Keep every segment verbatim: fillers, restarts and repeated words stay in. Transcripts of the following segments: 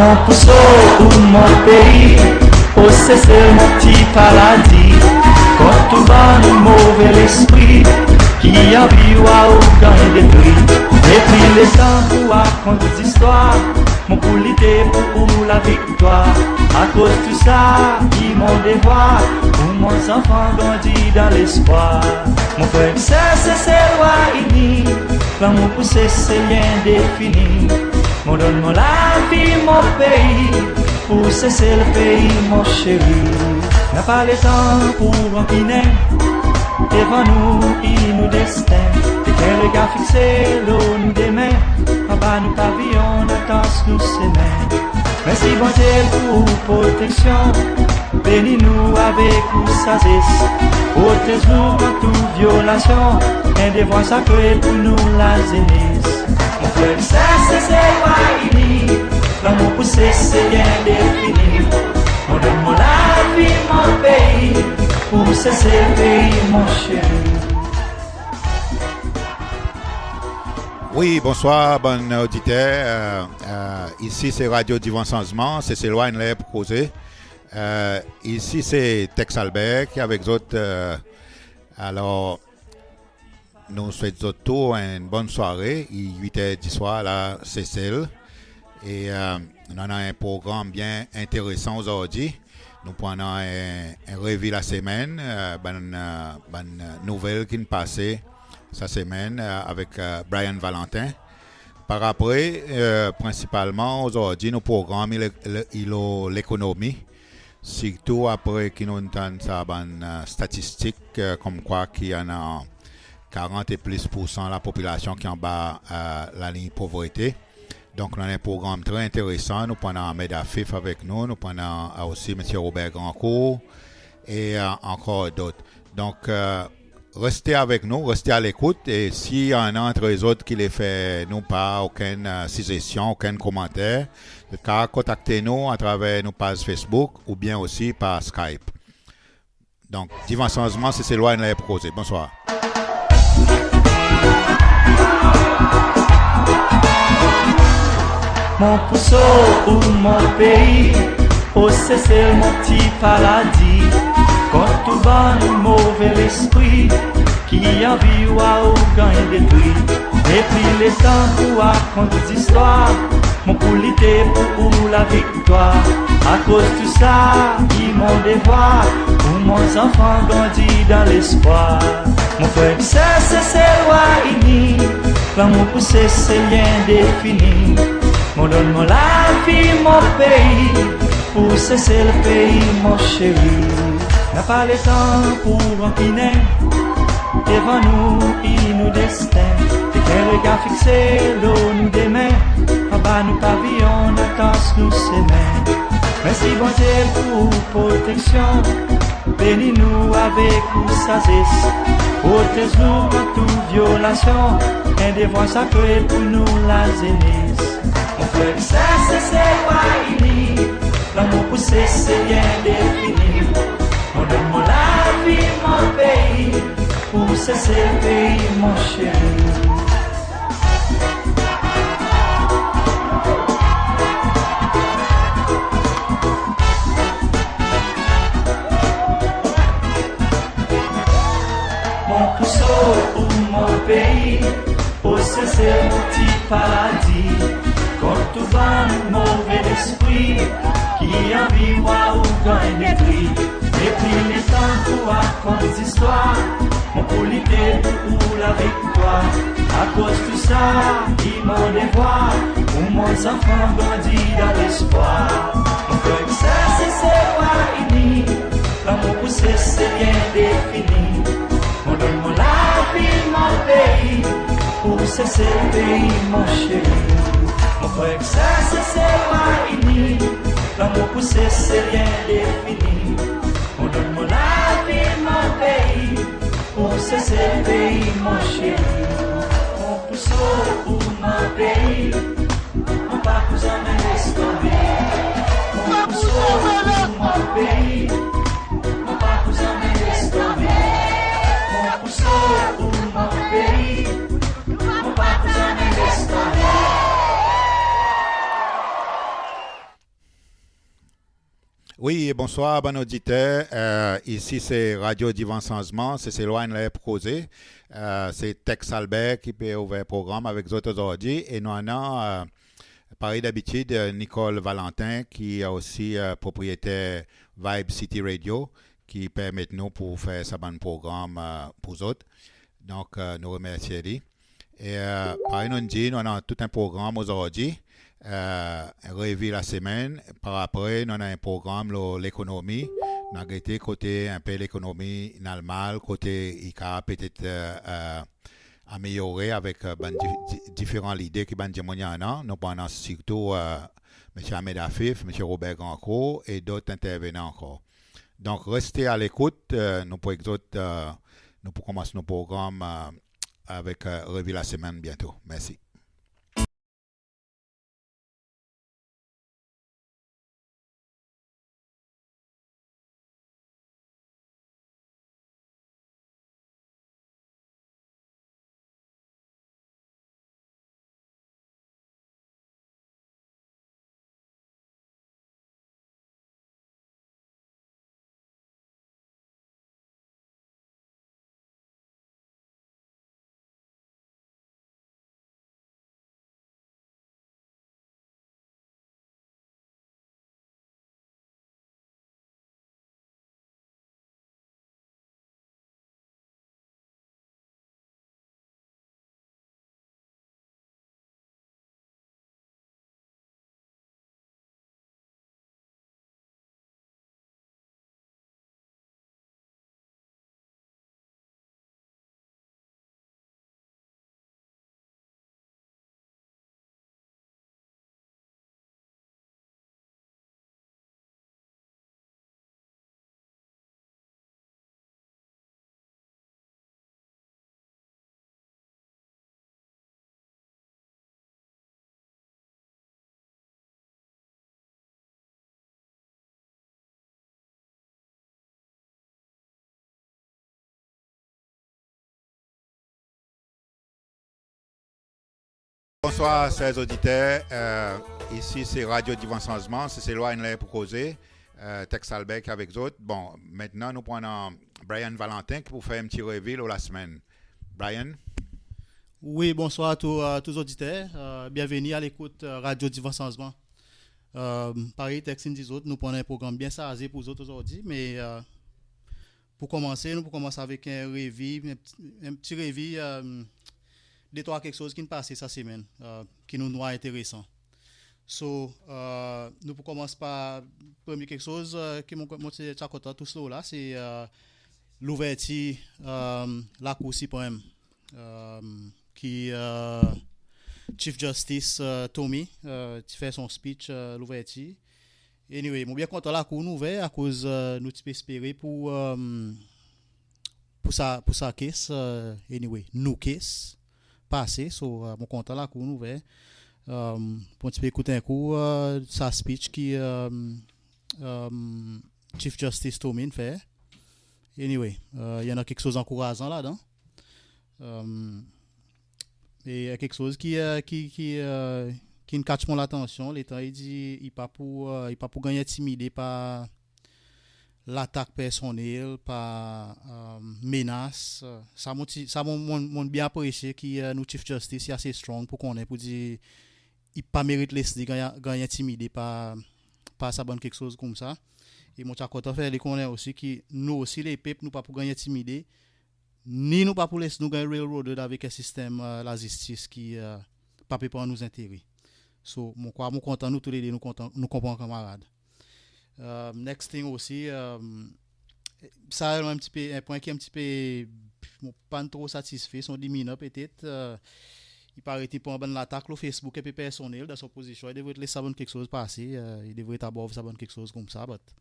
Mon pou sov ou mon pei, o Sesel mon pti paradi, kont tou bann move lespri ki anvi war ou ganny detri. Depi letan pou rakont zistwar, mon pou lite pou ou laviktwar. Akoz tou sa i mon devwar, pou mon zanfan grandi dan lespwar. Mon frer, ser Seselwa ini, lanmour pou Sesel i endefini. Mon donn mon lavi, mon pei, pou Sesel pei mon seri. Napa letan pou rankinen, devan nou i nou desten. Tek en regar fikse lo nou demen, anba nou paviyon nou tans nou semen. Mersi Bondye pou ou proteksyon, beni nou avek ou sazes, protez nou kont tou vyolasyon, en devwar sakre pou nou lazenes. Mon frer, ser Seselwa ini, lanmour pou Sesel i endefini. Mon donn mon lavi, mon pei, pou Sesel pei mon seri. Wi, bonswar bann oditer. E, e, isi se Radio Divan Sanzman, Seselwa in ler pou koze. E, isi se Tex Albert ki avek zot. E, alor, nou swet zot tou en bonn sware. I wit er diswar la Sesel. E, e, nou annan en progranm byen enteresan ozordi. Nou pou annan en, en revi lasemenn, e, bann, e, bann, e, nouvel ki'n pase sa semenn, e, avek, e, Brian Valentin. Par apre, e, prensipalman ozordi nou progranm i le, le, i lo lekonomi. Sirtou apre ki nou'n tann sa bann, e, statistik, e, konmkwa ki annan karant e plis poursan lapopilasyon ki anba, e, laliny povrete. Donk nou annan en progranm tre enteresan. Nou pou annan Ahmed Afif avek nou, nou pou annan, e, osi Msye Robert Grandcourt e, e, ankor dot. Donk, e, reste avek nou, reste a lekout, e si annan antre zot ki le fer nou par okenn, e, sizesyon, okenn komanter, zot kapab kontakte nou atraver nou paz Facebook oubyen osi par Skype. Donk, Divan Sanzman, Seselwa in ler pou koze. Bonswar. Mon pou sov ou mon pei, o Sesel mon pti paradi, kont tou bann move lespri ki anvi war ou ganny detri. Depi letan pou rakont zistwar, mon pou lite pou ou laviktwar. Akoz tou sa i mon devwar, pou mon zanfan grandi dan lespwar. Mon frer, ser Seselwa ini, lanmour pou Sesel i endefini. Mon donn mon lavi, mon pei, pou Sesel pei mon seri. Napa letan pou rankinen, devan nou i nou desten. Tek en regar fikse lo nou demen, anba nou paviyon nou tans nou semen. Mersi Bondye pou proteksyon, beni nou avek ou sazes, protez nou kont tou vyolasyon, en devwar sakre pou nou lazenes. Mon frer, ser Seselwa ini, lanmour pou Sesel i endefini. Mon donn mon lavi, mon pei, pou Sesel pei mon seri. Mon pou sov ou mon pei, o Sesel mon pti paradi, kont tou bann move lespri ki anvi war ou ganny detri. Depi letan pou rakont zistwar, mon pou lite pou ou laviktwar. Akoz tou sa i mon devwar, pou mon zanfan grandi dan lespwar. Mon frer, ser Seselwa ini, lanmour pou Sesel i endefini. Mon donn mon lavi, mon pei, pou Sesel pei mon seri. Mon frer, ser Seselwa ini, lanmour pou Sesel i endefini. Mon donn mon lavi, mon pei, pou Sesel pei mon seri. Mon pou sov ou mon pei, mon pa pou zanmen les tonbe. Mon pou sov ou mon pei, mon pa pou zanmen les tonbe. Mon pou sov ou mon pei, mon pa pou zanmen les tonbe. Wi, bonswar bann oditer. E, isi se Radio Divan Sanzman, Seselwa in ler pour koze. E, se Tex Albert ki pe ouver progranm avek zot ozordi. E nou annan, e, parey dabitid, e, Nicole Valentin ki osi, e, propriyeter Vibe City Radio ki permet nou pour fer sa bann progranm, e, pour zot. Donk, e, nou remersye li. E, e, parey nou'n dir, nou annan tou en progranm ozordi, e, revi lasemenn. Par apre nou annan en progranm lo lekonomi. Nou a gete kote en pe lekonomi in al mal, kote i kapab petet, e, e, amelyore avek, e, bann di-, di-, diferan lide ki bann dimoun i annan. Nou pou annan sirtou, e, Msye Ahmed Afif, Msye Robert Grandcourt e dot entervenan ankor. Donk reste a lekout, e, nou pou ek zot, e, nou pou konmans nou progranm, e, avek, e, revi lasemenn byento. Mersi. Bonswar ser oditer. E, isi se Radio Divan Sanzman, Seselwa in ler pour koze. E, Tex Albert ki avek zot. Bon, mintnan nou pou annan Brian Valentin ki pou fer en pti revi lo lasemenn. Brian? Wi, bonswar tou, e, tou zoditer. E, byenveni a lekout, e, Radio Divan Sanzman. E, parey Tex in dir zot, nou pou annan en progranm byen sarze pour zot ozordi, me, e, pour konmanse, nou pou konmans avek en revi, en pti, en pti revi, e, de trwa keksoz ki'n pase sa semenn, e, ki nou'n war enteresan. So, e, nou pou konmans par premye keksoz, e, ki mon, mon ti a kontan tous lo la, se, e, louvertir, e, Lakour Siprenm, e, ki, e, Chief Justice, e, Tommy, e, ti fer son speech, e, louvertir. Anyway, mon byen kontan Lakour in ouver akoz, e, nou ti pe espere pour, e, pour sa, pour sa case, e, anyway, nou case pase. So, e, mon kontan Lakour in ouver. E, pour ti pe ekout en kou, e, sa speech ki, e, e, Chief Justice Tommy in fer. Anyway, e, i annan keksoz ankourazan ladan. E, e keksoz ki, e, ki, ki, e, ki'n catch mon latansyon, letan i dir i pa pou, e, i pa pou ganny entimide par latak personnel, par, e, menas. Sa mon ti, sa mon, mon, mon byen apresye ki, e, nou Chief Justice i ase strong pour konnen pour dir i pa merit les li ganny, ganny entimide par, par sa bann keksoz koumsa. E mon ti a kontan fer li konnen osi ki nou osi lepep nou pa pou ganny entimide, ni nou pa pou les nou ganny railroaded avek en sistenm, e, lazistis ki, e, pa pe pran nou zentere. So, mon krwar mon kontan nou toulede nou kontan, nou konpran kanmarad. E, next thing osi, e, sa en pti pe, en pwen ki en pti pe, mon pa'n tro satisfe, son diminan petet, e, i paret i pran bann latak lo Facebook en pe personnel, dan son pozisyon i devret les sa bann keksoz pase, e, i devret above sa bann keksoz koumsa, but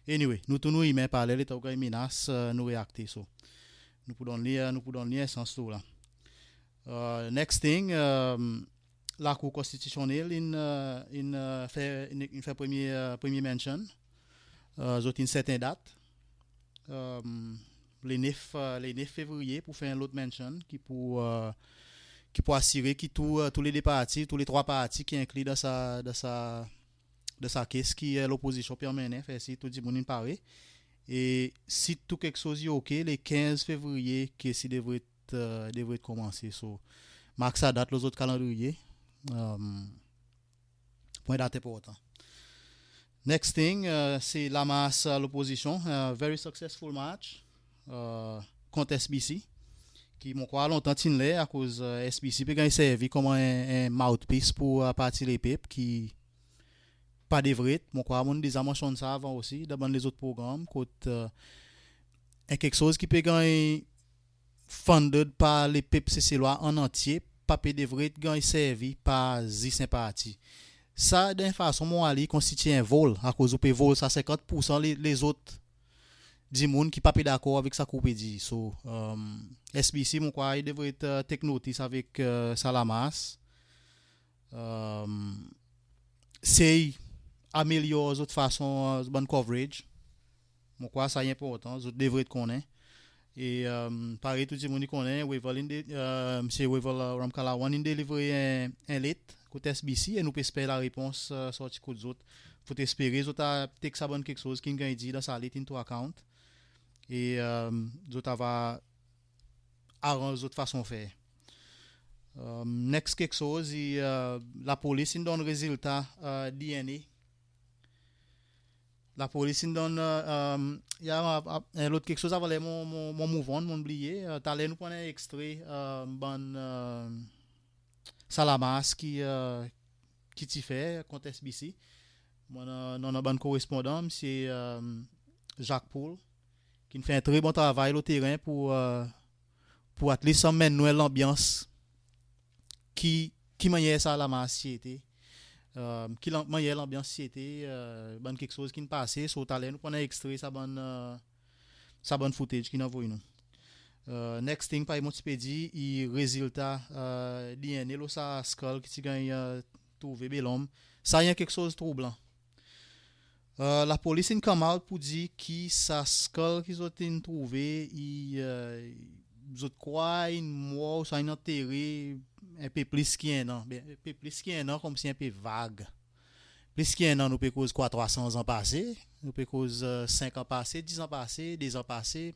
anyway, nou tou nou imen, parler letan ou ganny menas, e, nou reakte, so. Nou pou donn li, e, nou pou donn li en sans lo la. E, next thing, e, Lakour Konstitisyonnel in, e, in, e, fer, in, in fer premye, e, premye mention. E, zot in set en dat. E, le nef, e, le nef fevriye pour fer en lot mention ki pou, e, ki pou asire ki tou, e, toulede parti, tou le trwa parti ki enkli dan sa, dan sa, dan sa case ki, e, Lopozisyon pe anmennen, fer sir tou dimoun in pare. E si tou keksoz i ok, le kenz Fevriye case i devret, e, devret konmanse. So, mark sa dat lo zot kalandriye. Um, pwen dat enportan. Next thing, e, se lamars, e, Lopozisyon, e, very successful march, e, kont S B C, ki mon krwar lontan ti'n ler, akoz, e, S B C pe ganny servi konman en, en mouthpiece pour, e, Parti Lepep, ki pa devret. Mon krwar mon'n deza mansyonn sa avan osi dan bann lezot progranm, kot, e, en keksoz ki pe ganny funded par lepep Seselwa an antye pa pe devret ganny servi par zis en parti. Sa, dan en fason mon war li, i konstitye en vol, akoz ou pe vol sa senkant poursan le, lezot dimoun ki pa pe dakor avek sa ki ou pe dir. So, um, S B C, mon krwar i devret, e, take notice avek, e, sa lamars. Um, sey amelyor zot fason, e, bann coverage. Mon krwar sa i enportan, zot devret konnen. E, um, parey tou dimoun i konnen, Wavel in de, e, Msye Wavel, e, Ramkalawan in delivre en, en let kot S B C, e nou pe esper larepons, e, sorti kot zot. Fout espere zot a take sa bann keksoz ki'n ganny dir dan sa let into account. E, um, zot ava aranz zot fason fer. Um, next keksoz, i, e, lapolis in donn rezilta, e, D N A. Lapolis in donn, e, um, i a, a, a, en lot keksoz avan ler mon, mon, mon move on, mon'n bliye. E, taler nou pran en ekstre, e, bann, e, sa lamars ki, e, ki ti fer kont S B C. Mon annan, annan bann korespondan, Msye, e, Jacques Poul, ki'n fer en tre bon travay lo teren pour, e, pour at least anmenn nou en lanbyans ki, ki mannyer sa lamars ti ete, e, ki lan-, mannyer lanbyans ti ete, e, bann keksoz ki'n pase. So, taler nou pran en ekstre sa bann, e, sa bann footage ki'n anvoy nou. E, next thing, parey mon ti pe dir, i rezilta, e, D N A lo sa skull ki ti ganny, e, trouve Bel Ombre. Sa i en keksoz troublan. E, lapolis in come out pour dir ki sa skull ki zot in trouve, i, e, zot krwar in mor, ouswa in antere en pe plis ki en an. Ben, en pe plis ki en an, konmsi en pe vag. Plis ki en an, nou pe koz kwa, trwa san zan pase? Nou pe koz, e, senk an pase, diz an pase, dez an pase?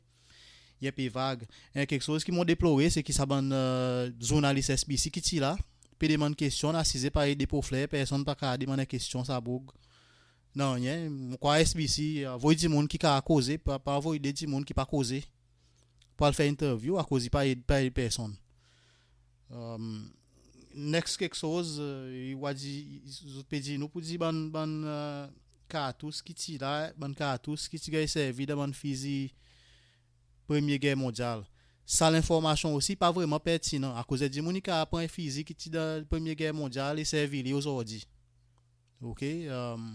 I en pe vag. E keksoz ki mon deplore, se ki sa bann, e, zournalis S B C ki ti la pe demann kestyon, asize parey de po fler, personn pa kapab demann en kestyon sa boug. Nanryen, mon krwar S B C, e, anvoy dimoun ki kapab koze, pa, pa anvoy de dimoun ki pa koze pour al fer interview, akoz i pa ed, pa ed personn. Um, next keksoz, e, i war dir, zot pe dir nou pour dir bann, bann, e, kartous ki ti la, bann kartous ki ti ganny servi dan bann fizi Premye Ger Mondyal. Sa lenformasyon osi pa vreman pertinan, akoz en dimoun i kapab pran en fizi ki ti dan Premye Ger Mondyal e servi li ozordi. Ok, um,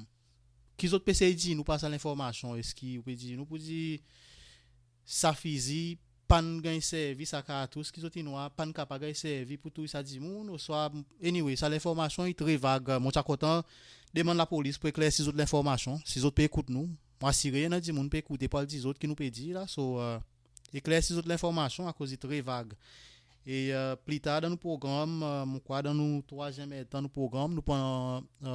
ki zot pe sey dir nou par sa lenformasyon? Eski ou pe dir nou pour dir sa fizi pa'n ganny servi, sa kartous ki zot in war pa'n kapab ganny servi pour touy sa dimoun, oswa, anyway, sa lenformasyon i tre vag. Mon ti a kontan demann lapolis pour eklersi zot lenformasyon, si zot pe ekout nou. Mon asire i annan dimoun pe ekoute pour al dir zot ki nou pe dir la. So, e, eklersi zot lenformasyon, akoz i tre vag. E, e, pli tar dan nou progranm, e, mon krwar dan nou trwazyenm edtan nou progranm, nou pran, e,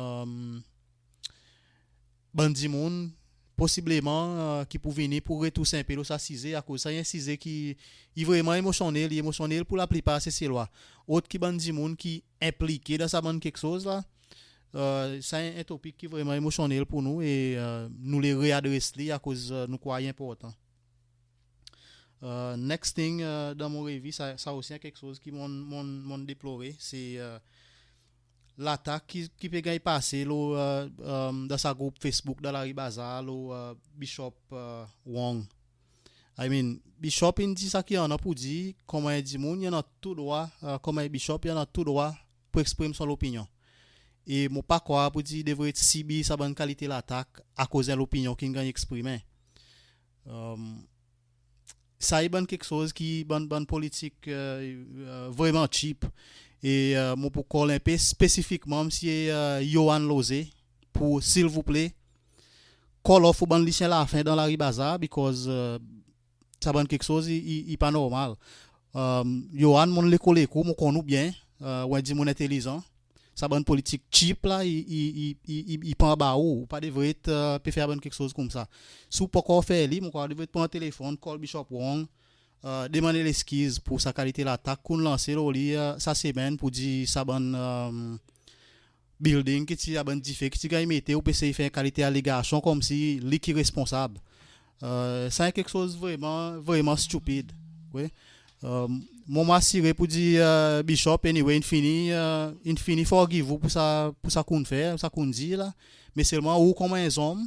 bann dimoun, posibleman, e, ki pou vini pour retous en pe lo sa size, akoz sa i en size ki i vreman emosyonnel, i emosyonnel pour laplipar Seselwa. Ot ki bann dimoun ki enplike dan sa bann keksoz la, e, sa i en topik ki vreman emosyonnel pour nou e, e, nou le readres li akoz, e, nou krwar i enportan. E, next thing, e, dan mon revi, sa, sa osi en keksoz ki mon'n, mon'n, mon'n deplore, se, e, latak ki, ki pe ganny pase lo, e, e, dan sa group Facebook dan Lari Bazar lo, e, Bishop, e, Wong. I mean, Bishop in dir sa ki i annan pour dir, konman en dimoun i annan tou drwa, e, konman en bishop i annan tou drwa pour eksprim son lopinyon. E mon pa krwar pour dir i devret sibir sa bann kalite latak akoz en lopinyon ki'n ganny eksprimen. Um, sa i bann keksoz ki bann, bann politik, e, e, vreman cheap. E, e, mon pou call en pe spesifikman Msye, e, Yohann Loze pour, silvouple, call off ou bann Lucien Laffin dan Lari Bazar, because, e, sa bann keksoz i, i, i pa normal. Um, Yohann, mon'n lekol ek ou, mon konn ou byen, e, ou en dimoun entelizan. sa bann politik cheap la, i, i, i, i, i, i pa anba ou. Ou pa devret, e, pe fer sa bann keksoz koumsa. Si ou pa ankor fer li, mon krwar ou devret pran telefonn, call Bishop Wong, e, demann leskiz pour sa kalite latak ki ou'n lanse lo li, e, sa semenn pour dir sa bann, e, building ki ti, sa bann dife ki ti ganny mete, ou pe sey fer kalite alegasyon konmsi li ki responsab. E, sa en keksoz vreman, vreman stupid. Wi. E, mon, mon asire pour dir, e, Bishop, anyway, in fini, e, in fini forgive ou pour sa, pour sa ki ou'n fer, sa ki ou'n dir la. Me selman ou konman en zonm,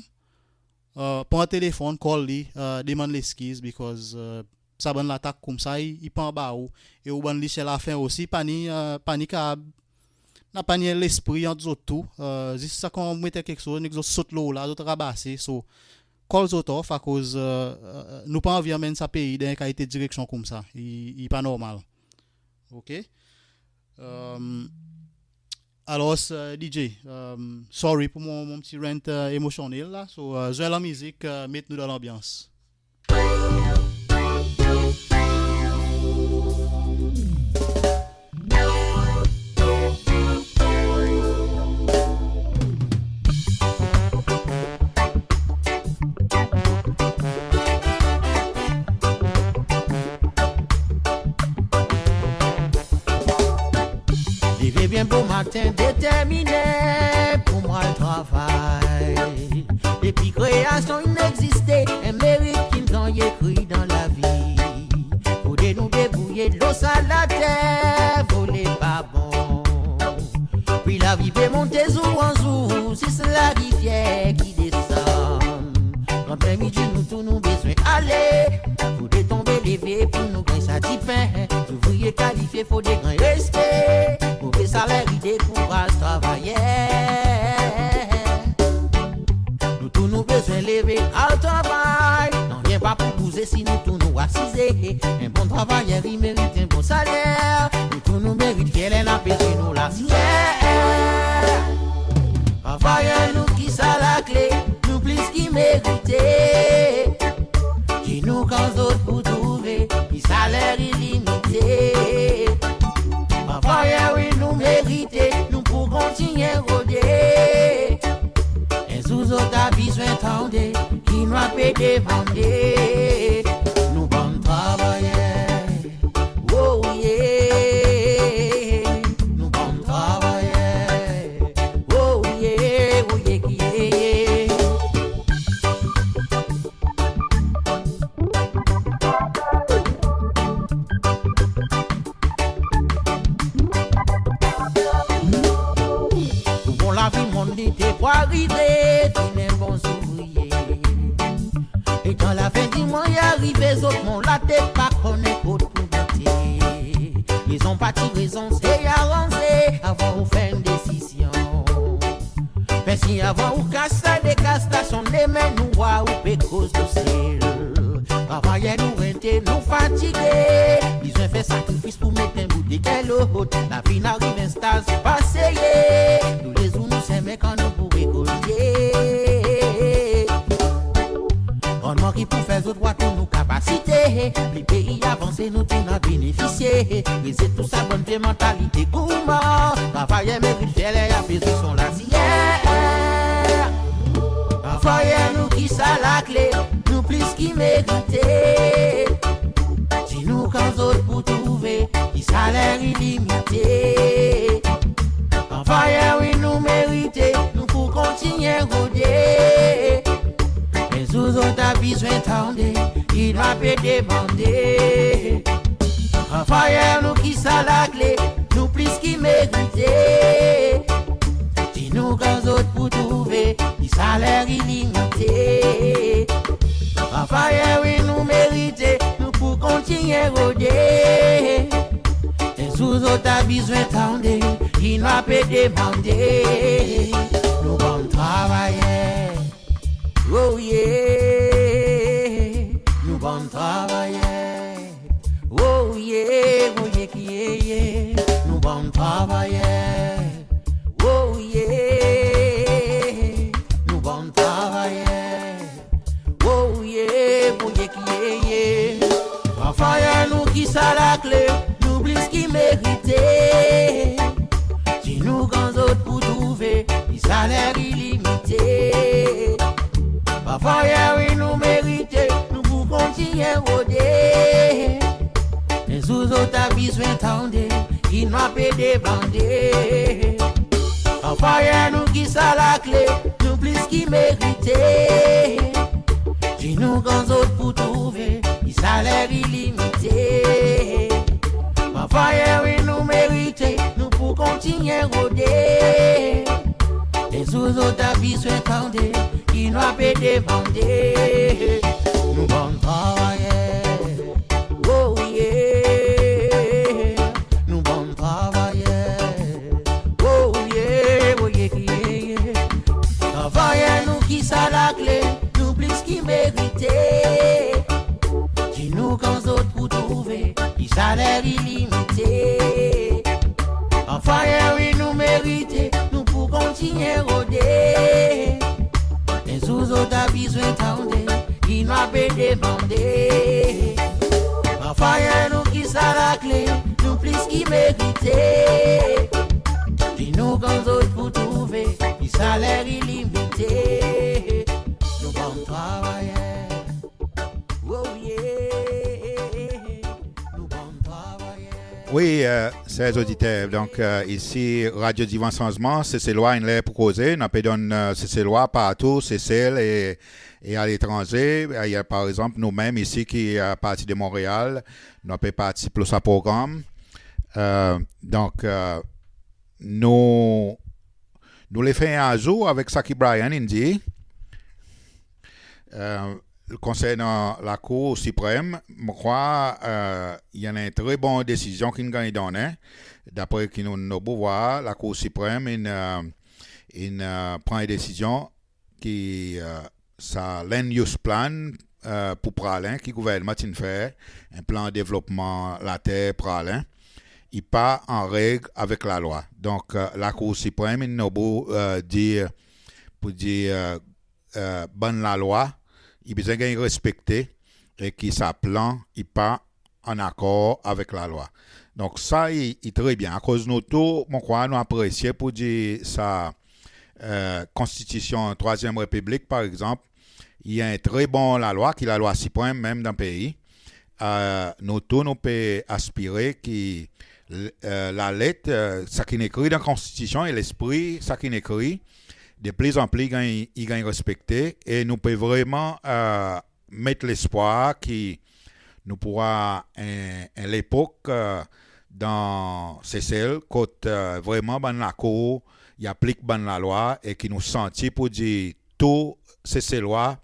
e, pran telefonn, call li, e, demann leskiz, because, e, sa bann latak koumsa, i, i pa anba ou. E ou bann Lisyen Lafen osi, pa ni, e, pa ni kapab, napa ni lespri ant zot tou. E, zis sa kan ou met keksoz, nek zot sot lo ou la, zot rabase. So, call zot off, akoz, e, e, nou pa anvi anmenn sa pei dan en kalite direksyon koumsa. I, i pa normal. OK? E, alors, e, DJ, e, sorry pour mon, mon pti rant, e, emosyonnel la. So, e, zwe lanmizik, e, met nou dan lanbyans. Leve byen bomaten, determinen pour mwan al travay. Depi kreasyon in egziste, en merit ki'n ganny ekri dan lavi. Fodre nou debrouye, lo sa later vole pa bon. Pri lavi pe monte zour an zour, zis larivyer ki desann. Kan ler i dir nou tou nou bezwen ale, fodre tonbe leve pour nou ganny sa dipen. Zouvriye kalifye fodre ganny respe. Move saler i dekouraz travayer. Nou tou nou bezwen leve al travay. Nanryen pa pou bouze si nou tou nou asize. En bon travayer i merit en bon saler. Nou tou nou merit fyer ler nou pe dir nou lasyer. Travayer nou ki sa lakle, nou plis ki merite. Dir nou kan zot pou trouve, ki saler i limite. Travayer wi nou merite, nou pou kontinyen rode. En zour zot a bezwen tande, ki nou a pe demande. Nou bann travayer. Oh yeah, nou bann travayer. Oh yeah, oh yeah, yeah, yeah. Pour bon lavi monn li te pou arive, vin en bon zouvriye. E kan lafen di mwan i arive, zot mon latet pa konnen kot pou mete. Rezon pa ti rezon, se aranze avan ou fer en desizyon. Mersi avan ou kas sa, dekas sa, sonn lemen nou war ou pe koz tousel. Travayer nou rente, nou fatige. Bezwen fer sakrifis pour met en bout deker lot. Lavi in ariv en staz, pa seye. Toulezour nou semen, kan nou pou rekolte? Gannman ki pou fer zot war tou nou kapasite. Pli pei avanse, nou tou nou a benefisye. Reze tou sa bann vye mantalite gourman. Travayer merit fyer ler i a bezwen son lasyer. Travayer nou ki sa lakle, nou plis ki merite. Dir nou kan zot pou trouve, ki saler i limite. Travayer wi nou merite, nou pou kontinyen rode. En zour zot a bezwen tande, ki nou a pe demande. Travayer nou ki sa lakle, nou plis ki merite. Dir nou kan zot pou trouve, ki saler i limite. Travayer wi nou merite, nou pou kontinyen rode. En zour zot a bezwen tande, ki nou a pe demande. Nou bann travayer. Oh yeah, nou bann travayer. Oh yeah, oh yeah, yeah, yeah. Nou bann travayer. Oh yeah, nou bann travayer. Oh yeah, oh yeah, yeah, yeah. Travayer nou ki sa lakle, nou plis ki merite. Dir nou kan zot saler i limite. Travayer wi nou merite, nou pou kontinyen rode. En zour zot a bezwen tande, ki nou a pe demande. Travayer nou ki sa lakle, nou plis ki merite. Dir nou kan zot pou trouve, ki saler i limite. Travayer wi nou merite, nou pou kontinyen rode. En zour zot a bezwen tande, ki nou a pe demande. Nou bann travayer, oh yeah. Nou bann travayer, oh yeah, oh yeah, yeah, yeah. Travayer nou ki sa lakle, nou plis ki merite. Dir nou kan zot pou trouve, ki saler i limite. Travayer wi nou merite, nou pou kontinyen rode. En zour zot a bezwen tande, ki nou a pe demande. Travayer nou ki sa lakle, nou plis ki merite. Dir nou kan zot pou trouve, ki saler i limite. Nou bann travayer, oh yeah. Nou bann travayer. Wi, e, ser zoditer, donk, e, isi Radio Divan Sanzman, Seselwa in ler pou koze. Nou pe donn, e, Seselwa partou, Sesel e, e aletranze. E, par egzanp, nou menm isi ki, e, Parti de Montréal, nou pe partisip lo sa progranm. E, donk, e, nou, nou le fer en azour avek sa ki Brian in dir. E, konsernan Lakour Siprenm, mon krwar, e, i annan en tre bon desizyon ki'n ganny donnen. Dapre ki nou, nou pou vwar, Lakour Siprenm in, e, in, e, pran en desizyon ki, e, sa land use plan, e, pour Praslin ki gouvernman ti'n fer, en plan devlopman later Praslin, i pa an reg avek lalwa. Donk, e, Lakour Siprenm in nobou, e, dir, pour dir, e, e, bann lalwa i bezwen ganny respekte e ki sa plan i pa an akor avek lalwa. Donk sa i, i tre byen. Akoz nou tou, mon krwar nou apresye pour dir sa, e, Konstitisyon Trwazyenm Repiblik, par egzanp, i en tre bon lalwa, ki lalwa siprenm menm dan pei. E, nou tou nou pe aspire ki, e, lalet, e, sa ki'n ekri dan Konstitisyon e lespri sa ki'n ekri, de plizanpli i ganny, i ganny respekte e nou pe vreman, e, met lespwar ki nou pou war en, en lepok, e, dan Sesel kot, e, vreman bann lakour i aplik bann lalwa e ki nou santi pour dir tou Seselwa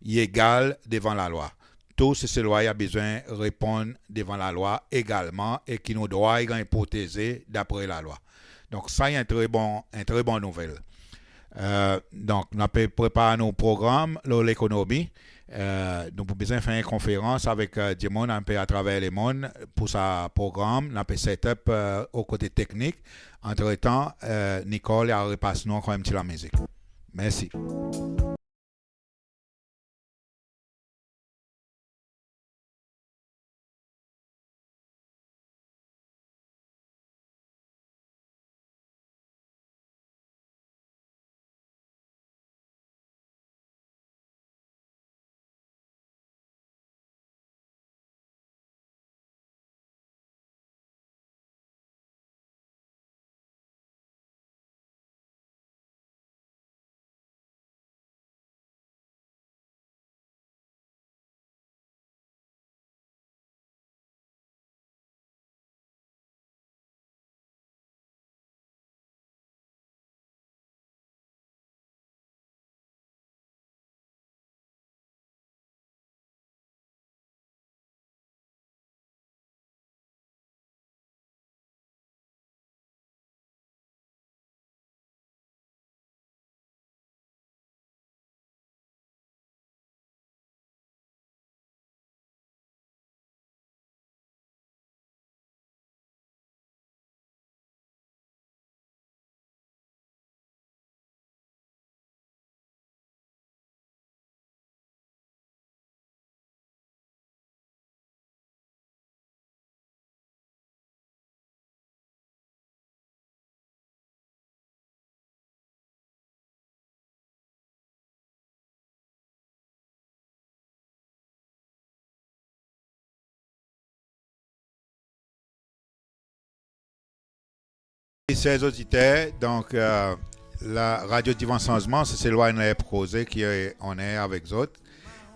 i egal devan lalwa. Tou Seselwa i a bezwen reponn devan lalwa egalman e ki nou drwa i ganny proteze dapre lalwa. Donk sa i en tre bon, en tre bon nouvel. E, donk nou pe prepar nou progranm lo lekonomi. E, nou pou bezwen fer en konferans avek, e, dimoun en pe atraver lemonn pour sa progranm. Nou pe set up, e, o kote teknik. Antretan, e, Nicole i a repas nou ankor en pti lamizik. Mersi. Ser oditer, donk, e, la Radio Divan Sanzman, se Seselwa Anler pou Koze ki, e, on air avek zot,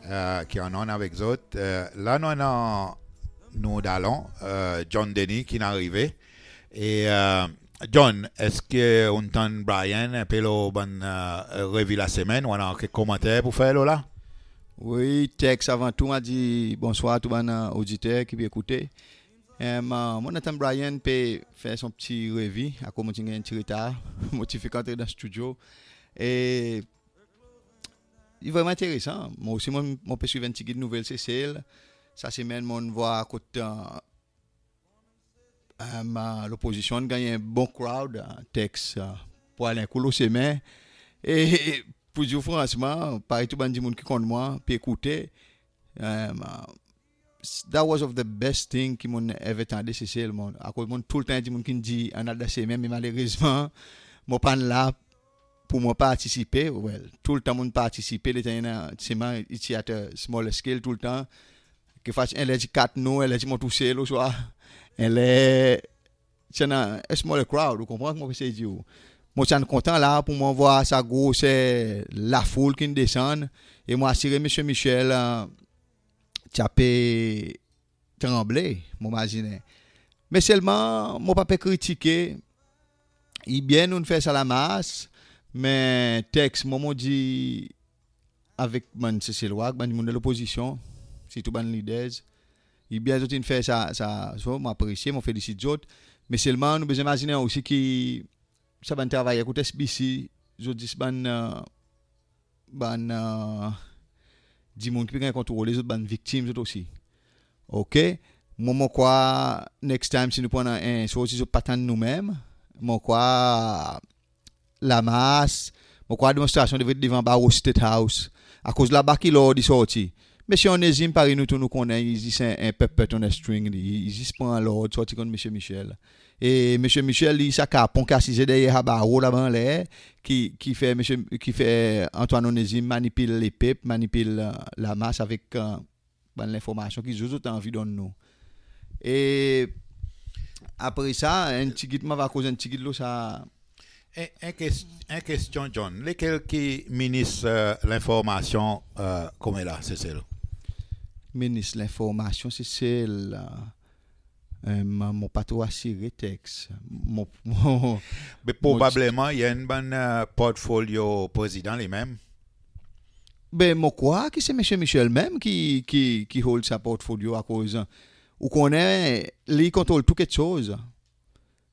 e, ki an onn avek zot. E, la nou annan nou dalon, e, John Denis ki'n arive. E, e, John, eski ou'n tann Brian en pe lo bann, e, revi lasemenn, ou annan kek komanter pou fer lo la? Wi, Tex, avan tou, mon a dir bonswar tou bann, e, oditer ki pe ekoute. Em, e, mon antann Brian pe fer son pti revi, akoz mon ti ganny en pti retar, mon ti fek antre dan stidyo. E i vreman enteresan. Mwan osi, mon, mon pe swiv en pti git nouvel Sesel. Sa semenn, mon'n vwar kot, e, em, e, lopozisyon in ganny en bon crowd, e, Tex, e, pou al en kou lo semen. E pou dir ou fransman, parey tou bann dimoun ki konn mwan pe ekoute, em, e, that was of the best thing ki mon'n ever tande Sesel, mon. Akoz mon'n toultan dir dimoun ki'n dir ann al dan semen, me malerezman, mon pa'n la pour mwan partisipe. Well, toultan mon'n partisipe, letan i annan, selman it's at a smaller scale toultan. Kekfwa ti annan ler ti kat nou, annan ler ti mwan tousel, oswa annan ler ti annan a smaller crowd, ou konpran ki mon pe esey dir ou. Mon ti annan kontan la pour mwan vwar sa groser lafoul ki'n desann, e mon asire Msye Michel, e, ti a pe tranble, mon mazinen. Me selman, mon pa pe kritike. I byen nou'n fer sa lamars, me Tex, mwan mon dir avek bann Seselwa, bann dimoun dan lopozisyon, sirtou bann leaders, i byen zot in fer sa, sa, so, mon apresye, mon felisit zot. Me selman nou bezwen mazinen osi ki sa bann travayer kot S B C, zot zis bann, e, bann, e, dimoun ki pe ganny kontrole, zot bann viktim zot osi. OK? Mwan, mon krwar next time si nou pou annan en soz, si zot pa tann nou menm, mon krwar lamars, mon krwar demonstrasyon devret devan baro State House. Akoz laba ki lord i sorti. Msye Onezim, parey nou tou nou konnen, i zis en, en puppet on a string, li, i zis pran lord sorti kot Msye Michel. E Msye Michel, li sa kapon ki asize deryer sa baro laba anler, ki, ki fer Msye, ki fer Antoine Onezim manipil lepep, manipil, e, lamars avek, e, bann lenformasyon ki zot, zot anvi donn nou. E apre sa, en pti git, mon ava koz en pti git lo sa. En, en kes-, en kestyon, John. Lekel ki minis, e, lenformasyon, e, konmela, Sesel? Minis lenformasyon, Sesel, e, e, mon, mon pa tro asire, Tex. Mon, mon, me mon probableman, i annan bann, e, portfolyo prezidan li menm. Ben, mon krwar ki se Msye Michel menm ki, ki, ki hold sa portfolyo, akoz ou konnen, li kontrol tou keksoz.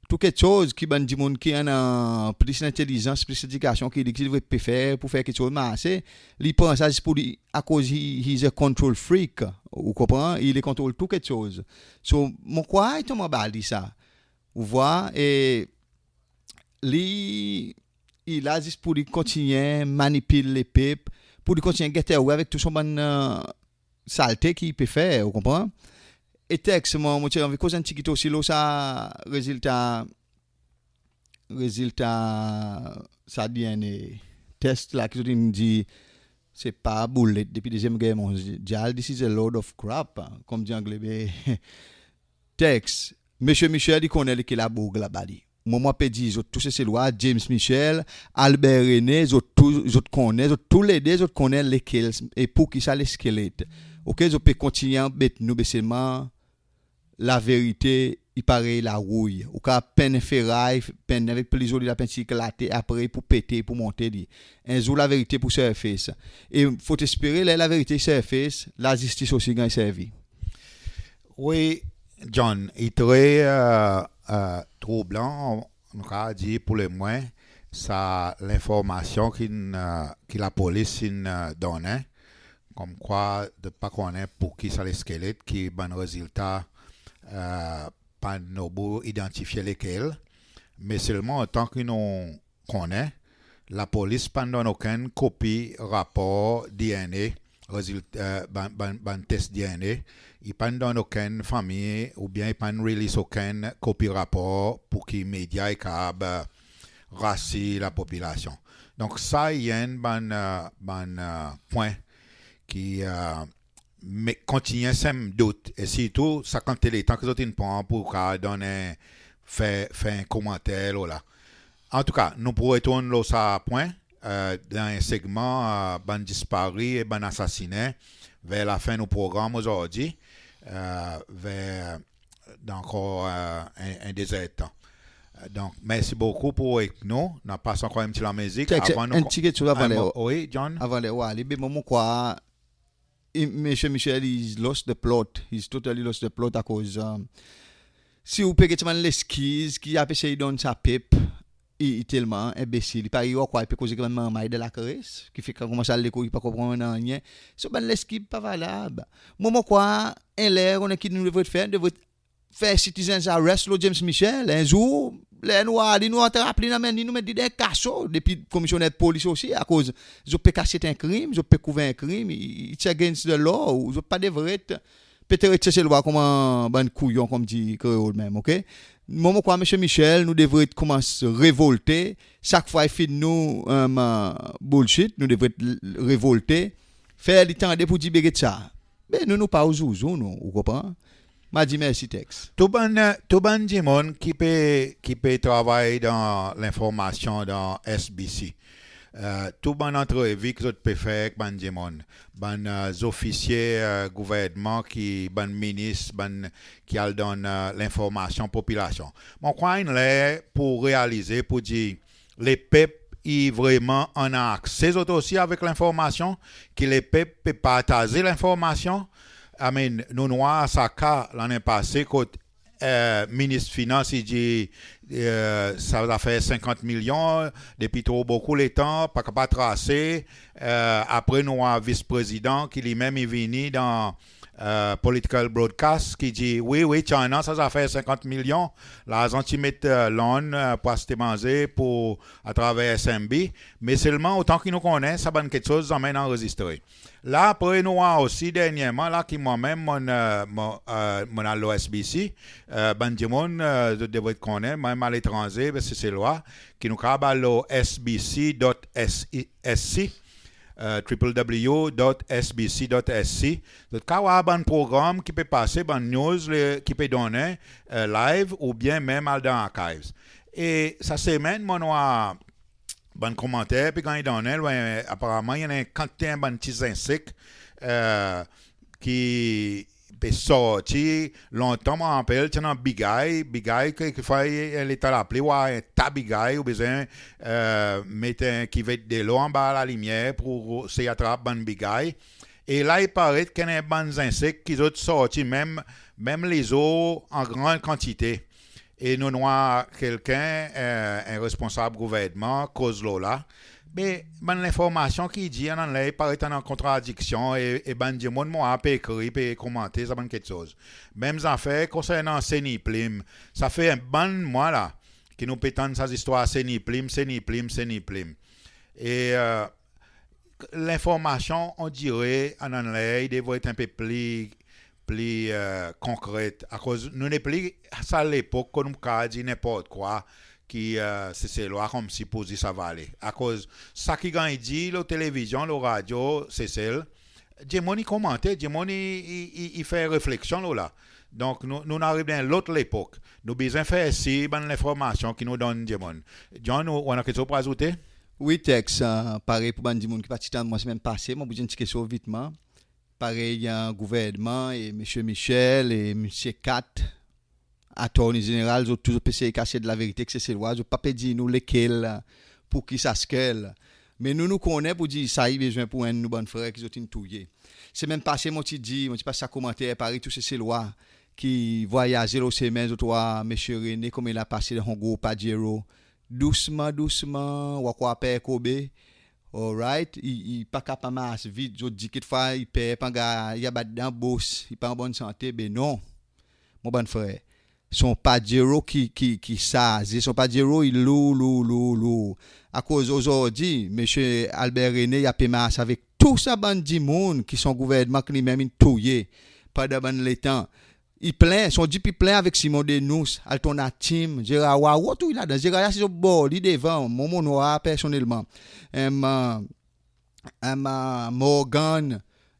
Tou keksoz ki bann dimoun ki annan plis lentelizans, plis ledikasyon ki li, ki devret pe fer pour fer keksoz marse, li pran sa zis pour li, akoz he, he's a control freak, ou konpran? I le kontrol tou keksoz. So, mon krwar i tonm anba li sa. Ou vwar, e li, i la zis pour li kontinyen manipil lepep, pour li kontinyen get away avek tou son bann, e, salte ki i pe fer, ou konpran? E Tex, mon, mon ti anvi koz en pti git osi lo sa rezilta, rezilta sa D N A test la ki zot in dir se pa boulet depi Dezyenm Ger Mondyal, this is a load of crap, konmdi Angle, be Tex, Msye Michel, i konnen lekel laboug laba li. Mwan, mon pe dir zot tou Seselwa, James Michel, Albert Rene, zot tou, zot konnen, zot toulede, zot konnen lekel e pour ki sa leskelet. OK, zot pe kontinyen anbet nou, be selman laverite i parey larouy. Ou kapab penn feray, penn avek pli zoli lapentir ki late, apre i pou pete, i pou monte li. En zour laverite pou surface. E fotespere ler laverite i surface, lazistis osi ganny servi. Wi, John, i tre, e, e, troublan, nou kapab dir pour lemwen, sa lenformasyon ki'n, e, ki lapolis in, e, donnen, konmkwa zot pa konnen pour ki sa leskelet, ki bann rezilta, e, pa'n nobou idantifye lekel. Me selman otan ki nou konnen, lapolis pa'n donn okenn kopi rapor D N A, rezilt-, e, bann, bann, bann tes D N A, i pa'n donn okenn fanmir oubyen i pa'n release okenn kopi rapor pour ki medya i kapab, e, rasir lapopilasyon. Donk sa i enn bann, e, bann, e, pwen ki, e, me kontinyen senm dout, e sirtou sa kantite letan ki zot in pran pour kapab donn en, fer, fer en komanter lo la. Antouka, nou pou retourn lo sa pwen dan en segman bann dispari e bann asasinen ver lafen nou progranm ozordi, ver dan ankor en, en dezertan. Donk, mersi bokou pour ek nou. Nou a pas ankor en pti lanmizik. Avan nou, en pti keksoz avan ler, wi, John? Avan ler ou ale, be mwan mon krwar Msye Michel, he's lost the plot. He's totally lost the plot akoz si ou pe get sa bann leskiz ki i pe esey donn sa pep, i, i telman enbesil. I parey ou krwar i pe koz ek bann marmay dan lakres, ki fek konmans al lekol, i pa konpran nanryen. So bann leskiz pa valab. Mwan mon krwar en ler, ou konnen ki nou devret fer, nou devret fer citizens arrest lo James Michel. En zour, ler nou war li, nou atrap li, nou anmenn li, nou met li dan kaso. Depi komisyoner polis osi, akoz zot pe kasyet en krim, zot pe kouver en krim, it's against the law, zot pa devret pe tret Seselwa konman bann kouyon, konmdi Kreol menm, oke? Mwan mon krwar Msye Michel, nou devret konmans revolte. Sak fwa i fini nou bullshit, nou devret revolte, fer li tande pour dir be get sa. Be nou, nou pa ou zouzou nou, ou konpran? Mon a dir mersi Tex. Tou bann, tou bann dimoun ki pe, ki pe travay dan lenformasyon dan S B C, tou bann antrevi ki zot pe fer ek bann dimoun, bann zofisye gouvernman ki, bann minis, bann ki al donn lenformasyon popilasyon. Mon krwar in ler pour realize pour dir lepep i vreman annan akse zot osi avek lenformasyon, ki lepep pe partaz lenformasyon. I mean, nou'n war sa ka lannen pase kot Minis Finans i dir sa zafer senkant milyon depi tro bokou letan, pa kapab trase. Apre nou war Vis Prezidan ki li menm i vini dan political broadcast ki dir wi, wi, ti annan sa zafer senkant milyon, larzan ti met lon pour aste manze pour, atraver S M B, me selman otan ki nou konnen sa bann keksoz zanmen anrezistre. La apre nou war osi dernyerman la ki mwan menm mon, mon al lo S B C, bann dimoun zot devret konnen, menm aletranze, Seselwa, ki nou kapab al lo S B C dot S C, triple W dot S B C dot S C. Zot kapab war bann progranm ki pe pase, bann news ki pe donnen live oubyen menm al dan archives. E sa semenn mon war bann komanter pe ganny donnen, aparamman i annan en kantite bann pti zensek ki pe sorti. Lontan mon rapel ti annan bigay, bigay ki, ki fer letan lapli war en ta bigay, ou bezwen met en kivet delo anba lalimyer pour sey atrap bann bigay. E la i paret ki annan bann zensek ki zot sorti menm, menm lezour an gran kantite. E nou'n war kelken, en responsab gouvernman koz lo la. Me bann lenformasyon ki i dir annan ler i paret annan kontradiksyon e, e bann dimoun mon war pe ekrir, pe komante sa bann keksoz. Menm zafer konsernan Seni Plim. Sa fer en bann mwan la ki nou pe tann sa zistwar Seni Plim, Seni Plim, Seni Plim. E lenformasyon, on dire, annan ler i devret en pe pli, pli konkret. Akoz nou nepli sa lepok kot nou kapab dir nenport kwa ki Seselwa konmsi pou zis avale. Akoz sa ki ganny dir lo televizyon, lo radyo Sesel, dimoun i komante, dimoun i, i, i, i fer refleksyon lo la. Donk nou, nou'n ariv dan en lot lepok. Nou bezwen fer sir bann lenformasyon ki nou donn dimoun. John, ou, ou annan keksoz pour azoute? Wi, Tex, parey pour bann dimoun ki pa ti tann mwan semenn pase, mon pou dir en pti keksoz vitman. Parey gouvernman e Msye Michel e Msye Kat, Attorney General, zot tou zot pe sey kasyet laverite ek Seselwa, zot pa pe dir nou lekel pour ki sa skel. Me nou, nou konnen pour dir sa i bezwen pour enn nou bann frer ki zot in touye. Semenn pase mon ti dir, mon ti pas sa komanter, parey tou Seselwa ki vwayaze lo semen, zot war Msye Rene konman i al pase dan son gro Pajero. Dousman, dousman, ou a krwar Per Kobe, alright, i, i pa kapab mars vit, zot dir kekfwa i per, pangar i abat dan bos, i pa an bonn sante, be non. Mon bann frer, son Pajero ki, ki, ki sarze, son Pajero i lour, lour, lour, lour. Akoz ozordi Msye Albert Rene i a pe mars avek tou sa bann dimoun ki son gouvernman ki li menm in touye pandan bann letan. I plen, son dip i plen avek Simon Denous, Alton Atim, Gérard Hoareau tou i ladan. Gérard i asiz o bor li devan, mwan mon'n war personnelman. Morgan,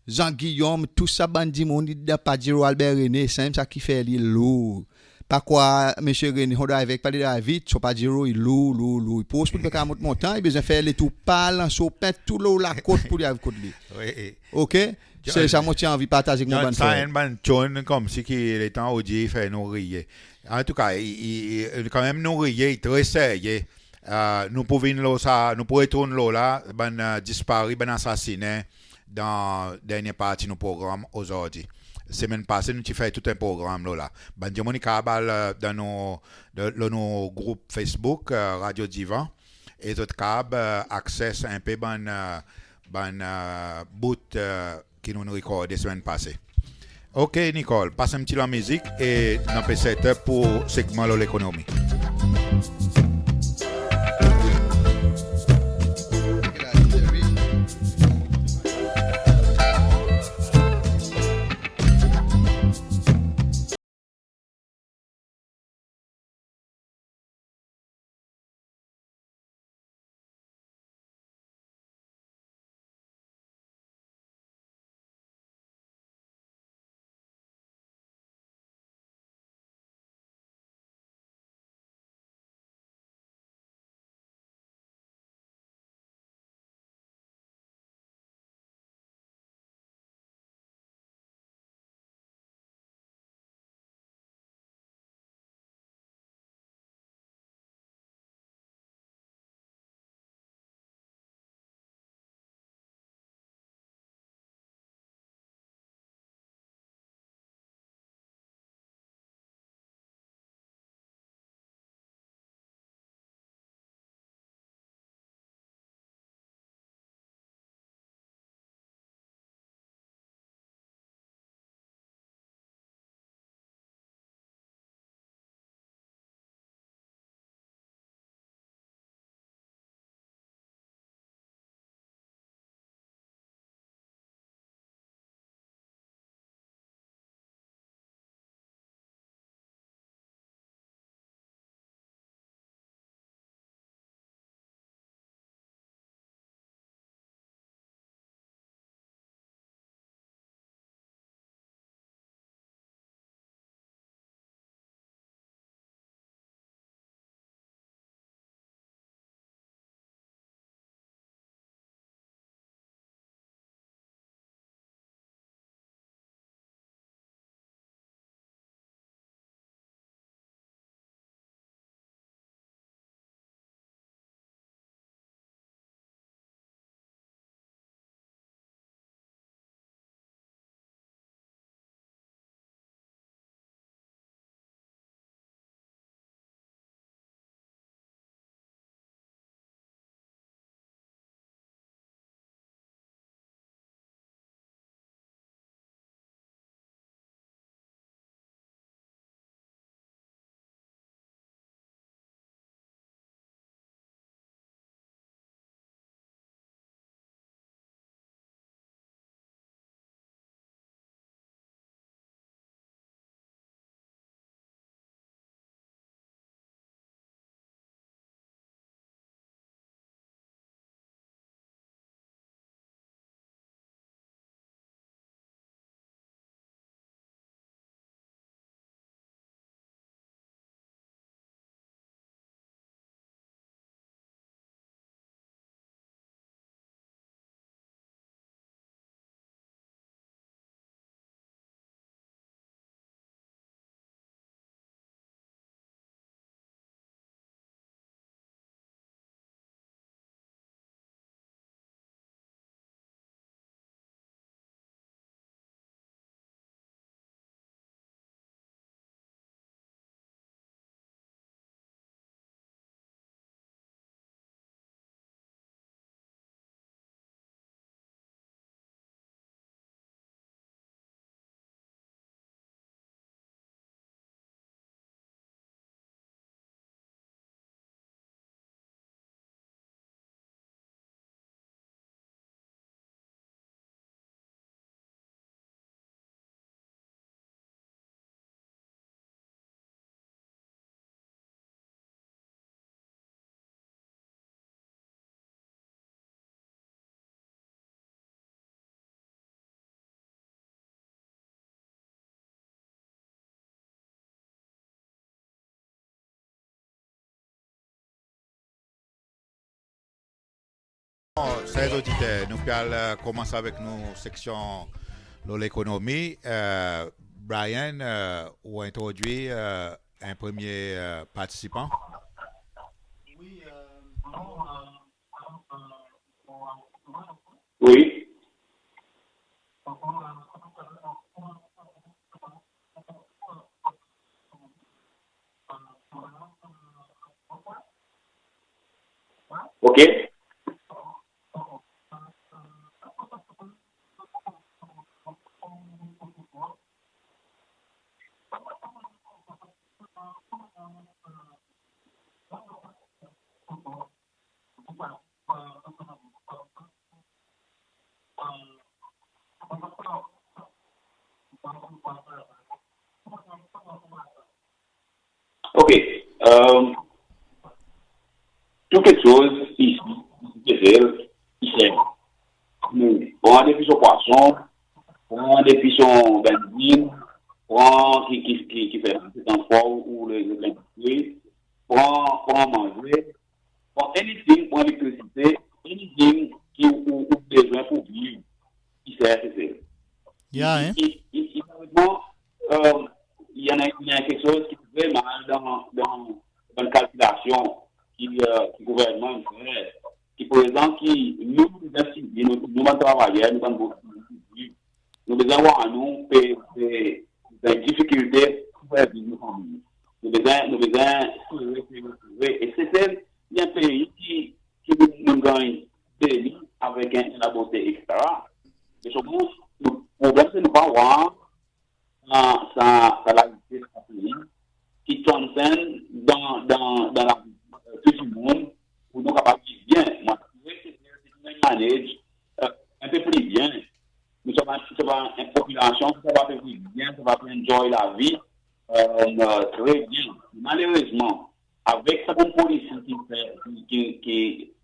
Jean Guillaume, tou sa bann dimoun i dan Pajero Albert Rene, sanmenm sa ki fer li lour. pa krwar Msye Rene son drayver pa le drayv vit, son Pajero i lour, lour, lour. I pros pour li pa kapab mont montanny, i bezwen fer letour par Anse aux Pins, tou lo lakot pour li ariv kot li. Wi. OK? Se sa mon ti anvi partaze ek mon bann frer. Sa enn bann tyon konmsi ki letan ou dir i fer nou riye. Antouka, i, i, i, kanmenm nou riye, i tre serye. Ah, nou pou vin lo sa, nou pou retourn lo la, bann ah, dispari, bann asasinen, dan dernyen parti nou progranm ozordi. Semenn pase nou ti fer tou en progranm lo la. Bann dimoun i kapab al ah, dan nou, dan, lo nou group Facebook, ah, Radio Divan, e zot kapab ah, access en pe bann, ah, bann ah, bout ah, ki nou'n rekorde semenn pase. OK, Nicole, pas en pti lanmizik e nou pe set up pour segman lo lekonomi. Bon, ser oditer, nou pe al konmans avek nou seksyon lo lekonomi. Brian, ou entrodwir en premye partisipan. Wi. Ok. Ok. Tou keksoz isi, isi, i ser. Pran depi son pwason, pran depi son benzin, pran ki, ki, ki, ki fer transpor ou lendistri, pran, pran manze, pran anything, pran elektrisite, anything ki ou, ou bezwen pour viv, i ser, i ser. Ya, en? I, i, i, i, i, i annan, i annan keksoz ki tre mal dan, dan, dan kalkilasyon ki, ki gouvernman i fer, ki prezan ki nou, nou bezwen sirviv, nou, nou bann travayer, nou bann boug, nou bezwen war nou pe, pe, pe difikilte pour fer viv nou fanmir. Nou bezwen, nou bezwen sere, sere, sere. E Sesel i en pei ki, ki nou, nou ganny beni avek en, en labote, etsetera. Me selman, nou, problenm se nou pa war sa, sa, sa larises sa pei ki konsern dan, dan, dan lavi tou dimoun pour nou kapab viv byen. Mon, Sesel, si nou manage en pe pli byen, nou sava, sava en popilasyon ki sava pe viv byen, sava pe enjoy lavi tre byen. Malerezman, avek sa bann polisi ki fer, ki, ki, ki,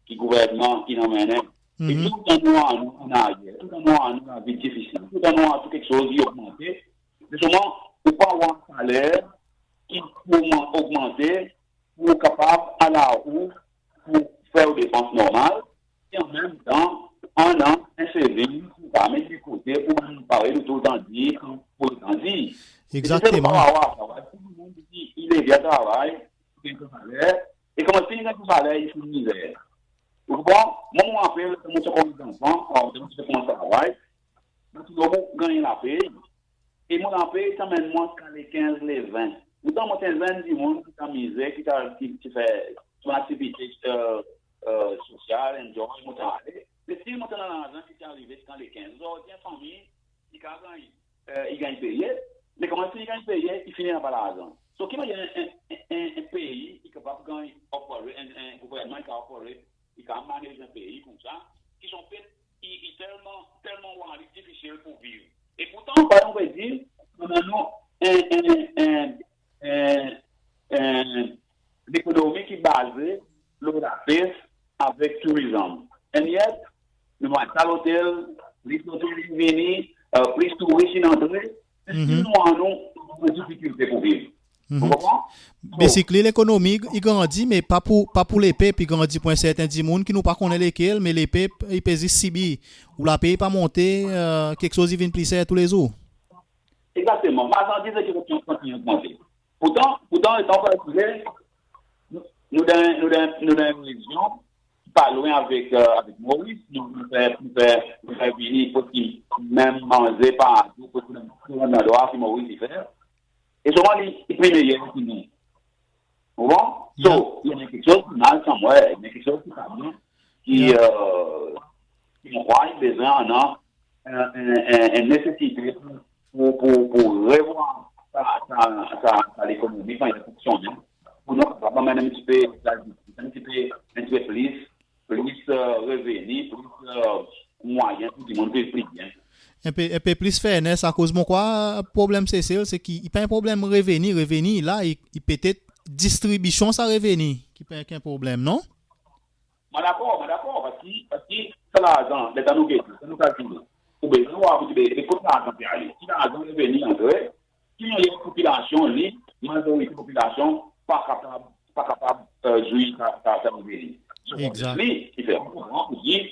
ki gouvernman in anmennen, e toultan nou war nou an aryer, toultan nou war nou lavi difisil, toultan nou war tou keksoz i ogmante. Me selman, ou pa war saler ki pou ogmante pour kapab allow ou pour fer ou depans normal, e an menm tan annan en saving ki ou kapab met de kote pour bann, parey nou toultan dir, pour letan dir. Egzakteman. Tou dimoun ki i leve al travay, i ganny son saler, e konman si i ganny son saler, i fini mizer. Ou konpran? Mwan, mon rapel, mon ti ankor zanfan, mon ti konmans travay, mon ti ganny lapey, e mon lapey ti anmenn mwan ziska le kenz, le ven. Poutan mon ti en zenn dimoun ki ti anmize, ki ti, ki ti fer son aktivite sosyal, enjoy, mon ti ale. Me si mon ti annan larzan ki ti arive ziska le kenz, ozordi en fanmir i kapab ganny, i ganny peye, me konman si i ganny peye, i fini napa larzan. So ki mannyer en, en, en, en pei i kapab ganny operate, en, en gouvernman i kapab operate, i kapab manage en pei koumsa, ki son pep i, i telman, telman war li difisil pour viv. E poutan, parey mon pe dir, nou annan nou en, en, en, en, en lekonomi ki baze lo lapes avek tourizm. And yet, nou war sa lotel, plis lotel in vini, plis touris in antre, e si nou annan nou difikilte pour viv. Ou konpran? So, basically, lekonomi i grandi, me pa pour, pa pour lepep, i grandi pour en serten dimoun ki nou pa konnen lekel, me lepep i pe zis sibir. Ou lapey pa monte, keksoz i vin pli ser toulezour. Egzakteman. Marshandiz e ki kontinyen ogmante. Poutan, poutan, letan ou kalkile, nou, nou dan, nou dan, nou dan en rezyon ki pa lwen avek, avek Moris, nou, nou fer, nou fer, nou fer vini preski menm manze partou, preski menm tou landrwa ki Moris i fer. E selman li, li pli meyer ki nou. Ou konpran? So, i annan keksoz ki mal somewhere, i annan keksoz ki pa byen, ki, ki mon krwar i bezwen annan en, en, en, en nesesite pour, pour, pour, pour revwar sa, sa, sa, sa lekonomi, sa fason i fonksyonnen, pour nou kapab anmenn en pti pe, en pti pe, en pti pe plis, plis reveni, plis mwayen pour dimoun viv pli byen. En pe, en pe plis fairness, akoz mon krwar problenm Sesel, se ki i pa en problenm reveni, reveni i la, i, i petet distribisyon sa reveni ki pe, ki en problenm, non? Mon dakor, mon dakor, paski, paski sa larzan, letan nou gete, letan nou kalkile, ou bezwen war pour dir, be, kot larzan pe ale, ki larzan reveni antre, ki mannyer popilasyon li, mazorite popilasyon pa kapab, pa kapab zwir sa, sa, sa reveni. So, li, i fer, ou konpran, pour dir,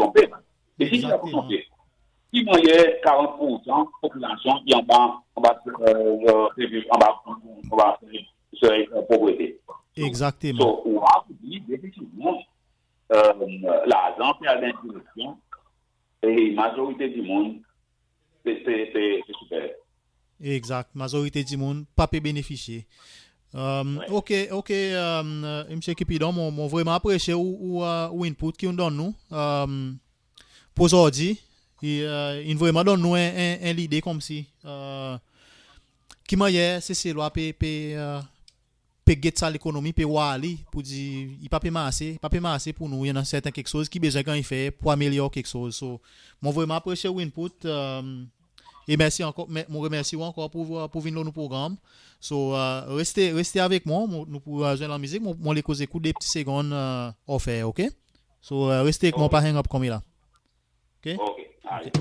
son pep. E si i la pou son pep, ki mannyer karant poursan popilasyon i anba, anba, e, e, pe viv anba, anba, e, e, povrete? Egzakteman. So, ou a pou dir, definitivman, e, larzan pe al dan direksyon, e mazorite dimoun pe, pe, pe, pe soufer. Egzak. Mazorite dimoun pa pe benefisye. Um, OK, OK, um, Msye Cupidon, mon, mon vreman apresye ou, ou, uh, ou input ki ou'n donn nou. Um, pour ozordi, i, uh, in vreman donn nou en, en, en lide konmsi, uh, ki mannyer Seselwa pe, pe, uh, pe get sa lekonomi, pe war li, pour dir i pa pe marse, i pa pe marse pour nou, i annan serten keksoz ki bezwen ganny fer pour amelyor keksoz. So, mon vreman apresye ou input, um, e mersi ankor, me, mon remersi ou ankor pour, pour vin lo nou progranm. So, uh, reste, reste avek mwan, mon, nou pou, uh, zwenn lanmizik, mon, mon le koz ek ou de pti segonn, uh, off air, OK? So, uh, reste ek mwan, pa hang up konmela. OK? OK, ale.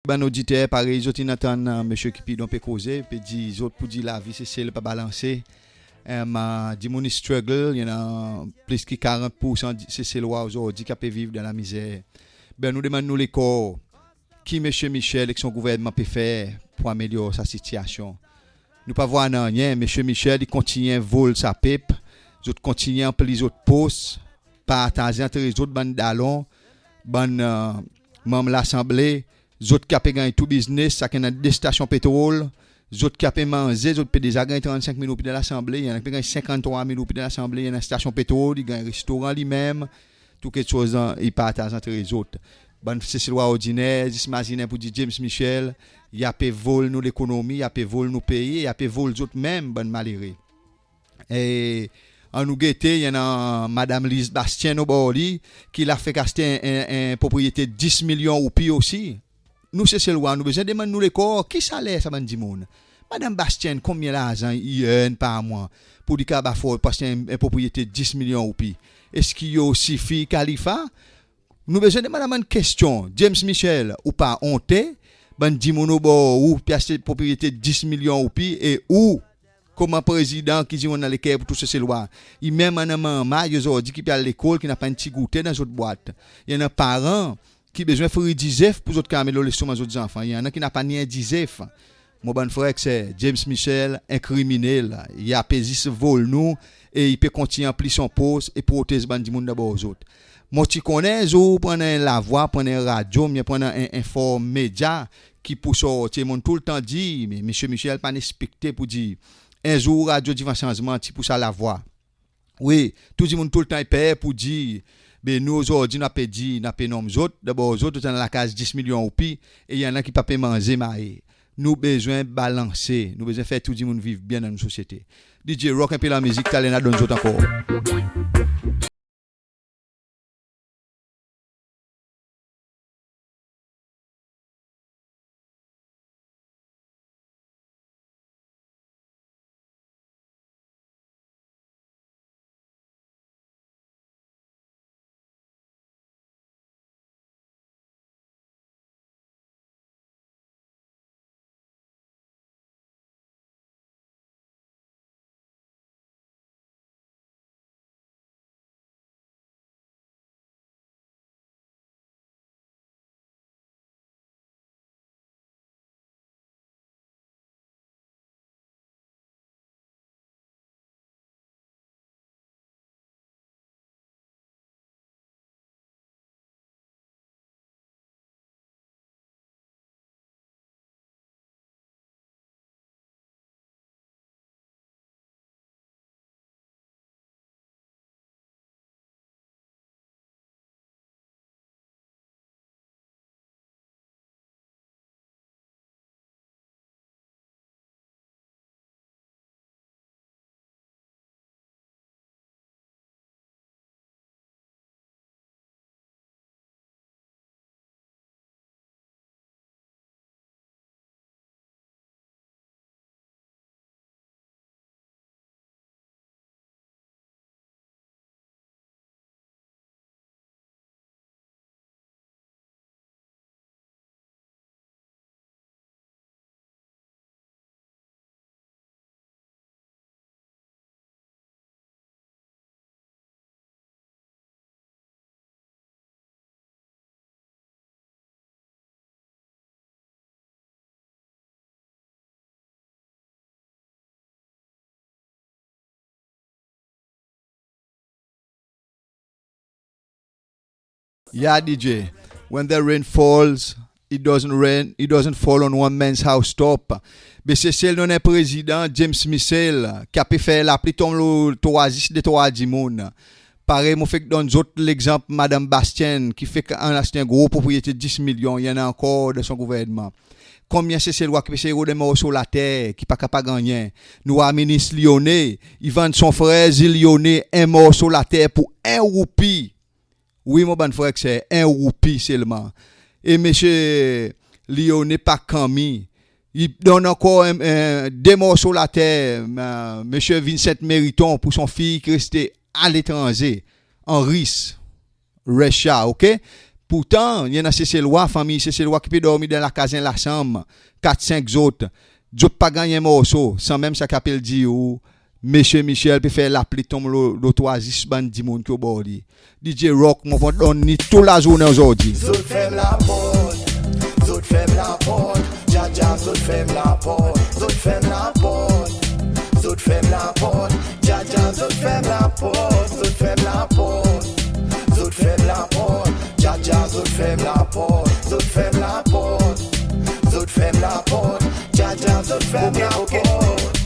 Bann oditer, parey zot in antann, e, Msye Cupidon pe koze, pe dir zot pour dir lavi Sesel pa balanse. Em, e, dimoun i struggle, i annan plis ki karant poursan di, Seselwa ozordi ki a pe viv dan lamizer. Ben, nou demann nou lekor, ki Msye Michel ek son gouvernman pe fer pour amelyor sa sitiyasyon? Nou pa war nanryen. Msye Michel i kontinyen vol sa pep, zot kontinyen ranpli zot pos, partaz antre zot bann dalon, bann, e, manm Lasanble, zot ki a pe ganny tou biznes, sakenn annan de stasyon petrol, zot ki a pe manze, zot pe deza ganny trannsenk mil roupi dan Lasanble, i annan ki pe ganny senkanntrwa mil roupi dan Lasanble, i annan stasyon petrol, i ganny restoran li menm, tou keksoz, i partaz antre zot. Bann Seselwa ordiner, zis mazinen pour dir James Michel, i a pe vol nou lekonomi, i a pe vol nou pei, i a pe vol zot menm, bann malere. E annou gete, i annan Madanm Lise Bastien obor li, ki la fek aste en, en, en propriyete dis milyon roupi osi. Nou Seselwa, nou bezwen demann nou lekor, ki saler sa bann dimoun? Madanm Bastien, konbyen larzan i earn par mwan pour li kapab afford pour aste en, en propriyete dis milyon roupi? Eski i osi fi Khalifa? Nou bezwen demann bann kestyon. James Michel, ou pa onte? Bann dimoun obor ou pe aste propriyete dis milyon roupi, e ou, konman prezidan ki dir ou annan leker pour tou Seselwa, i menm annan manmay ozordi ki pe al lekol, ki napa en pti goute dan zot bwat. I annan paran ki bezwen fri dizef pour zot kapab met lo lestomak zot zanfan. I annan ki napa ni en dizef. Mon bann frer ek ser, James Michel, en kriminel, i a pe zis vol nou, e i pe kontinyen ranpli son pos e protez bann dimoun dabor zot. Mon ti konnen zour pou annan en lavwa, pou annan en radyo, oubyen pou annan en, en form medya ki pou sorti. Mon'n toultan dir, me Msye Michel pa'n ekspekte pour dir, En zour Radyo Divan Sanzman ti pou sa lavwa. Wi, tou dimoun toultan i per pour dir, be nou ozordi nou a pe dir, nou a pe nonm zot, dabor zot, zot annan lakaz dis milyon roupi, e i annan ki pa pe manze maye. Nou bezwen balanse, nou bezwen fer tou dimoun viv byen dan nou sosyete. DJ, rock en pe lanmizik, taler nou a donn zot ankor. Ya, DJ, when the rain falls, it doesn't rain, it doesn't fall on one man's house top. Be Sesel nou annan en prezidan, James Michel, ki a pe fer lapli tonm lo trwa zis detrwa dimoun. Parey mon fek donn zot legzanp Madanm Bastienne, ki fek annan aste en gro propriyete dis milyon, i annan ankor dan son gouvernman. Konbyen Seselwa ki pe sey rod en morso later, ki pa kapab gannyen? Nou war Minis Lyonnais, i vann son frer Zil Lyonnais en morso later pour en roupi. Wi, mon bann frer ek ser, en roupi selman. E Msye Lyonnais pa kanmi. I donn ankor en, en, de morso later, e, Msye Vincent Meriton pour son fiy ki reste aletranze, an Ris, Russia, OK? Pourtan, i annan Seselwa, fanmir Seselwa ki pe dormi dan lakaz en lasanm, kat, senk zot. Zot pa gannyen morso, sanmenm sa ki apel dir ou, Msye Michel pe fer lapli tonm lo, lo trwa zis bann dimoun ki obor li. DJ Rock, mon pou donn li tou lazournen ozordi. Zot ferm laport, zot ferm laport, Djadja, zot ferm laport, zot ferm laport, zot ferm laport, Djadja, zot ferm laport, zot ferm laport, zot ferm laport, Djadja, zot ferm laport, zot ferm laport, zot ferm laport, Djadja, zot ferm laport.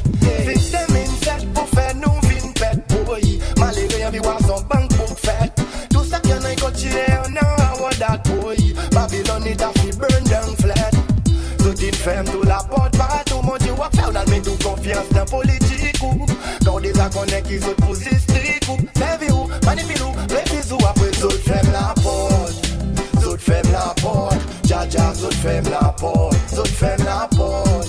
Sistenm in set pour fer nou vin pet, boy. Malere anvi war son bank book fet. Tou sa ki annan i kontinyen annan, a war dat, boy. Babylon i ta fi burn down flat. Zot in ferm tou laport partou, mon Dye, ou a fer ou al met ou konfyans dan politik ou. Kan ou deza konnen ki zot pou zis trik ou, servi ou, manipil ou, refiz ou, apre zot ferm laport. Zot ferm laport. Djadja, zot ferm laport, zot ferm laport,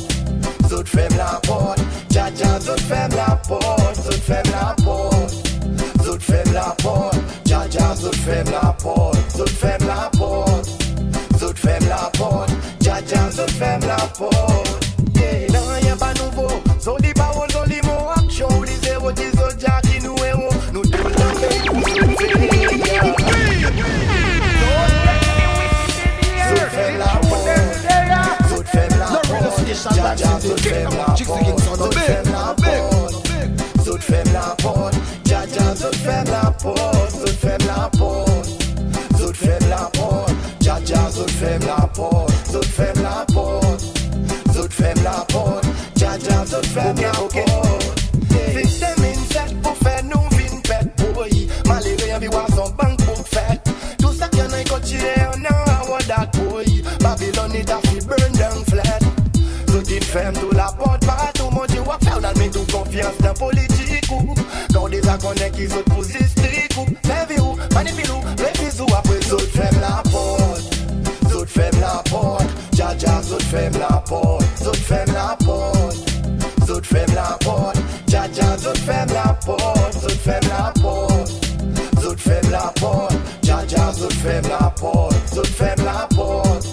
zot ferm laport, Djadja, zot ferm laport, zot ferm laport, zot ferm laport, Djadja, zot ferm laport, zot ferm laport, zot ferm laport, Djadja, zot ferm laport. Yeah, nanryen pa nouvo, zoli pawol, zoli mo, aksyon, ou li zero, di zot dya ki nou ero. Nou toultan pey pou sove. Zot ferm laport, zot ferm laport, Djadja, zot ferm laport, zot ferm laport, zot ferm laport, Djadja, zot ferm laport, zot ferm laport, zot ferm laport, Djadja, zot ferm laport, zot ferm laport, Zot ferm laport. Sistenm in set pour fer nou vin pet, bwoy. Malere anvi war son bank book fet. Tou sa ki annan kot i annan, a war dat, bwoy. Babilon i ta fi burn down flat. Zot in ferm tou laport partou, mon Dye, ou a fer ou al met ou konfyans dan politik ou. Kan ou deza konnen ki zot pou zis trik ou, servi ou, manipil ou, refiz ou, apre zot ferm laport. Zot ferm laport. Dja dja, zot ferm laport, zot ferm laport. Zot ferm laport. Dja dja, zot ferm laport, zot ferm laport. Zot ferm laport. Dja dja, zot ferm laport, zot ferm laport.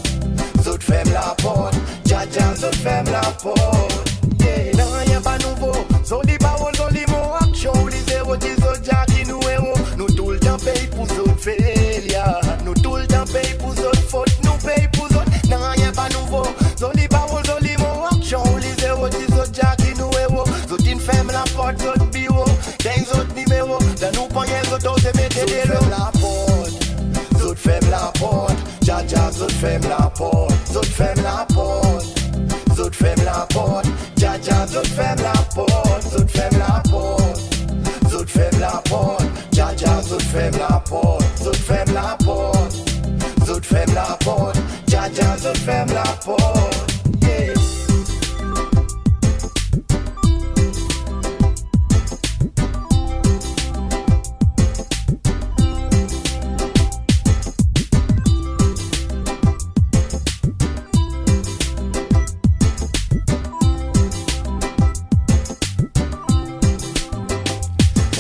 Zot ferm laport. Dja dja, zot ferm laport. Yeah. Nanryen pa nouvo. Zoli pawol, zoli mo, aksyon ou li zewo, dir zot dja ki nou ewo. Nou toultan pey pour zot felya. Nou toultan pey pour zot fot, nou pey pour zot. Nanryen pa nouvo. Zoli pawol, zoli mo, aksyon ou li zewo, dir zot dja ki nou ewo. Zot in ferm laport zot biwo, ganny zot nimero, dan nou ponnyen zot oze mete delo. Zot ferm laport, zot ferm laport. Dja dja, zot ferm laport, zot ferm laport. Zot ferm laport. Dja dja, zot ferm laport, zot ferm laport. Zot ferm laport. Dja dja, zot ferm laport, zot ferm laport. Zot ferm laport. Dja dja, zot ferm laport. Yeah.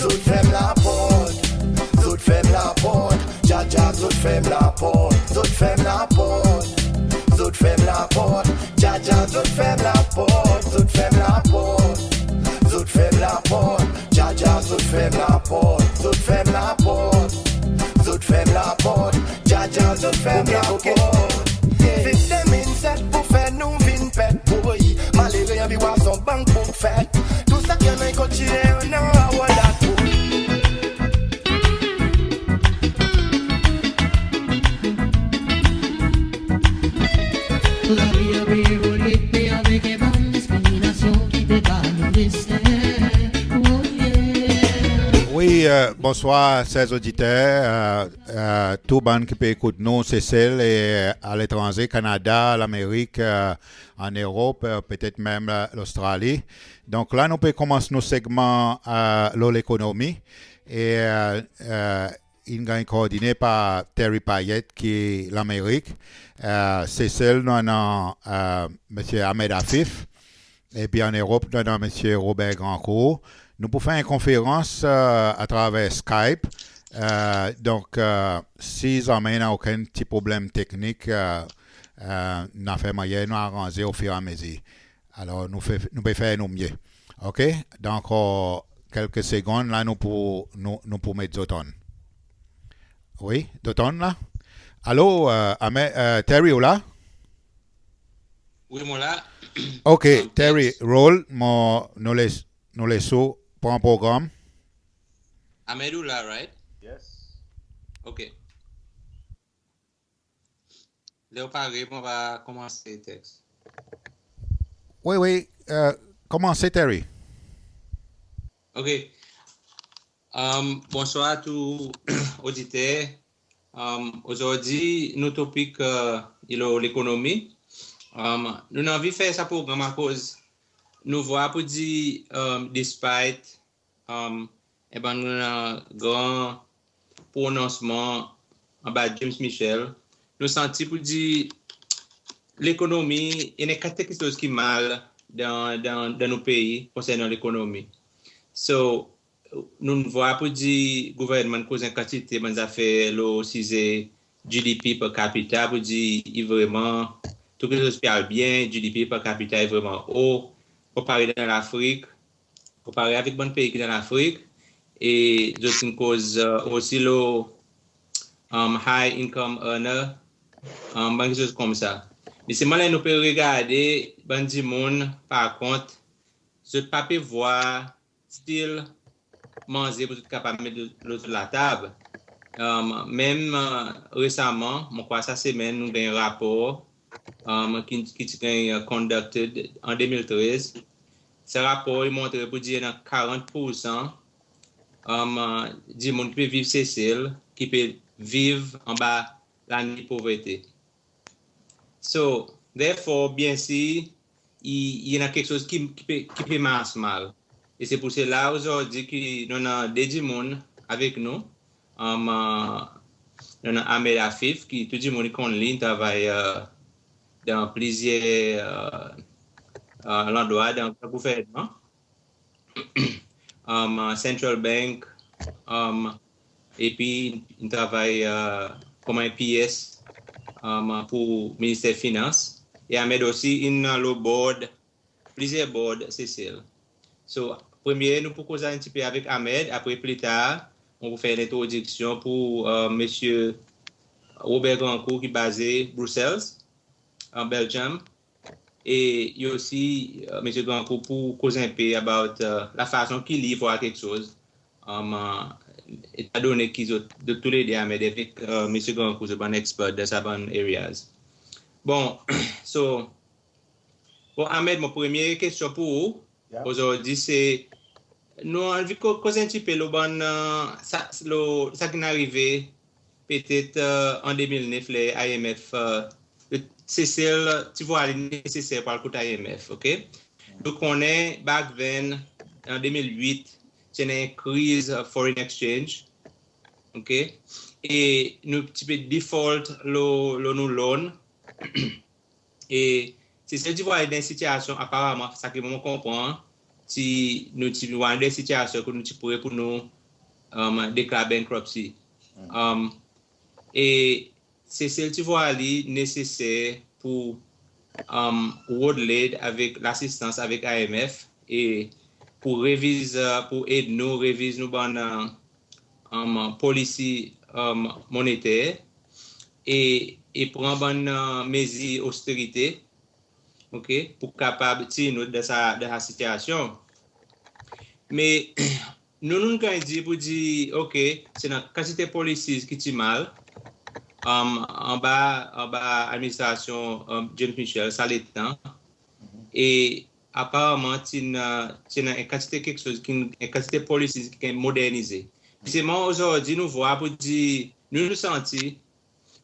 Zot ferm laport, zot ferm laport. Dja dja, zot ferm laport, zot ferm laport. Zot ferm laport. Dja dja, zot ferm laport, zot ferm laport. Zot ferm laport. Dja dja, zot ferm laport, zot ferm laport. Zot ferm laport. Dja dja, zot ferm laport. Sistenm in set pour fer nou vin pet, bwoy. Malere anvi war son bank book fet. Tou sa ki annan kot i annan, a war dat, bwoy. Lavi a pe evolye, me avek en bann diskriminasyon ki pe bat nou desten. Oh yeah. Wi, e, bonswar, ser oditer, e, e, tou bann ki pe ekout nou Sesel e aletranze, Kanada, Lamerik, e, an Erop, e, petet menm, e, Lostrali. Donk la nou pe konmans nou segman, e, lo lekonomi. E, e, e, in ganny koordinen par Terry Payet ki Lamerik. E, Sesel nou annan, e, Msye Ahmed Afif. Epi an Erop nou annan Msye Robert Grandcourt. Nou pou fer en konferans, e, atraver Skype. E, donk, e, si zanmen i annan okenn pti problenm teknik, e, e, nou a fer mannyer nou aranze ofiramezir. Alor, nou fer, nou pe fer nou mye. OK? Dan ankor kelke segonn la, nou pou, nou, nou pou met zot on. Wi, zot on la? Alo, e, Ame-, e, Terry, ou la? Wi, mon la. OK, Terry, rol, mon, nou les, nou les ou pran progranm. Ahmed, ou la, right? Yes. OK. Ler ou pare, mon va konmanse teks. Wi, wi, e, konmanse, Terry. OK. Am, bonswar tou oditer. Am, ozordi nou topik, e, i lo lekonomi. Am, nou anvi fer sa progranm akoz nou war pour dir, am, despite, am, en bann, e, gran prononsman anba James Michel, nou santi pour dir lekonomi, i annan kantite keksoz ki mal dan, dan, dan nou pei konsernan lekonomi. So, nou war pour dir gouvernman koz en kantite bann zafer lo size GDP per capita, pour dir i vreman, tou keksoz pe al byen, GDP per capita i vreman o, konpare dan Lafrik, konpare avek bann pei ki dan Lafrik, e zot in koz, e, osi lo, um, high income earner, um, bann keksoz koumsa. Me selman ler nou pe regarde bann dimoun, par kont, zot pa pe vwar still manze pour zot kapab met lo, lo zot latab. Um, menm, e, resaman, mon krwar sa semenn, nou ganny rapor, um, ki, ki ti ganny, e, conducted an de mil trez. sa rapor i montre pour dir i annan karant poursan, um, dimoun ki pe viv Sesel ki pe viv anba laliny povrete. So, therefore, byensir, i, i annan keksoz ki, ki pe, ki pe mars mal. E se pour sela ozordi ki nou annan de dimoun avek nou. Um, uh, nou annan Ahmed Afif, ki tou dimoun i konn li, i travay, uh, dan plizyer, uh, uh, landrwa dan gouvernman. Um, uh, Central Bank, um, epi in travay, uh, konman en P S, um, pour Minister Finans. E Ahmed osi in, uh, lo board, plizyer board Sesel. So, premye nou pou koz en pti pe avek Ahmed, apre pli tar mon pou fer en lentrodiksyon pour, uh, Msye Robert Grandcourt ki baze Brussels, an Belgium. E i osi, uh, Msye Grandcourt pou koz en pe about, uh, lafason ki li i vwar keksoz. Um, uh, etan done ki zot, zot toulede, Ahmed avek, uh, Msye Grandcourt, zot bann expert dan sa bann areas. Bon, so, bon, Ahmed, mon premye kestyon pour ou, ozordi se, nou anvi ko-, koz en pti pe lo bann, uh, sa, lo, sa ki'n arive petet, uh, an de mil nef, ler I M F, uh, Sesel ti vwar li neseser pour al kot I M F, ok? Nou konnen back then, an de mil wit, ti annan en kriz, uh, foreign exchange, ok? E nou ti pe default lo, lo nou loan. E Sesel ti vwar li dan en sitiasyon, aparaman, sa ki mon konpran, ti, nou ti vwar li dan en sitiasyon kot nou ti pre pour nou, um, deklar bankruptcy. Um, e Sesel ti vwar li neseser pour, um, rod led avek lasistans avek I M F e pour reviz, uh, pour ed nou reviz nou bann, uh, um, polisi, um, moneter e, e pran bann, uh, mezir osterite, ok, pour kapab tir nou dan sa, dan sa sitiasyon. Me nou, nou ganny dir pour dir, ok, se annan kantite policies ki ti mal, um, anba, anba administrasyon, um, James Michel sa letan. E aparaman ti annan, ti annan en kantite keksoz ki, en kantite policies ki ganny modernize. Selman ozordi nou vwar pour dir, nou, nou santi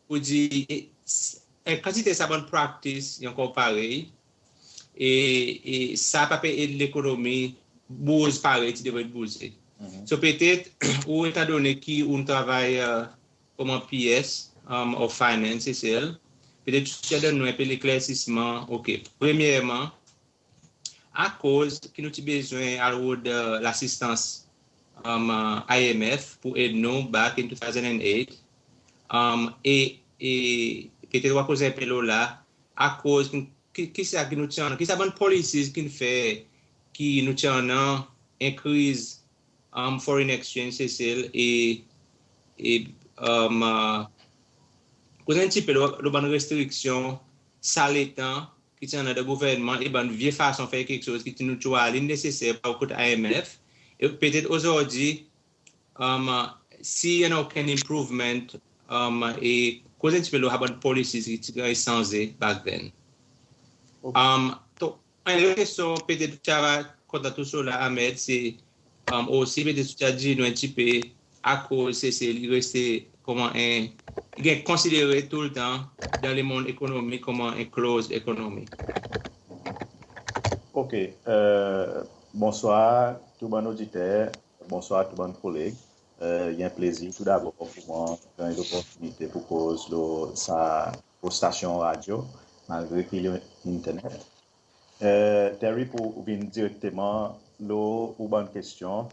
pour dir, e, s-, en kantite sa bann practice i ankor parey, e, e sa pa pe ed lekonomi bouz parey ti devret bouze. So petet, ou etan done ki ou'n travay, uh, konman P S, um, of Finance Sesel, petet ou ti a donn nou en pe leklersisman, ok. Premyerman, akoz ki nou ti bezwen al rod, uh, lasistans, um, uh, I M F pour ed nou back in two thousand and eight, um, e, e petet ou a koz en pe lo la, akoz ki, ki, kisa ki nou ti annan, kisa bann policies ki'n fer ki nou ti annan en kriz, um, foreign exchange Sesel e, e, um, uh, koz en pti pe lo, lo bann restriksyon sa letan ki ti annan dan gouvernman e bann vye fason fer keksoz ki ti nou ti vwar li neseser pour al kot I M F. E petet ozordi, um, si i annan okenn improvement, um, e koz en pti pe lo sa bann policies ki ti ganny sanze back then. Ok. Um, to, en lot kestyon, petet ou ti a kontan tou sela, Ahmed, se, um, osi petet ou ti a dir nou en pti pe akoz Sesel i reste konman en, i ganny konsidere toultan dan lemonn ekonomi konman en closed economy. Ok, euh, bonswar tou bann oditer, bonswar tou bann koleg. Euh, i en plezir toudabor pour mwan ganny loportinite pour koz lo sa, lo stasyon radyo, malgre ki li internet. Euh, Terry, pour vin direkteman lo ou bann kestyon,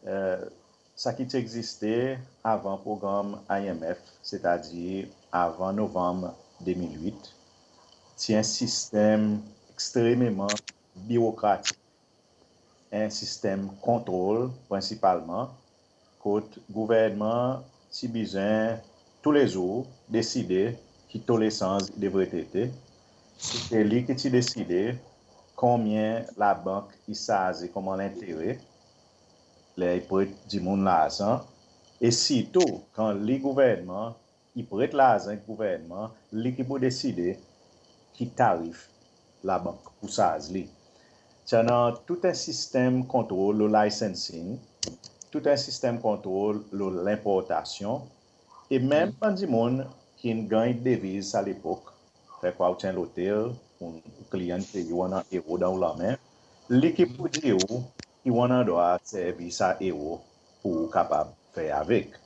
euh, sa ki ti egziste avan progranm I M F, setadir avan Novanm de mil wit, ti en sistenm ekstrememan birokratik, en sistenm kontrol prensipalman, kot gouvernman ti bezwen toulezour deside ki to lesanz i devret ete. Se li ki ti deside konbyen labank i sarze konman lentere ler i pret dimoun larzan, e sirtou kan li gouvernman i pret larzan ek gouvernman, li ki pou deside ki tarif labank pou sarz li. ti annan tou en sistenm kontrol lo licensing, tou en sistenm kontrol lo lenportasyon, e menm bann dimoun ki'n ganny deviz sa lepok, fer krwar ou ti en lotel, ou kliyan pe ou annan ero dan ou lanmen, li ki pou dir ou ki ou annan drwa servi sa ero pour ou kapab fer avek.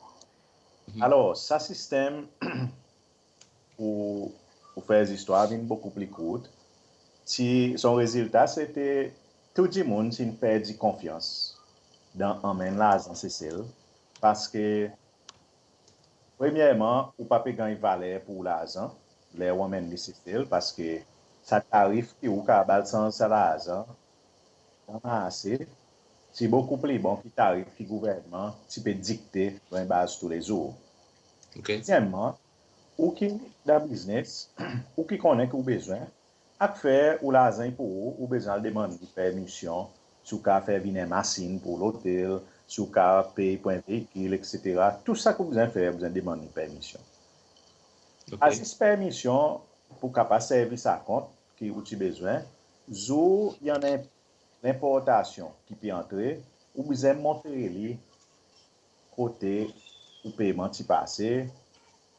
Alor, sa sistenm pour, pour fer zistwar vin bokou pli kourt, ti, son rezilta se ti tou dimoun ti'n perdi konfyans dan anmenn larzan Sesel, paske premyerman, ou pa pe ganny valer pour larzan ler ou anmenn li Sesel, paske sa tarif ki ou kapab al sanz sa larzan dan marse, ti bokou pli bon ki tarif ki gouvernman ti pe dikte lo en baz toulezour. Dezyenmman, ou ki dan biznes, ou ki konnen ki ou bezwen, ak fer ou larzan i pour ou, ou bezwen al demann li permisyon, si ou kapab fer vin en masin pour lotel, si ou kapab pey pour en veikil, etsetera. Tou sa ki ou bezwen fer, ou bezwen demann li permisyon. Pa zis permisyon pour kapab servi sa kont ki ou ti bezwen, zour i annan en lenportasyon ki pe antre, ou bezwen montre li kote ou peyman ti pase,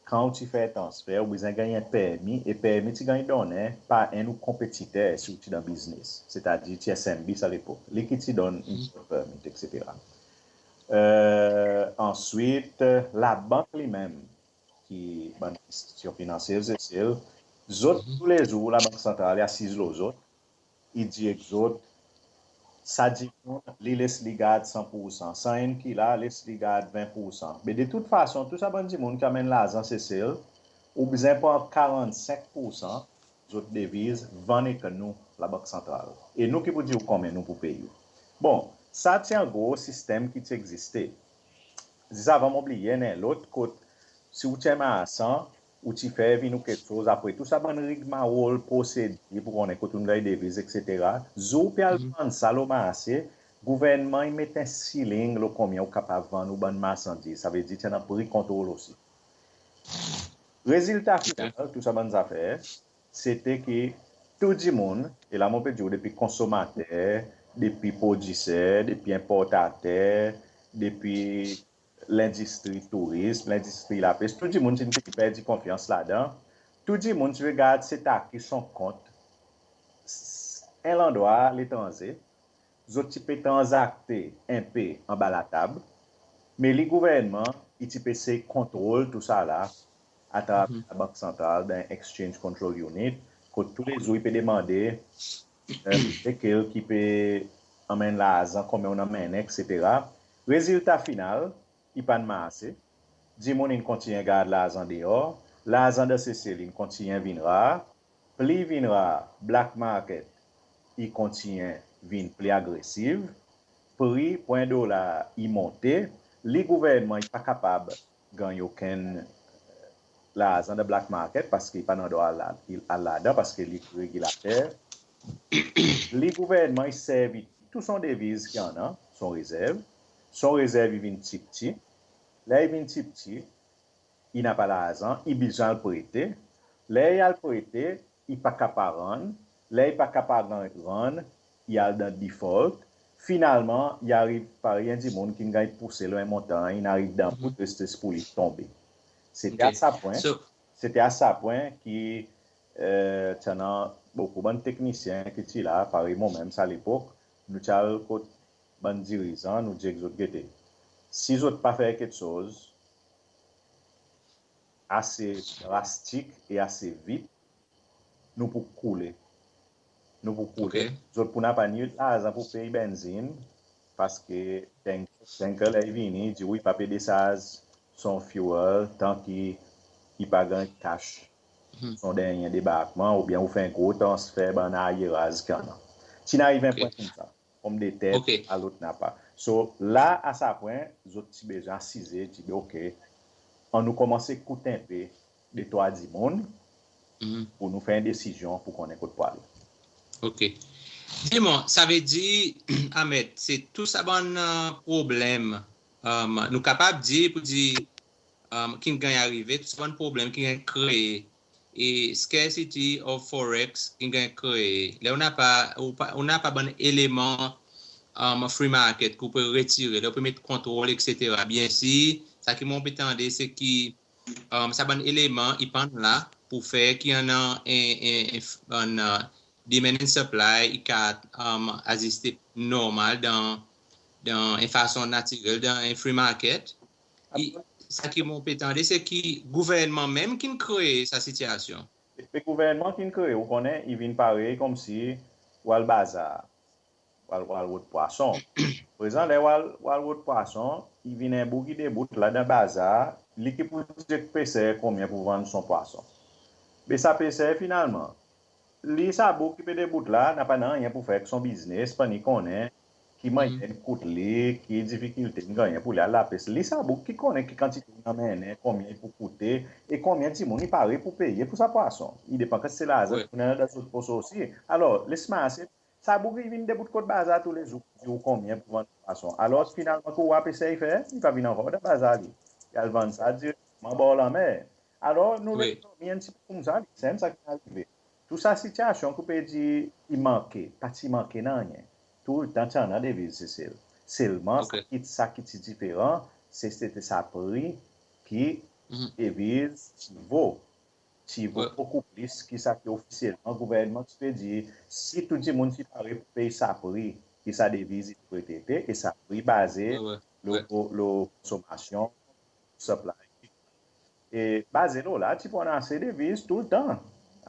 kan ou ti fer transfer, ou bezwen ganny en permi, e permi ti ganny donnen par enn ou konpetiter si ou ti dan biznes, setadir ti S M B sa lepok, li ki ti donn import permit, etsetera. E, answit, labank li menm, ki bann enstitisyon finansyel Sesel, zot toulezour Labank Santral i asiz lo zot, i dir ek zot, sa dimoun, li les li gard san poursan. Sa enn ki la, les li gard ven poursan. Me de tout fason, tou sa bann dimoun ki anmenn larzan Sesel, ou bezwen pran karannsenk poursan zot deviz, vann ek nou, Labank Santral. E nou ki pou dir ou konbyen nou pou pey ou. Bon, sa ti en gro sistenm ki ti egziste. Zis avan mon bliye, annan en lot kot, si ou ti en marsan, ou ti fer vin ou keksoz, apre tou sa bann rigmarol, prosedir pour konnen kot ou'n ganny deviz, etsetera. Zour ou pe al vann sa lo marse, gouvernman i met en ceiling lo konbyen ou kapab vann ou bann marsandiz. Savedir ti annan pri kontrol osi. Rezilta final tou sa bann zafer, se ti ki tou dimoun, e la mon pe dir ou depi konsomater, depi prodiser, depi enportater, depi lendistri tourizm, lendistri lapes, tou dimoun ti'n perdi konfyans ladan. Tou dimoun ti regard sa ki son kont en landrwa letranze, zot ti pe tranzakte en pe anba latab, me li gouvernman i ti pe sey kontrol tou sa la atraver Labank Santral dan Exchange Control Unit, kot toulezour i pe demande, e, lekel ki pe anmenn larzan, konbyen ou'n anmennen, etsetera. Rezilta final, i pa'n marse. Dimoun in kontinyen gard larzan deor, larzan dan Sesel in kontinyen vin rar, pri vin rar, black market i kontinyen vin pli agresiv, pri pour en dolar i monte, li gouvernman i pa kapab ganny okenn larzan dan black market paski i pa annan drwa al ladan, paski li regilater. Li gouvernman i servi tou son deviz ki annan, son rezerv. Son rezerv i vin pti pti. Ler i vin pti pti, i napa larzan, i bezwen al prete. Ler i al prete, i pa kapab rann. Ler i pa kapab rann, i al dan default. Finalman, i ariv parey en dimoun ki'n ganny pouse lo en montanny, in ariv dan bout, reste pour li tonbe. Se ti a sa pwen, se ti a sa pwen ki, e, ti annan bokou bann teknisyen ki ti la, parey mwan menm sa lepok, nou ti al kot bann dirizan, nou dir ek zot, gete, si zot pa fer keksoz ase drastik e ase vit, nou pou koule. Nou pou koule. Zot pou napa ni larzan pour pey benzin, paski tank-, tanker ler i vini, i dir ou i pa pe desarz son fuel tan ki i pa ganny cash son dernyen debarkman, oubyen ou fer en gro transfer bann aryeraz ki annan. Ti'n ariv en pwen koumsa, pomdeter, a lot napa. So, la, a sa pwen, zot ti bezwen asize, ti dir, OK, annou konmans ekout en pe de trwa dimoun pour nou fer en desizyon pour konnen kot pou ale. OK. Dir mwan, savedir, Ahmed, se tou sa bann, e, problenm, e, nou kapab dir pour dir, e, ki'n ganny arive, tou sa bann problenm ki'n ganny kree e scarcity of forex ki ganny kree. Ler ou napa, ou pa, ou napa bann eleman, um, free market ki ou pe retire, ler ou pe met kontrol, etsetera. Byensir, sa ki mon pe tande, se ki, um, sa bann eleman i pa'n la pour fer ki annan en, en, en, en, uh, demand and supply i kapab, um, aziste normal dan, dan en fason natirel dan en free market. I, sa ki mon pe tande, se ki gouvernman menm ki'n kree sa sitiasyon. E gouvernman ki'n kree, ou konnen, i vin parey konmsi ou al bazar, ou al, ou al rod pwason. Prezan, ler ou al, ou al rod pwason, i vin en boug i debout la dan bazar, li ki pou dir peser konbyen pour vann son pwason. Me sa peser, finalman, li, sa boug ki pe debout la, napa nanryen pour fer ek son biznes, pa ni konnen ki mannyer i kout li, ki difikilte in gannyen pour li al lapes. Li, sa boug ki konnen ki kantite in anmennen, konbyen i pou koute, e konbyen dimoun i pare pour peye pour sa pwason. I depan kantite larzan ki ou annan dan zot pos osi. Alor, les marse, sa boug i vin debout kot bazar toulezour, dir ou konbyen pour vann pwason. Alor, finalman, ki ou a pe esey fer, i pa vin ankor dan bazar li. I al vann sa direkteman bor lanmer. Alor, nou lekonomi en pti pe koumsa, li, se sa ki'n arive. Tou sa sitiasyon ki ou pe dir i manke, pa ti manke nanryen. Toultan ti annan deviz Sesel. Selman, sa ki, sa ki ti diferan, se, se ti sa pri ki deviz ti vo. Ti vo bokou plis ki sa ki ofisyelman gouvernman ti pe dir, si tou dimoun ti pare pour pey sa pri ki sa deviz i devret ete, e sa pri baze lo, lo konsomasyon, supply. E baze lo la, ti pou annan ase deviz toultan.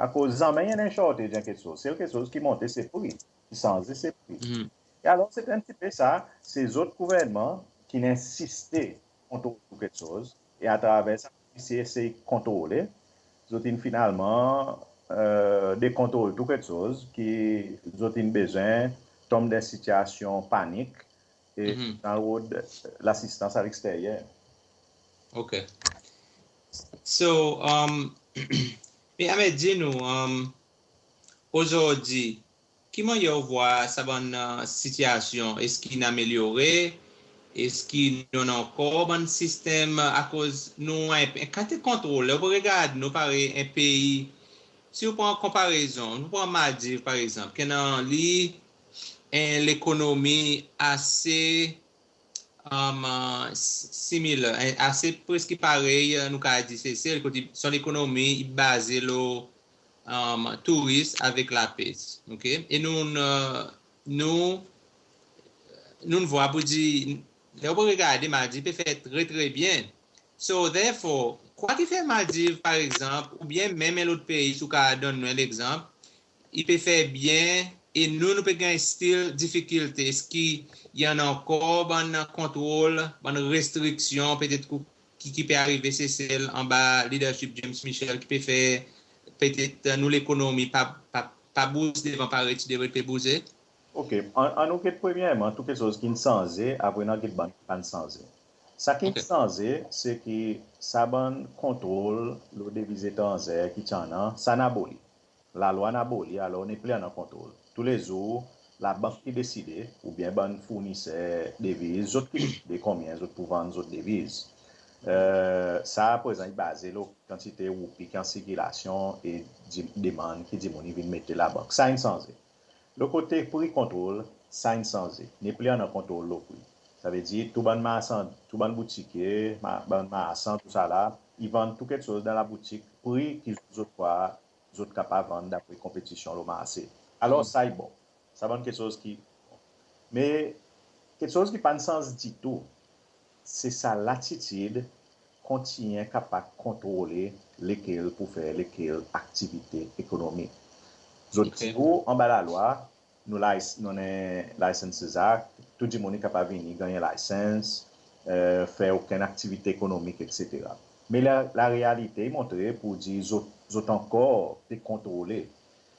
Akoz zanmen i annan shortage dan keksoz. Sel keksoz ki monte se pri, ki sanze se pri. E alor, se en pti pe sa, se zot gouvernman ki'n ensiste kontrol tou keksoz, e atraver sa, esey, esey kontrole, zot in finalman, e, dekontrol tou keksoz, ki zot in bezwen tonm dan sitiasyon panik, e dan rod lasistans a leksteryer. OK. So, um, me Ahmed, dir nou, um, ozordi, ki mannyer ou vwar sa bann, uh, sitiasyon? Eski in amelyore? Eski nou annan ankor bann sistenm? Akoz nou annan en, en kantite kontrol. Ler ou pe regard nou parey en pei, si ou pran konparezon, nou pran Maldiv, par egzanp, ki annan li en lekonomi ase, um, uh, s-, similar, en, ase preski parey, uh, nou kapab dir Sesel, kot son lekonomi i baze lo, um, touris avek lapes. OK? E nou, uh, nou, nou vwar pour dir, ler ou pe regarde, Maldiv pe fer tre, tre byen. So, therefore, kwa ki fer Maldiv, par egzanp, oubyen menm en lot pei, si ou kapab donn nou en legzanp, i pe fer byen, e nou, nou pe ganny still difikilte? Eski i annan ankor bann kontrol, bann restriksyon, petet ki, ki pe arive Sesel anba leadership James Michel, ki pe fer petet, e, nou lekonomi pa, pa, pa bouz devan parey ti devret pe bouze? OK, ann, annou get premyerman tou keksoz ki'n sanze, apre nou a get bann ki pa'n sanze. Sa ki'n sanze, se ki sa bann kontrol lo deviz etranzer ki ti annan, sa in aboli. Lalwa in aboli, alor nepli annan kontrol. Toulezour, labank ki deside, oubyen bann fourniser deviz, zot ki deside konbyen zot pou vann zot deviz. E, sa aprezan i baze lo kantite roupi ki an sirkilasyon e di-, demann ki dimoun i vin mete labank. Sa in sanze. Lo kote pri kontrol, sa in sanze. Nepli annan kontrol lo pri. Savedir tou bann marsan, tou bann boutikye, ma-, bann marsan, tousala, i vann tou keksoz dan laboutik, pri ki zot krwar zot kapab vann dapre konpetisyon lo marse. Alor, sa i bon. Sa bann keksoz ki, me keksoz ki pa'n sanz ditou, se sa latitid kontinyen kapab kontrole lekel pou fer lekel aktivite ekonomik. Zot dir ou anba lalwa, nou lais-, nou annan Licences Act, tou dimoun i kapab vini, ganny en license, e, fer okenn aktivite ekonomik, etsetera. Me la, larealite i montre pour dir zot, zot ankor pe kontrole.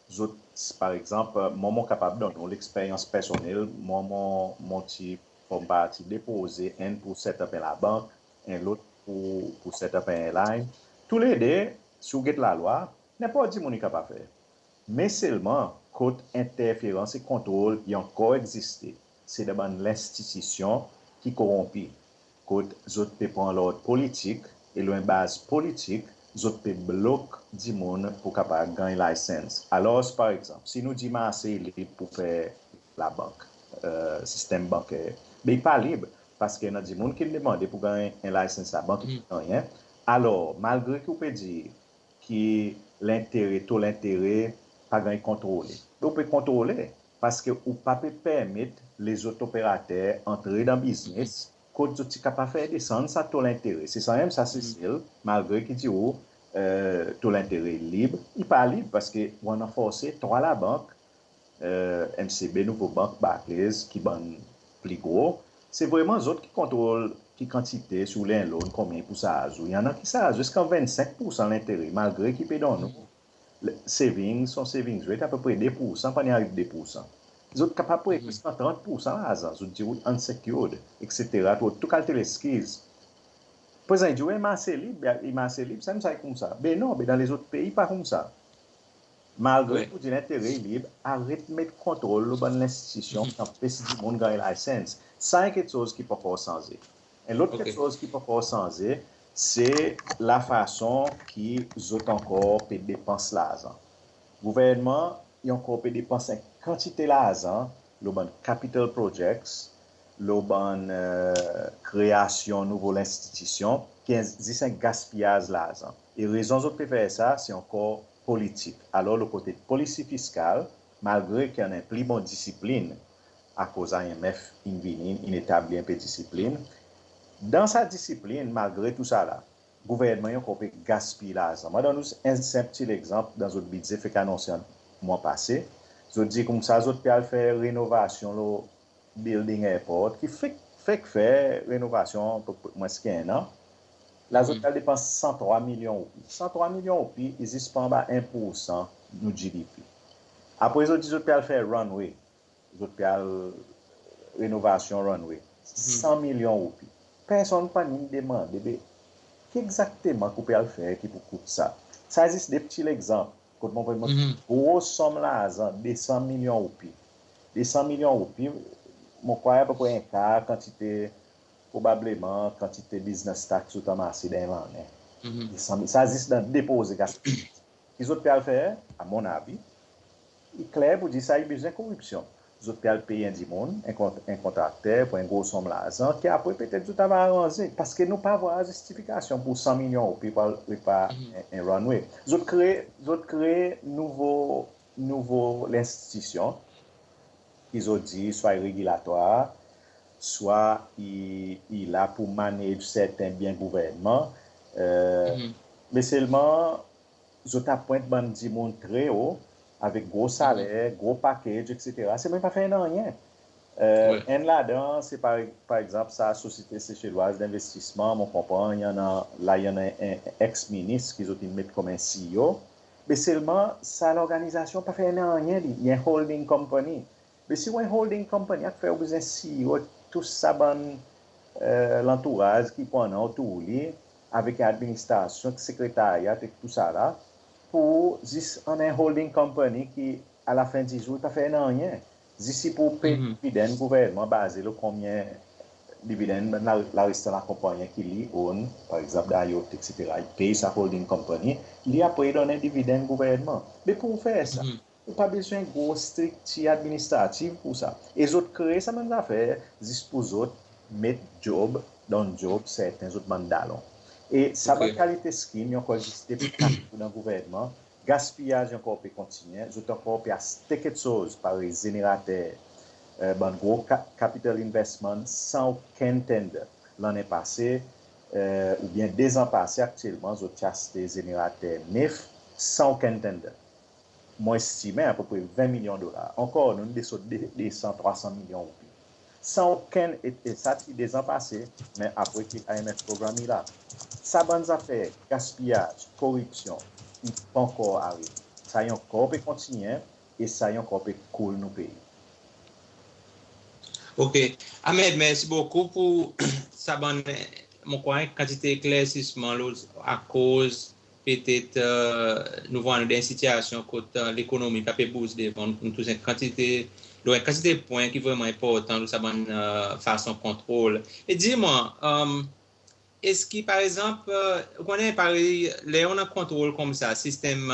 Zot, par egzanp, mwan, mon kapab donn ou leksperyans personnel, mwan, mon, mon ti form parti de proze, enn pour set up en labank, en lot pour, pour set up en airline. Toulede, si ou get lalwa, nenport dimoun i kapab fer. Me selman, kot enterferans e kontrol i ankor egziste, se dan bann lenstitisyon ki koronpi, kot zot pe pran lord politik, e lo en baz politik, zot pe blok dimoun pour kapab ganny license. Alors, par egzanp, si nou dir marse i lib pour fer labank, e, sistenm banker, be i pa lib, paski annan dimoun ki'n demande pour ganny en license labank, i pa ganny. Alors, malgre ki ou pe dir ki lentere, to lentere pa ganny kontrole, be ou pe kontrole, paski ou pa pe permet lezot operater antre dan biznes kot zot ti kapab fer desann sa to lentere. Se sanmenm sa Cecil, malgre ki dir ou, e, to lentere lib, i pa lib, paski ou annan forse trwa labank, e, M C B, Nouvobanq, Barclays, ki bann pli gro, se vreman zot ki kontrol ki kantite, si ou le en loan, konbyen i pou sarz ou. I annan ki sarz ou ziska vennsenk poursan lentere, malgre ki pe donn ou le, savings, son savings rate apepre de poursan, pa ni ariv de poursan. Zot kapab prete ziska trant poursan larzan, zot dir ou unsecured, et cetera. Tou, tou kalite leskiz. Prezan i dir ou i marse lib, i marse lib, sa, sa i koumsa. Be non, be dan lezot pei pa koumsa. Malgre ki ou dir lentere i lib, aret met kontrol lo bann lenstitisyon ki anpes dimoun ganny license. Sa en keksoz ki pa ankor sanze. En lot keksoz ki pa ankor sanze, se lafason ki zot ankor pe depans larzan. Gouvernman i ankor pe depans en kantite larzan lo bann capital projects, lo bann, e, kreasyon nouvo lenstitisyon, ki en, zis en gaspiyaz larzan. E rezon zot pe fer sa, se ankor politik. Alor, lo kote polisi fiskal, malgre ki annan en pli bon disiplin, akoz I M F in vini, in etabli en pe disiplin, dan sa disiplin, malgre tou sa la, gouvernman i ankor pe gaspiy larzan. Mon donn ou en senp pti legzanp, dan zot bidze fek anonse mwan pase, zot dir koumsa zot pe al fer renovasyon lo building airport, ki fek, fek fer renovasyon pou mwens ki en an. La zot pe al depans san trwa milyon roupi. San trwa milyon roupi, i zis pa anba en poursan nou G D P. Apre zot dir zot pe al fer runway, zot pe al renovasyon runway, san milyon roupi. Personn pa ni demande, be, ki egzakteman ki ou pe al fer ki pou kout sa? Sa zis de pti legzanp. Kot mon pe montre gro sonm larzan, de san milyon roupi. De san milyon roupi, mon krwar apepre en kar kantite, probableman, kantite business tax zot anmase dan en lannen. De san milyon, sa zis dan depoze gaspiy. Ki zot pe al fer, a mon avi, i kler pour dir sa i bezwen koripsyon. Zot pe al pey en dimoun, en kont-, en kontrakter pour en gro sonm larzan, ki apre petet zot ava aranze, paski nou pa vwar zistifikasyon pour san milyon roupi pour al repar en, en runway. Zot kree, zot kree nouvo, nouvo lenstitisyon, ki zot dir swa i regilatwar, swa i, i la pour manage serten byen gouvernman. E, me selman, zot apwent bann dimoun tre o, avek gro saler, gro package, et cetera. Se menm pa fer nanryen. E, enn ladan, se par, par egzanp, sa Société Seychelloise d'Investissement, mon konpran, i annan, la i annan en, en eks-minis ki zot in met konman C E O. Me selman, sa lorganizasyon pa fer nanryen, li, i en holding company. Me si ou en holding company, afer ou bezwen sir tou sa bann, e, lantouraz ki pou annan otour li, avek administrasyon, sekretarya, ek tou sa la, pour zis annan en holding company ki, a lafen di zour, i pa fer nanryen. Zis i pou pey dividend gouvernman, baze lo konbyen dividend la, larestan lakonpannyen ki li own, par egzanp, Dayot, et cetera. I pey sa holding company, li apre i donn en dividend gouvernman. Me pour ou fer sa, ou pa bezwen gro striktir administrativ pour sa. E zot kree sa bann zafer zis pour zot met job, donn job serten zot bann dalon. E sa bann kalite skim i ankor egziste partou dan gouvernman. Gaspiyaz i ankor pe kontinyen. Zot ankor pe aste keksoz, parey zenerater, e, bann gro ka-, capital investment san okenn tender. Lannen pase, e, oubyen de zan pase, aktyelman zot ti aste zenerater nef san okenn tender. Mon estimen apepre ven milyon dolar. Ankor, nou'n desot de, de san, trwa san milyon roupi. San okenn, e, e sa ti de zan pase, me apre ki I M F program i la. Sa bann zafer gaspiyaz, koripsyon, i pa ankor arive. Sa i ankor pe kontinyen, e sa i ankor pe koul nou pei. OK. Ahmed, mersi bokou pour sa bann, mon krwar, kantite eklersisman lo akoz petet, e, nou vwar nou dan en sitiasyon kot, e, lekonomi pa pe bouz devan, nou tous en kantite, lo en kantite pwen ki vreman enportan lo sa bann, e, fason kontrol. E dir mwan, e, eski, par egzanp, ou konnen parey ler ou annan kontrol koumsa, sistenm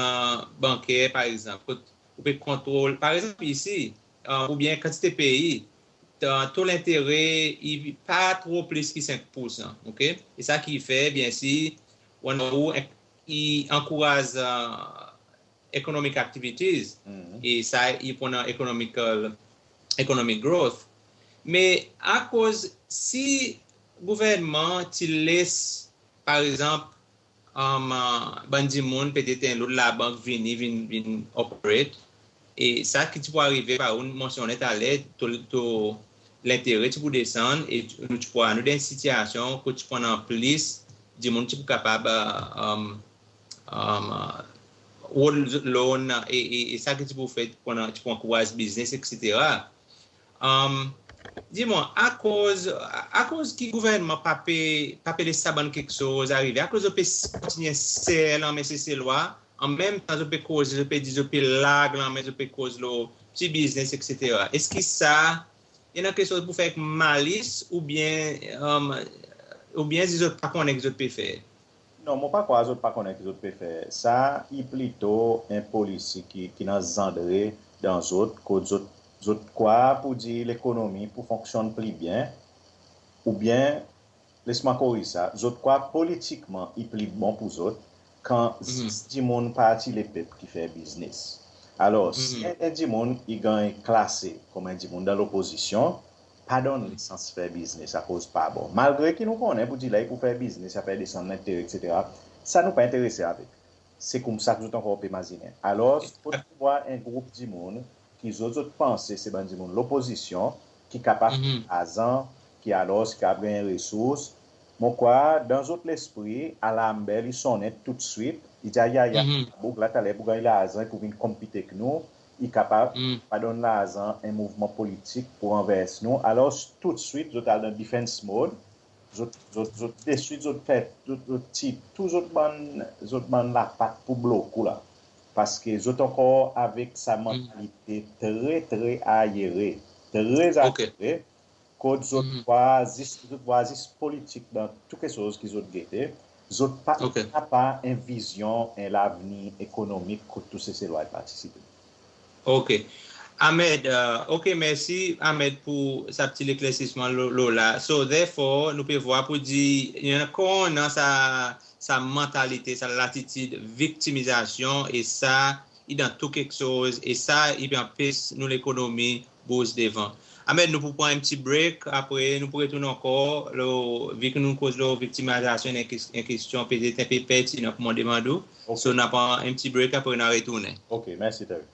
banker, par egzanp, kot ou pe kontrol, par egzanp, isi, oubyen kantite pei, to lentere i pa tro plis ki senk poursan, oke? E sa ki fer, byensir, ou annan ou, i ankouraz economic activities, e sa i pou annan economical, economic growth. Me akoz si gouvernman ti les, par egzanp, bann dimoun, petet en lot labank vini, vin, vin operate, e sa ki ti pou arive, parey ou mansyonnen taler, to, to lentere ti pou desann, e nou ti pou, nou dan en sitiasyon kot ti pou annan plis dimoun ti pou kapab rod loan, e, e, e sa ki ti pou fer, ti pou annan, ti pou ankouraz biznes, etsetera. Dir mwan, akoz, akoz ki gouvernman pa pe, pa pe les sa bann keksoz arive? Akoz zot pe kontinyen ser lanmen Seselwa, an menm tan zot pe koze, zot pe dir, zot pe larg lanmen, zot pe koz lo pti biznes, etsetera. Eski sa i annan keksoz pou fer ek malis, oubyen, oubyen si zot pa konnen ki zot pe fer? Non, mon pa krwar zot pa konnen ki zot pe fer. Sa i plito en polisi ki, ki anzandre dan zot, kot zot, zot krwar pou dir lekonomi pou fonksyonn pli byen, oubyen, les mwan korij sa, zot krwar politikman i pli bon pou zot kan zis dimoun Parti Lepep ki fer biznes. Alor, si en, en dimoun i ganny klase konman en dimoun dan lopozisyon, pa donn li sans fer biznes akoz pa bon. Malgre ki nou konnen pou dir ler i pou fer biznes, i a fer desann lentere, etsetera. Sa nou pa enterese avek. Se koumsa ki zot ankor pe mazinen. Alor, kot ou war en group dimoun ki zot, zot panse se bann dimoun lopozisyon ki kapab fer larzan, ki alor ki kapab ganny resours, mon krwar dan zot lespri, alarm bell i sonnen toudswit, i dir, ayayay, boug la taler pou ganny larzan, i pou vin konpit ek nou, i kapab pa donn larzan en mouvman politik pou ranvers nou. Alor, toudswit, zot al dan defense mode, zot, zot, zot deswit, zot fer, zot, zot tir tou zot bann, zot bann lapat pou blok ou la. Paske zot ankor avek sa mantalite tre, tre aryere, tre aryere, kot zot war zis, zot war zis politik dan tou keksoz ki zot gete. Zot pa, pa en vizyon, en lavenir ekonomik kot tou Seselwa i partisipe. Oke. Ahmed, oke, mersi Ahmed pou sa pti leklersisman lo, lo la. So, therefore, nou pe vwar pou dir, i annan ankor sa, sa mantalite, sa latitid viktimizasyon, e sa i dan tou keksoz, e sa i pe anpes nou lekonomi bouz devan. Ahmed, nou pou pran en pti break, apre nou pou retournen ankor, lo, vi ki nou koz lo viktimizasyon, en kes-, en kestyon petet en pe pertinan pou mwan demann ou. So, nou a pran en pti break, apre nou a retournen. Oke, mersi Terry.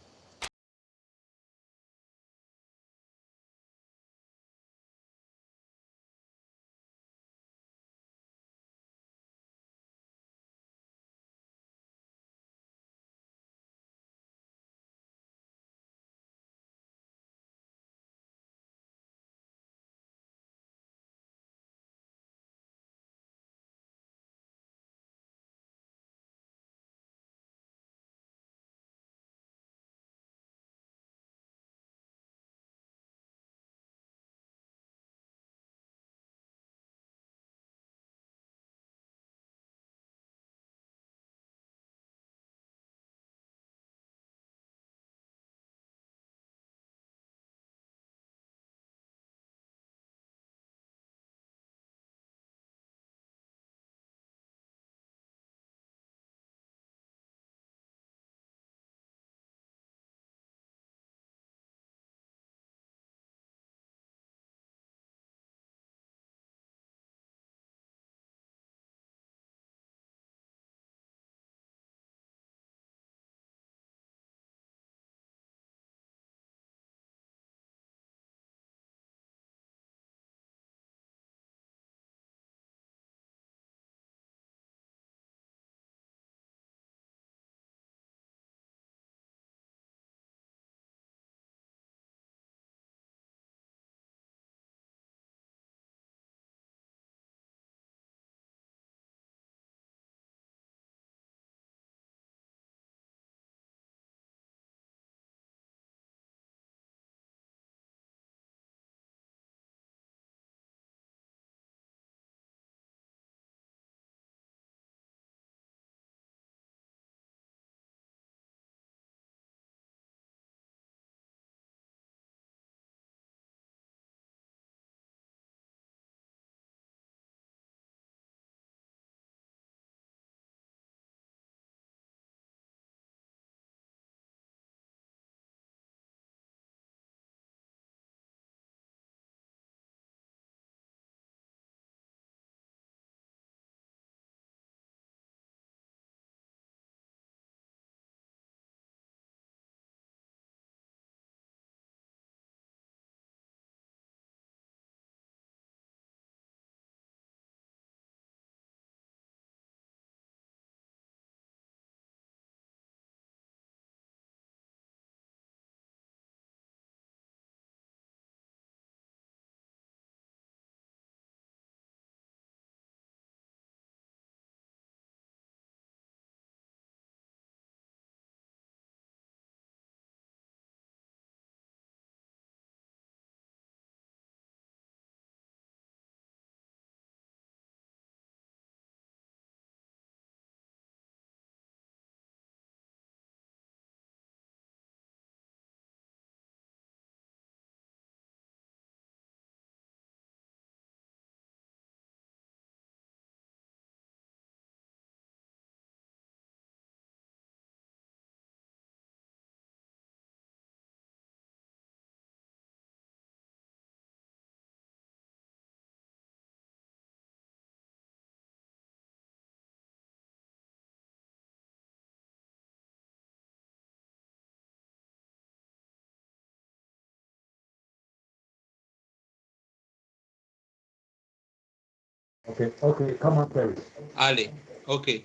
OK, OK, come on, Terry. Ale, OK.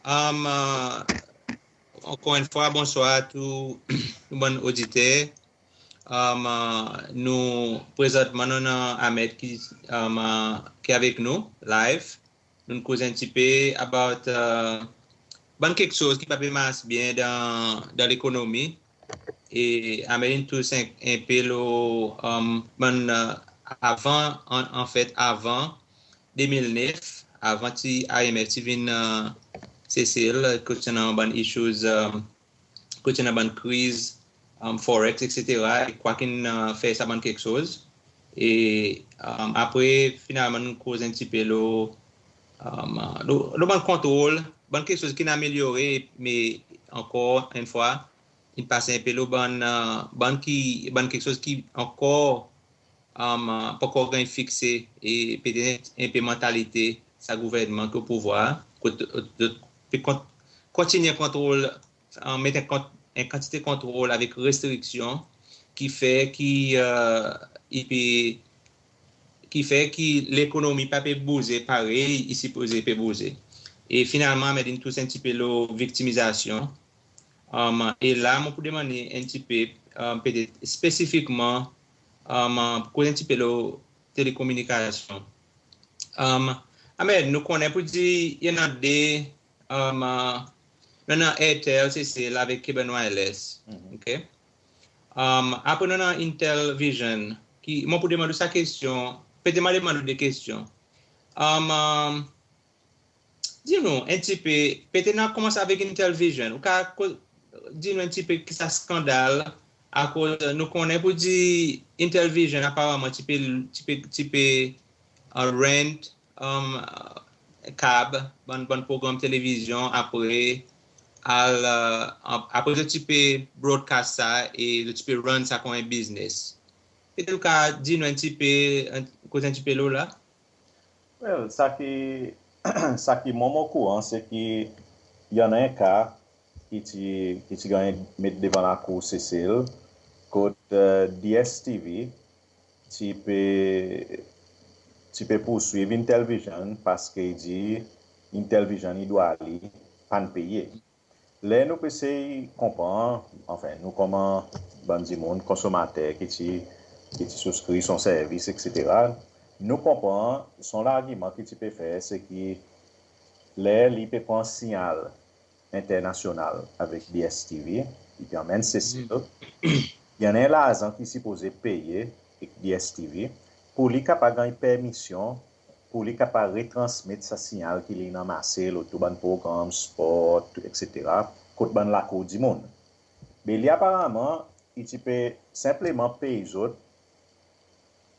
Um, uh, ankor enn fwa, bonswar a tou, tou bann oditer. Um, uh, nou, prezantman, nou annan Ahmed ki, um, uh, ki avek nou, live. Nou'n koz enn pti pe about, uh, bann keksoz ki pa pe mars byen dan, dan lekonomi. E Ahmed in tous en, en pe lo, um, bann, uh, avan, an, anfet, avan de mil nef, avan ti I M F ti vin, uh, Sesel, kot ti annan bann issues, um, kot ti annan bann kriz, um, forex, et cetera. E kwa ki'n, uh, fer sa bann keksoz. E, um, apre, finalman, nou koz enn pti pe lo, um, uh, lo, lo bann kontrol, bann keksoz ki'n amelyore, me ankor enn fwa, in pas en pe lo bann, uh, bann ki, bann keksoz ki ankor, um, uh, pa ankor ganny fikse, e petet en pe mantalite sa gouvernman ki o pouvwar, kot, kot, pe kont-, kontinyen kontrol, uh, met en kont-, en kantite kontrol avek restriksyon ki fer ki, uh, i pe, ki fer ki lekonomi pa pe bouze parey i sipoze pe bouze. E finalman, Ahmed in tous enn pti pe lo viktimizasyon. Um, e la, mon pou demann li enn pti pe, um, petet spesifikman, um, koz enn pti pe lo telekominikasyon. Um, Ahmed, nou konnen pour dir i annan de, um, nou annan Airtel, Sesel avek Cable and Wireless. OK? Um, apre nou annan Intelvision, ki, mon pou demann ou sa kestyon, petet mon a demann ou de kestyon. Um, um, Dir nou enn pti pe, petet nou a konmans avek Intelvision. Ou kapab dir nou enn pti pe ki sa skandal, akoz nou konnen pour dir Intelvision aparamman ti pe, ti pe, ti pe, uh, rent, um, uh, kab, bann, bann progranm televizyon, apre, al, uh, ap-, apre zot ti pe broadcast sa e zot ti pe run sa konman en biznes. Petet ou kapab dir nou enn pti pe, enn, koz enn pti pe lo la? Well, sa ki, sa ki mwan mon okouran, se ki i annan en ka ki ti, ki ti ganny met devan lakour Sesel, kot, eh, D S T V ti pe, ti pe pourswiv Intelvision paske i dir Intelvision i dwa li pa'n peye. Ler nou pe sey konpran, anfen, nou konman bann dimoun konsomater ki ti, ki ti souskri son servis, et cetera, nou konpran son largiman ki ti pe fer, se ki ler li pe pran sinyal enternasyonal avek D S T V, i pe anmenn Sesel, i annan larzan ki sipoze peye ek D S T V pour li kapab ganny permisyon pour li kapab retransmet sa sinyal ki li'n anmase lo tou bann progranm, spor, et cetera, kot bann lakour dimoun. Me li, aparaman, i ti pe senpleman pey zot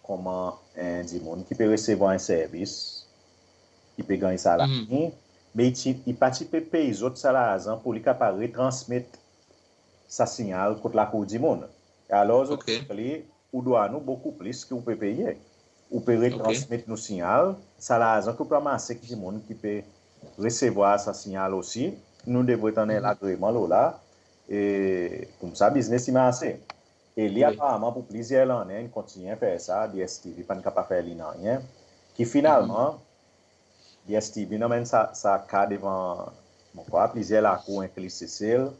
konman en dimoun ki pe resevwar en servis, ki pe ganny sa larzan, me i ti, i pa ti pe pey zot sa larzan pour li kapab retransmet sa sinyal kot lakour dimoun. E alor, zot dir li, ou dwa nou bokou plis ki ou pe peye. Ou pe retransmet nou sinyal, sa larzan ki ou pe anmase ki dimoun ki pe resevwar sa sinyal osi, nou devret annan en lagreman lo la, e koumsa biznes i marse. E li, aparaman, pour plizyer lannen, in kontinyen fer sa, D S T V pa'n kapab fer li nanryen. Ki finalman, D S T V in anmenn sa, sa ka devan, mon krwar, plizyer lakour, enkli Sesel.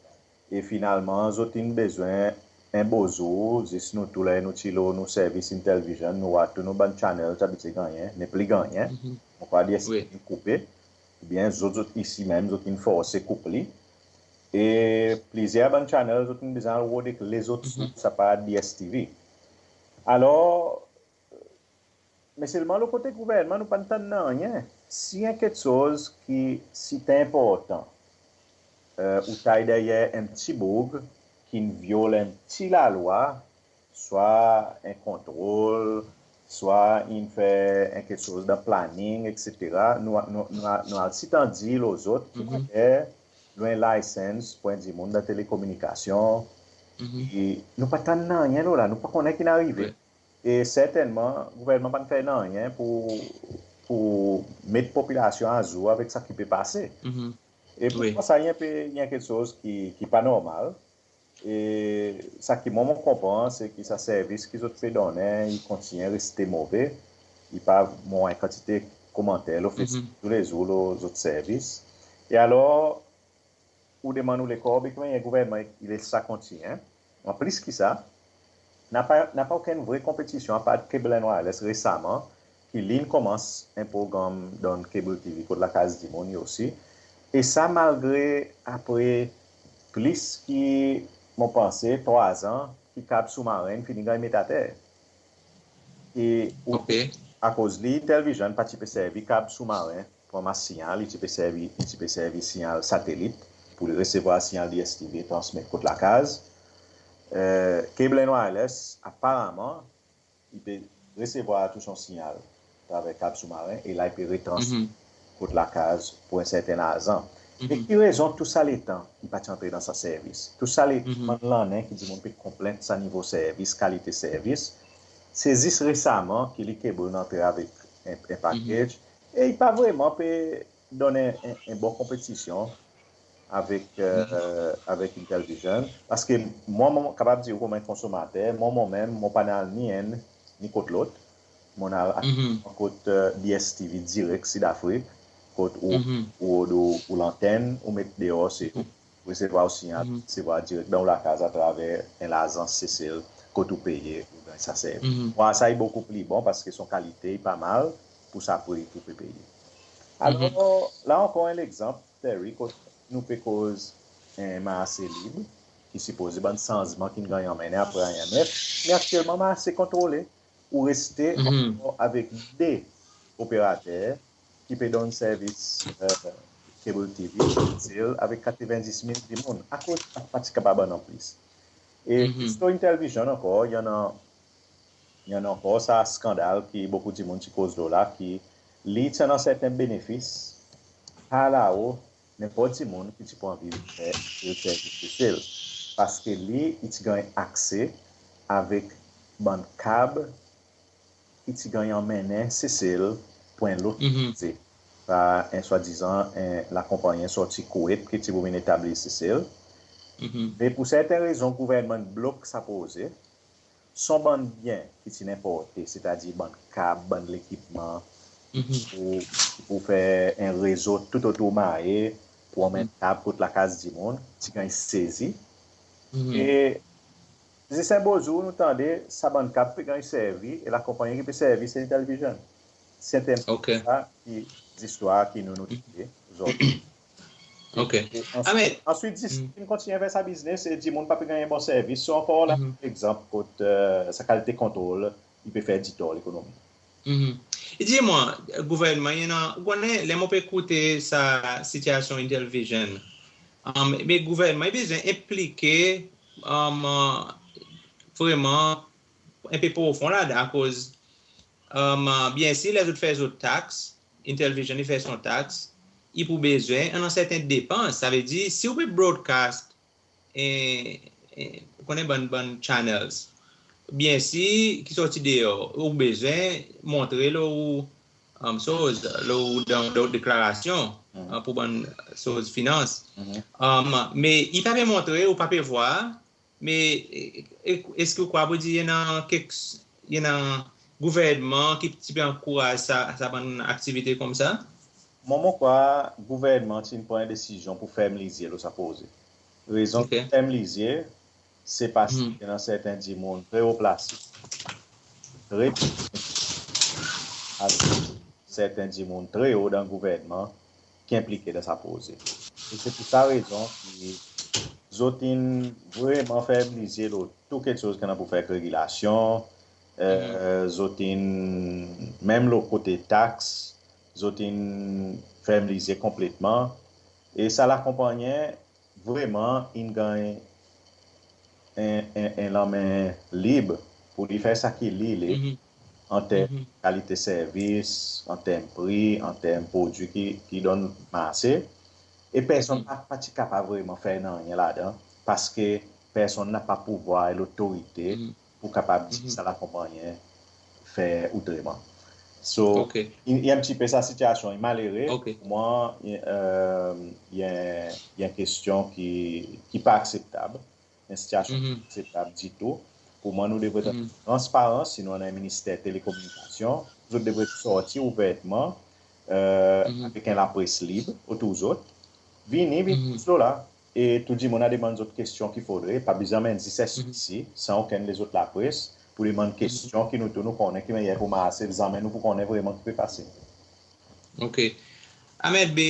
E finalman, zot in bezwen en bo zour, zis nou tou, ler nou ti lo nou servis Intelvision, nou war tou nou bann channel ti abitye gannyen, nepli gannyen. Mon krwar D S T V in koupe, oubyen zot, zot isi menm, zot in forse koup li. E plizyer bann channel, zot in bezwen al rod ek lezot sours, apar D S T V. Alor, me selman lo kote gouvernman, nou pa'n tann nanryen. Si en keksoz ki sitan enportan, eh, ou tay deryer en pti boug ki'n vyol en pti lalwa, swa en kontrol, swa in fer en keksoz dan planning, et cetera, nou, nou, nou, nou al sitan dir lo zot, ki mater lo en license pour en dimoun dan telekominikasyon, e nou pa tann nanryen lo la, nou pa konnen ki'n arive. E sertennman, gouvernman pa'n fer nanryen pour, pour met popilasyon azour avek sa ki pe pase. E pour mwan, sa i en pe, i en keksoz ki, ki pa normal. E sa ki mwan, mon konpran, se ki sa servis ki zot pe donnen, i kontinyen reste move. I pa, mon war en kantite komanter lo Facebook toulezour lo zot servis. E alor, ou demann ou lekor, be ki mannyer gouvernman i les sa kontinyen. An plis ki sa, napa, napa okenn vre konpetisyon apard Cable and Wireless resaman, ki li in komans en progranm dan Cable T V kot lakaz dimoun li osi. E sa malgre apre plis ki, mon panse, trwa an, ki kab soumaren fini ganny met ater. E akoz li, Intelvision pa ti pe servi kab soumaren pour anmas sinyal, i ti pe servi, i ti pe servi sinyal satelit pour li resevwar sinyal D S T V transmet kot lakaz. E, Cable and Wireless, aparaman, i pe resevwar tou son sinyal atraver kab soumaren e la i pe retransmet kot lakaz pour en serten larzan. E ki rezon tou sa letan i pa ti antre dan sa servis? Tou sa letan, lannen ki dimoun pe konplent sa nivo servis, kalite servis, se zis resaman ki li Cable in antre avek en, en package e i pa vreman pe donn en, en, en bon konpetisyon avek, e, avek Intelvision. Parski mwan, mon kapab dir ou konman en konsomater, mwan, mwan menm, mon pa'n al ni enn ni kot lot. Mon'n al kot, e, D S T V direk Sid Afrik, kot ou, ou, ou, ou lantenn, ou met deor, se ou resevwar ou sinyal, resevwar direk dan ou lakaz atraver en lazans Sesel kot ou peye, ou ganny sa servis. Mwan, sa i bokou pli bon parski son kalite i pa mal pour sa pri ki ou pe peye. Alor, la ankor en legzanp, Terry, kot nou pe koz en marse lib, ki sipoze bann sanzman ki'n ganny anmennen apre I M F, me aktyelman marse kontrole. Ou reste ankor avek de operater ki pe donn servis, e, Cable T V, Cell, avek katrevendis mil dimoun. Akoz pa ti kapab annan plis? E zis lo Intelvision ankor, i annan, i annan ankor sa skandal ki bokou dimoun ti koz lo la, ki li ti annan serten benefis par lao nenport dimoun ki ti pou anvi fer servis Sesel. Parski li, i ti ganny akse avek bann kab ki ti ganny anmennen Sesel pour en lot kote. Par en swadizan, en lakonpannyen sorti Kuwait ki ti pou vin etablir Sesel. Me pour serten rezon, gouvernman blok sa proze. Son bann byen ki ti'n enporte, setadir bann kab, bann lekipman, pour, pour fer en rezo toutotour Mahé, pour anmenn kab kot lakaz dimoun, ti ganny sezi. E zis en bo zour, nou tande sa bann kab pe ganny servi, e lakonpannyen ki pe servi, se Intelvision. Se en sa ki zistwar ki nou, nou tande ozordi. OK. Answit, zis in kontinyen fer sa biznes e dimoun pa pe ganny bon servis. So ankor la, egzanp kot, e, sa kalite kontrol, i pe fer ditor lekonomi. E dir mwan, gouvernman, i annan, ou konnen, ler mon pe ekoute sa sitiasyon Intelvision, e, me gouvernman i bezwen enplike, e, vreman en pe profon ladan, akoz, e, byensir, ler zot fer zot taks, Intelvision i fer son taks, i pou bezwen annan serten depans. Savedir, si ou pe broadcast, e, e, ou konnen bann, bann channels, byensir, ki sorti deor, ou bezwen montre lo ou, e, soz, lo ou dan, dan deklarasyon, e, pour bann soz finans. E, me i pa pe montre, ou pa pe vwar, me, e, e, eski ou krwar poudir i annan kek, i annan gouvernman ki ti pe ankouraz sa, sa bann aktivite koumsa? Mwan, mon krwar gouvernman ti'n pran en desizyon pour ferm lizye lo sa proze. Rezon ki ferm lizye, se parski i annan serten dimoun tre o plase, tre, avek serten dimoun tre o dan gouvernman ki enplike dan sa proze. E se pour sa rezon ki zot in vreman ferm lizye lo tou keksoz ki annan pour fer ek regilasyon, e, zot in, menm lo kote taks, zot in ferm lizye konpletman. E sa lakonpannyen vreman in ganny en, en, en lanmen lib pour li fer sa ki li le, an term kalite servis, an term pri, an term prodwi ki, ki donn marse. E personn pa, pa ti kapab vreman fer nanryen ladan, parski personn napa pouvwar e lotorite pour kapab dir sa lakonpannyen fer otreman. So, i, i en pti pe sa sitiasyon, i malere. Pour mwan, i, e, i en, i en kestyon ki, ki pa akseptab. En sitiasyon pa akseptab ditou. Pour mwan, nou devret annan transparans, si nou annan en minister telekominikasyon, zot devret sorti ouvertman euh, avek en lapres lib otour zot, vini, vini lo la. E tou dimoun a demann zot kestyon ki fodre, pa bezwen anmenn zis SBC, san okenn lezot lapres, pour demann kestyon ki nou tou nou konnen ki mannyer pour marse, zanmen nou pou konnen vreman ki pe pase. Ok. Ahmed, be,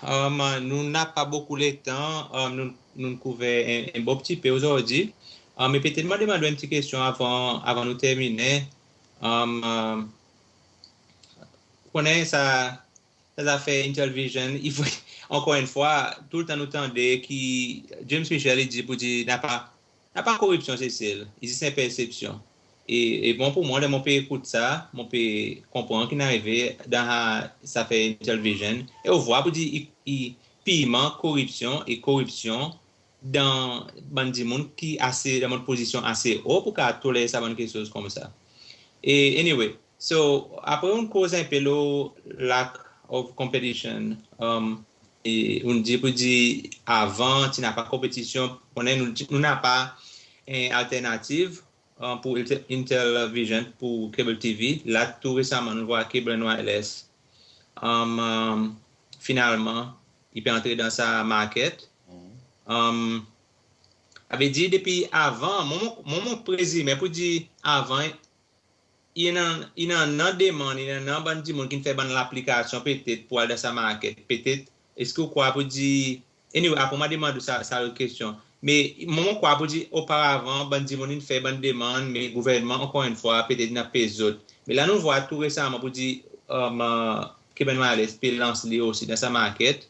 um, nou napa bokou letan, um, nou, nou'n kouver en, en bon pti pe ozordi. Um, me petet mon demann ou en pti kestyon avan, avan nou terminen. Um, um, konnen sa, sa zafer Intelvision, i fo, ankor enn fwa, toultan nou tande ki James Michel i dir pour dir napa, napa koripsyon Sesel, i zis en persepsyon. E, e bon pour mwan, ler mon pe ekout sa, mon pe konpran ki'n arive dan sa, sa zafer Intelvision. E ou vwar pour dir i, i pirman koripsyon, e koripsyon dan bann dimoun ki ase, dan bann pozisyon ase o pour kapab toler sa bann keksoz koumsa. E anyway, so, apre ou'n koz en pe lo lack of competition, um, e ou'n dir pour dir avan ti napa konpetisyon, konnen nou, nou napa en alternativ, um, pour Intel-, Intelvision pour cable T V. La tou resaman nou vwar Cable and Wireless, um, um, finalman i pe antre dan sa market. Um, savedir depi avan, mon, mon, mon, mon prezimen pour dir avan, i annan, i annan demann, i annan bann dimoun ki'n fer bann laplikasyon petet pour al dan sa market. Petet, eski ou krwar pour dir, anyway, apre mon a demann ou sa, sa lot kestyon. Me mon, mon krwar pour dir oparavan, bann dimoun in fer bann demann, me gouvernman, ankor enn fwa, petet in pez zot. Me la nou vwar tou resaman pour dir, um, uh, Cable and Wireless pe lans li osi dan sa market.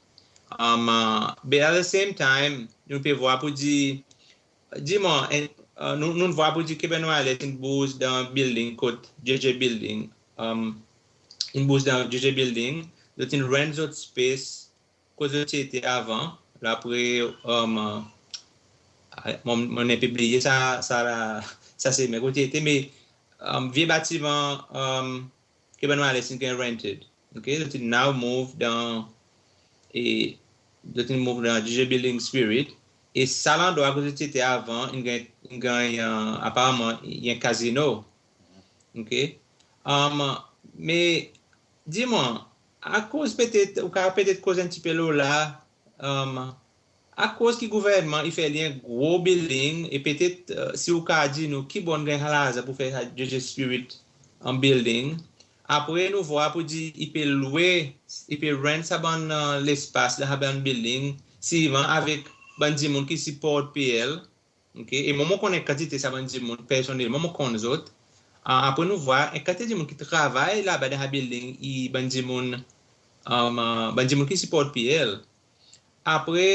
Um, uh, but at the same time, nou pe vwar pour dir, dir mwan, en, uh, nou, nou vwar pour dir Cable and Wireless in bouz dan building kot J J Building, um, in bouz dan J J Building, zot in rent zot space kot zot ti ete avan. La apre, um, uh, mon, mon en pe bliye sa, sa la, sa semen kot ti ete, me, um, vye batiman, um, Cable and Wireless in ganny rented. Ok, zot in now move dan, e, zot in move dan J J Building Spirit. E sa landrwa kot zot ti ete avan, in ganny, in ganny, uh, aparamman, i en kazino. Ok. Um, me, dir mwan, akoz petet, ou kapab petet koz en pti pe lo la, um, akoz ki gouvernman i fer li en gro building, e petet, uh, si ou kapab dir nou ki bor in ganny sa larzan pour fer sa J J Spirit, um, building. Apre nou vwar pour dir i pe lwe, i pe rent sa bann, uh, lespas dan sa bann building, sirman avek bann dimoun ki siport P L. Ok, e mwan mon konnen kantite sa bann dimoun, personnelman mon konn zot. Ah, apre nou vwar en kantite dimoun ki travay laba dan sa building, i bann dimoun, um, uh, bann dimoun ki siport P L. Apre,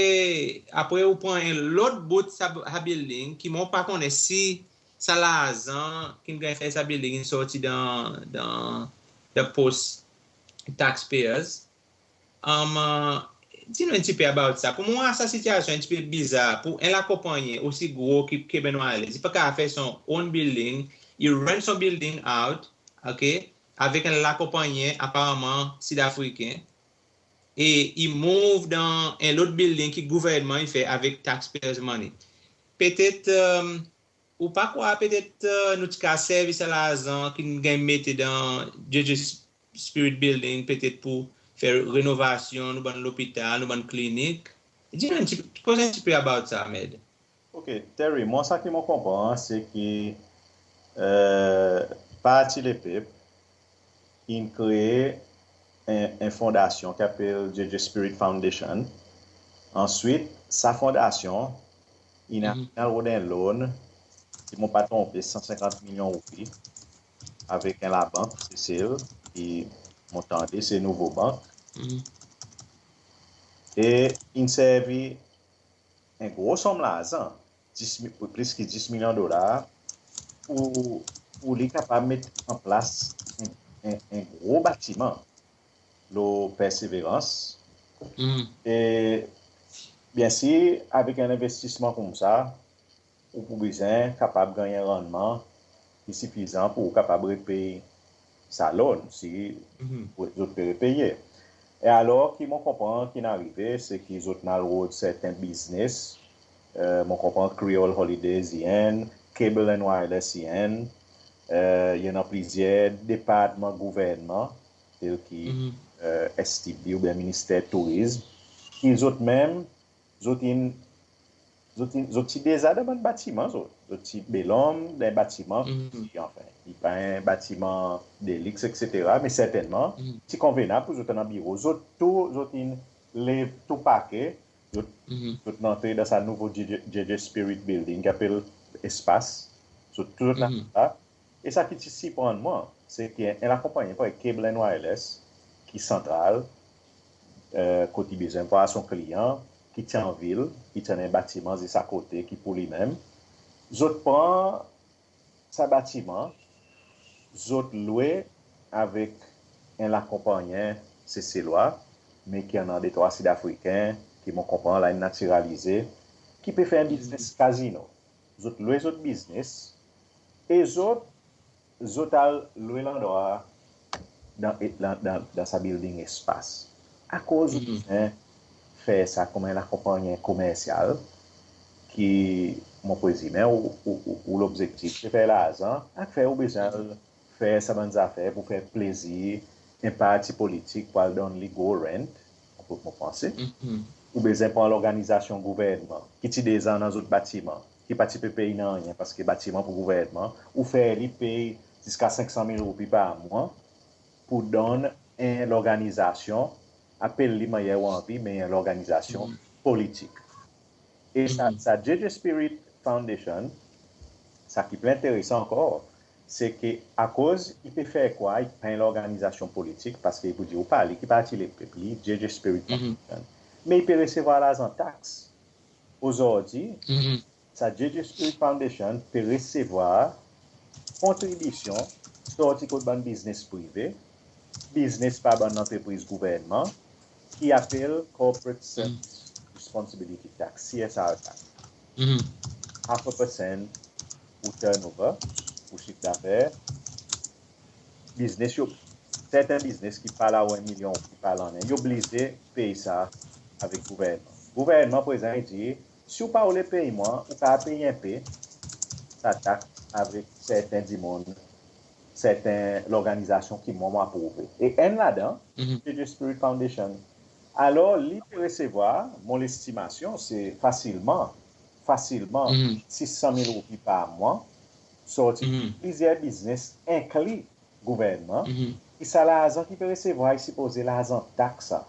apre ou pran en lot bout sa, sa building, ki mon pa konnen si sa larzan ki'n ganny fer sa building in sorti dan, dan, dan pos taxpayers. Um, uh, dir nou en pti pe about sa. Pour mwan, sa sitiasyon en pti pe bizar pour en lakonpannyen osi gro ki Cable and Wireless. I pa kapab fer son own building, i rent son building out, ok, avek en lakonpannyen aparamman Sid Afriken. E i move dan en lot building ki gouvernman i fer avek taxpayers money. Petet, um, ou pa krwar petet, uh, nou ti kapab servi sa larzan ki'n ganny mete dan J J Spirit Building, petet pour fer renovasyon nou bann lopital, nou bann klinik? Dir nou en pti, koz en pti pe about sa, Ahmed. Ok, Terry, mwan sa ki mon konpran, se ki, uh, Parti Lepep in kree en, en fondasyon ki apel J J Spirit Foundation. Answit, sa fondasyon in al rod en loan, si mon pa tronpe, san senkant milyon roupi, avek en labank Sesel, ki mon tande se Nouvobanq. E in servi en gro sonm larzan, dis mi-, plis ki dis milyon dolar, pour, pour li kapab met an plas en, en, en gro batiman lo Perseverance. E byensir, avek en lenvestisman koumsa, ou pou bezwen kapab ganny en rannman ki sifizan pour ou kapab repey sa loan, si zot pe repeye. E alor ki mon konpran ki'n arive, se ki zot in al rod serten biznes, uh, mon konpran Creole Holidays i enn, Cable and Wireless i enn, uh, i annan plizyer departman gouvernman, tel ki e, S T B oubyen Minister Tourizm, ki zot menm, zot in, zot in, zot ti deza dan bann batiman, zot. Zot ti Bel Ombre, dan batiman, anfen, i pa en batiman de liks, etsetera, me sertennman, ti konvenab pour zot annan biro. Zot tou, zot in lev tou pake, zot, zot antre dan sa nouvo J J, J J Spirit Building, ki apel Espace. Zot tou zot la. E sa ki ti sirprann mwan, se ki en lakonpannyen parey Cable and Wireless, ki santral, e, kot i bezwen vwar son kliyan, ki ti an vil, ki ti annan en batiman zis akote, ki pour li menm. Zot pran sa batiman, zot lwe avek en lakonpannyen Seselwa, me ki annan de trwa Sid Afriken, ki mon konpran la in natiralize, ki pe fer en biznes kazino. Zot lwe zot biznes, e zot, zot al lwe landrwa dan, dan, dan, dan sa building Espace. Akoz ou bezwen fer sa konman en lakonpannyen komersyal, ki mon prezimen ou, ou, ou, ou lobzektif se fer larzan, afer ou bezwen al fer sa bann zafer pour fer plezir en parti politik pour al donn li gro rent, mon, mon panse. Ou bezwen pran lorganizasyon gouvernman, ki ti deza annan zot batiman, ki pa ti pe pey nanryen, paski batiman pour gouvernman, ou fer li pey ziska senk san mil roupi par mwan, pour donn en lorganizasyon, apel li mannyer ou anvi, me en lorganizasyon politik. E sa, sa J J Spirit Foundation, sa ki pli enteresan ankor, se ki akoz i pe fer krwar i pa en lorganizasyon politik, paski i pou dir ou pa li ki Parti Lepep, li J J Spirit Foundation. Me i pe resevwar larzan taks. Ozordi, sa J J Spirit Foundation pe resevwar kontribisyon sorti kot bann biznes prive, biznes par bann lantrepriz gouvernman, ki apel Corporate Service Responsibility Tax, C S R tax. Half a percent pour turnover, pour chif dafer. Biznes yo, serten biznes ki pa la o en milyon roupi par lannen, yo oblize pey sa avek gouvernman. Gouvernman prezan i dir, si ou pa oule pey mwan, ou kapab pey en pe sa taks avek serten dimoun, serten lorganizasyon ki mwan mon aprouve. E enn ladan, J J Spirit Foundation. Alor, li pe resevwar, mon lestimasyon, se fasilman, fasilman sis san mil roupi par mwan, sorti plizyer biznes, enkli gouvernman, e sa larzan ki pe resevwar i sipoze larzan taks sa.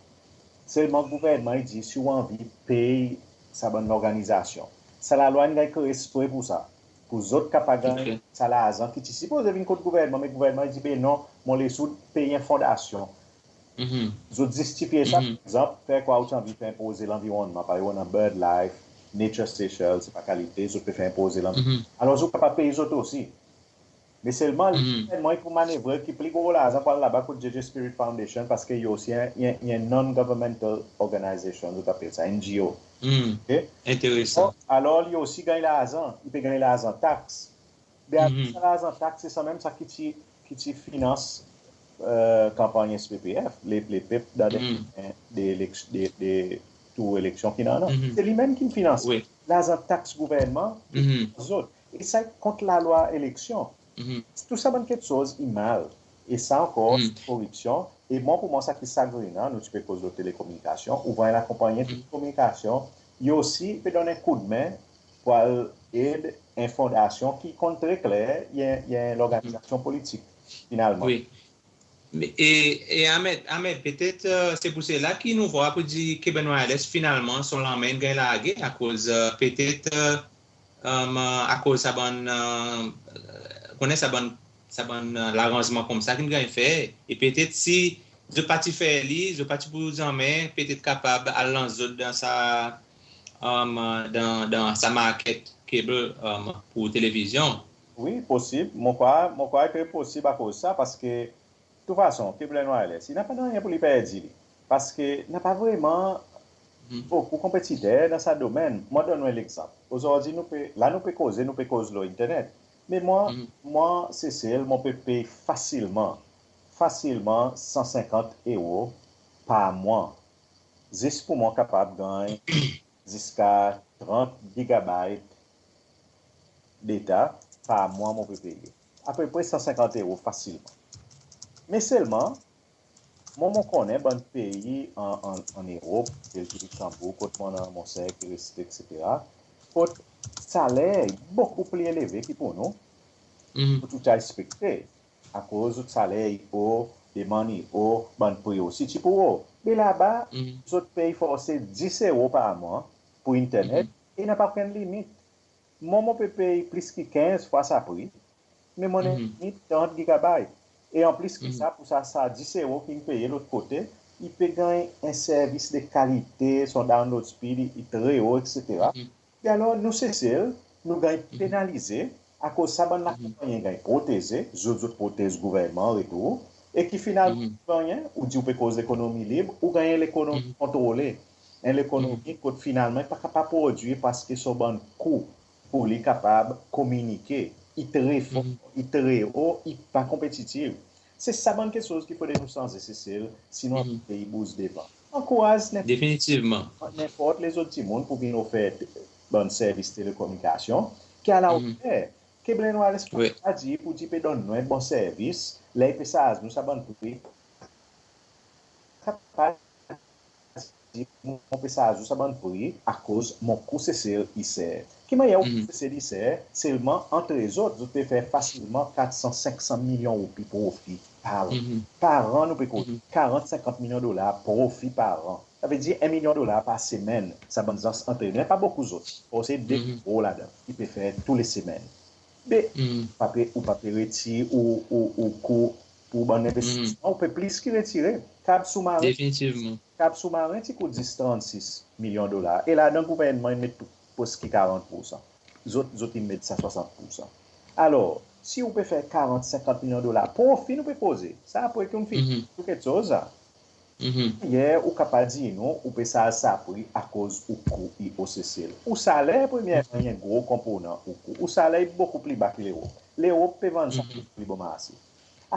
Selman gouvernman i dir si ou anvi pey sa bann lorganizasyon. Sa lalwa in ganny kree ekspre pour sa. Pour zot kapab ganny sa larzan ki ti sipoze vin kot gouvernman, me gouvernman i dir, be non, mon les ou pey en fondasyon. Zot zistifye sa, par egzanp, fer krwar ou ti anvi fer en proze lanvironnman, parey ou annan BirdLife, Nature Seychelles, sepa kalite, zot pe fer en proze lanvironnman. Alor, zot kapab pey zot osi. Me selman, li, selman i pou manevre ki pli gro larzan pou al laba kot J J Spirit Foundation, paski i osi en, en, en non-governmental organization, zot apel sa, N G O. Enteresan. Alor, li osi ganny larzan, i pe ganny larzan taks. Be, sa larzan taks, se sanmenm sa ki ti, ki ti finans, e, kanpanny S P P F, le, Lepep dan de, de, de, de tou eleksyon ki annan. Se li menm ki finanse. Larzan taks gouvernman, zot. E sa i kont lalwa eleksyon. Tou sa bann keksoz i mal. E sa ankor, koripsyon. E mwan, pour mwan, sa ki sagrinan, nou ti pe koz lo telekominikasyon, ou war lakonpannyen telekominikasyon, i osi pe donn en koudmen pour al ed en fondasyon ki konn tre kler, i en, i en lorganizasyon politik, finalman. E, e Ahmed, Ahmed, petet, e, se pour sela ki nou war pour dir Cable and Wireless, finalman, son lanmen in ganny large, akoz, e, petet, e, akoz sa bann, e, konnen sa bann, sa bann, e, laranzman koumsa ki'n ganny fer, e petet si zot pa ti fer li, zot pa ti pou zanmen petet kapab al lans zot dan sa, e, dan, dan sa market cable, e, pour televizyon. Wi, posib. Mon krwar, mon krwar i pe posib akoz sa, paski tou fason, Cable and Wireless, i napa nanryen pour li perdi li. Paski napa vreman bokou konpetiter dan sa domenn. Mon donn ou en legzanp. Ozordi, nou pe, la nou pe koze, nou pe koz lo internet. Me mwan, mwan, Sesel, mon pe pey fasilman, fasilman san senkant euro par mwan. Zis pour mwan kapab ganny ziska trant gigabyte data par mwan mon pe peye. Apepre san senkant euro fasilman. Me selman, Mwan, mon konnen bann pei an, an, an Erop, tel ki Liksanbourg, kot mon annan mon ser ki reste, etsetera, kot saler i bokou pli eleve ki pour nou, pour tou ti a ekspekte. Akoz zot saler i o, demann i o, bann pri osi ti pou o. Me laba, zot pey forse dis euro par mwan pour internet, e napa okenn limit. Mwan, mon pe pey plis ki kenz fwa sa pri, me mon annan limit trant gigabyte. E anplis ki sa, pour sa, sa dis euro ki in peye lot kote, i pe ganny en servis de kalite, son download speed i, i tre o, etsetera. E alor, nou Sesel, nou ganny penalize akoz sa bann lakonpannyen ganny proteze, zot, zot protez gouvernman an retour, e ki finalman ou gannyen, ou dir ou pe koz lekonomi lib, ou ganny en lekonomi kontrole. En lekonomi kot finalman i pa kapab prodwir paske son bann kou pour li kapab kominike, i tre for, i tre o, i pa konpetitiv. Se sa bann keksoz ki fodre nou sanze Sesel, sinon pei i bouz devan. Ankouraz nenport, nenport lezot dimoun pour vin ofer bann servis telekominikasyon ki a la oter. Ke Benoît Lesperance a dir pour dir pe donn nou en bon servis, ler i pe sarz nou sa bann pri. Kapab dir mon pe sarz ou sa bann pri akoz mon kou Sesel i ser. Ki mannyer ou kou Sesel i ser? Selman ant zot, zot pe fer fasilman kat san, senk san milyon roupi profi par an. Par an, nou pe koz karant, senkant milyon dolar profi par an. Savedir en milyon dolar par semenn, sa bann zans antre nou, pa bokou zot. Or se de gro ladan, ki pe fer tou le semenn. Be, pa pe, ou pa pe retir ou, ou, ou kou pour bann envestisman, ou pe plis ki retire. Kab soumaren, kab soumaren ti kout zis trannsis milyon dolar. E ladan gouvernman in met tou, preski karant poursan. Zot, zot in met sa swasant poursan. Alor, si ou pe fer karant, senkant milyon dolar profi, nou pe koze. Sa apre ki ou'n fini tou keksoz sa. Yer, ou kapab dir nou, ou pe sarz sa pri akoz ou kou i o Sesel. Ou saler, premyerman, i en gro konponan ou kou. Ou saler i bokou pli ba ki Lerop. Lerop pe vann sa pri pli bon marse.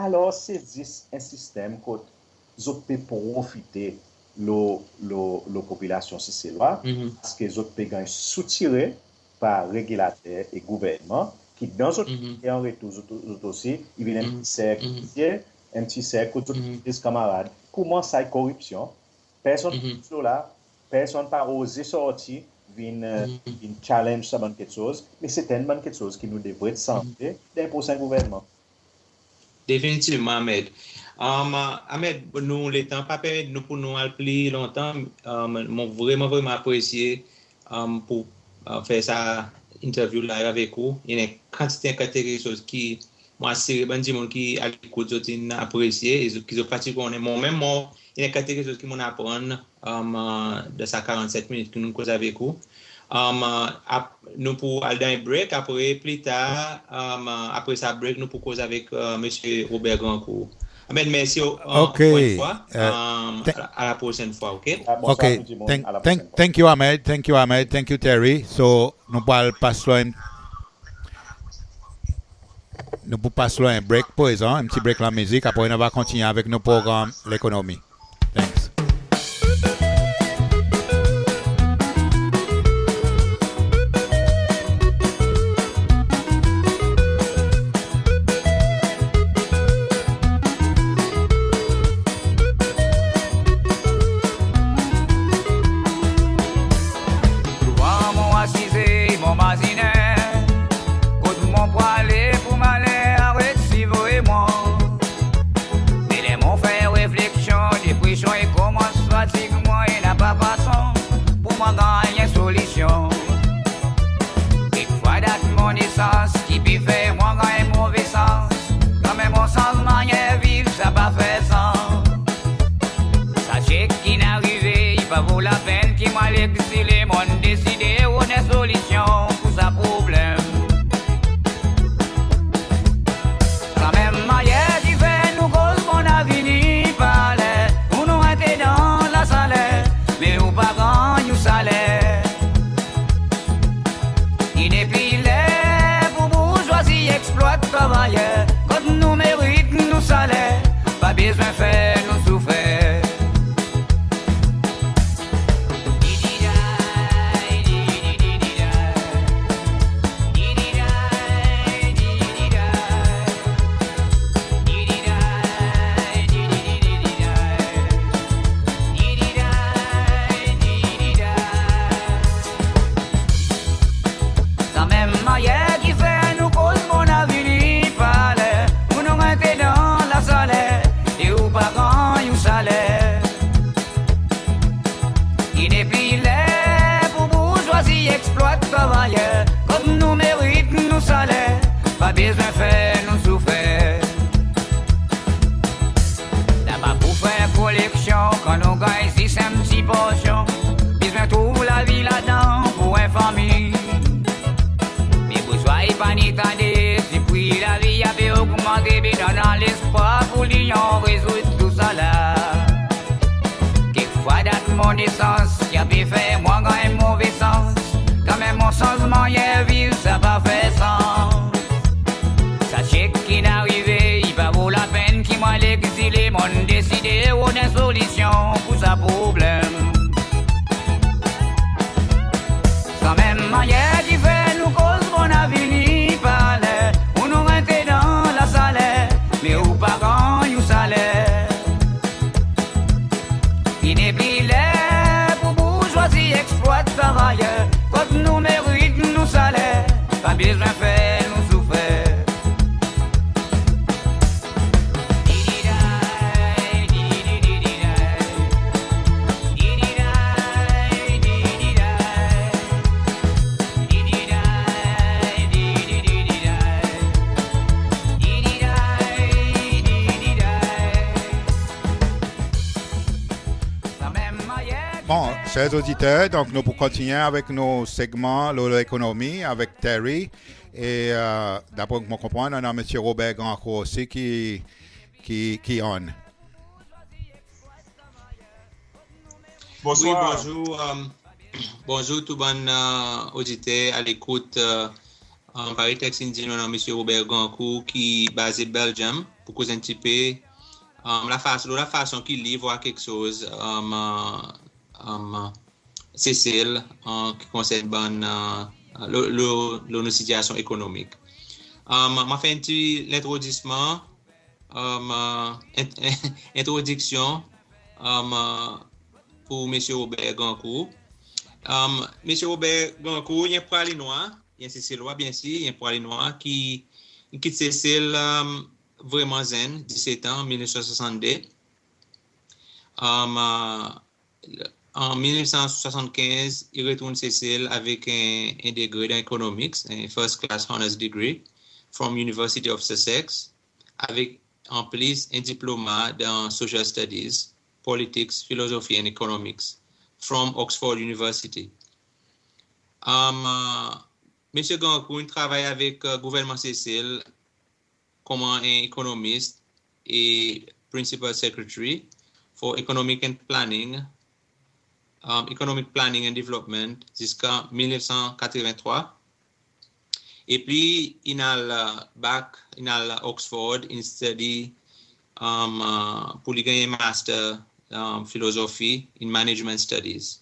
Alor, se zis en sistenm kot zot pe profite lo, lo, lo popilasyon Seselwa, paske zot pe ganny soutire par regilater e gouvernman, ki dan zot, e an retour zot, zot osi, i vin en pti serk visye, en pti serk kot zot plis kanmarad. Pour mwan sa i koripsyon. Personn pa koz lo la, personn pa oze sorti vin, vin challenge sa bann keksoz, me se enn bann keksoz ki nou devret sanze dan prosen gouvernman. Definitivman, Ahmed. Um, Ahmed, nou, letan pa permet nou pour nou al pli lontan. Um, mon vreman, vreman apresye, um, pour, uh, fer sa interview live avek ou. I annan en kantite, kantite keksoz ki mon asire bann dimoun ki a lekout zot in apresye, e zot, ki zot pa ti konnen. Mwan menm, mon, i annan en kantite keksoz ki mon'n aprann, um, uh, dan sa karannsenk minit ki nou'n koz avek ou. Um, uh, ap-, nou pou al dan en break, apre, pli tar, um, uh, apre sa break, nou pou koz avek, uh, Msye Robert Grandcourt. Ahmed, mersi, uh, ankor en fwa. Um, a la, a la prosenn fwa, OK? Bonswar tou dimoun, a la prosenn fwa. Thank you, Ahmed. Thank you, Ahmed. Thank you, Terry. So, nou pou al pas lo en, nou pou pas lo en break prezan, en pti break lanmizik, apre nou ava kontinyen avek nou progranm lekonomi. Thanks. Mon asize, mon mazinen, kot mon pou ale pour maler aret sivre mwan. Me ler mon fer refleksyon, Kan nou ganny zis en pti porsyon, bezwen trouv lavi ladan pour en fanmir. Me bouzwa i pa ni tande, si pri lavi i pe ogmante, be dan lespwar pour li nou rezoud tousala. Kekfwa dat mon nesans ki pe fer mwan ganny move sans, kanmenm mon sanz mannyer viv sa pa fer sans. Sa tyek ki'n arive, i pa vo lapenn ki mon al egzile, mon'n deside rod en solisyon pour sa problenm. Sanmenm mannyer ki fer nou koz bon avenir, pa ler pour nou reste dan lasaler, me ou pa ganny ou saler. I nepli ler pour bouzwazi eksplwat travayer, kot nou merit nou saler, pa bezwen fer nou soufer. Bon, ser oditer, donk nou pou kontinyen avek nou segman lo, lo lekonomi avek Terry. E, e, dapre mon konpran, nou annan Msye Robert Grandcourt osi ki, ki, ki on. Bonswar. Wi, bonzour, e, bonzour tou bann, e, oditer a lekout, e, e, parey Tex in dir, nou annan Msye Robert Grandcourt ki baze Belgium, pour koz en pti pe, e, lafas-, lo lafason ki li i vwar keksoz, e, e, e, Sesel, e, ki konsern bann, e, lo, lo, lo nou sitiasyon ekonomik. E, mon a fer en pti lentrodisman, e, en-, entrodiksyon, e, pour Msye Robert Grandcourt. E, Msye Robert Grandcourt, i en Pralinwa, i en Seselwa, byensir, i en Pralinwa ki, ki kit Sesel, e, vreman zenn, diset an, mil nef san swasannde. E, an mil nef san swasannkenz, i retourn Sesel avek en, en degre dan economics, en first class honours degree from University of Sussex, avek an plis en diploma dan social studies, politics, philosophy and economics from Oxford University. E, Msye Grandcourt in travay avek, e, gouvernman Sesel koman en ekonomis e Principal Secretary for Economic and Planning, um, Economic Planning and Development ziska mil nef san katreven trwa. Epi in al, uh, back, in al Oxford, in study, um, uh, pour li ganny master, um, philosophy in management studies.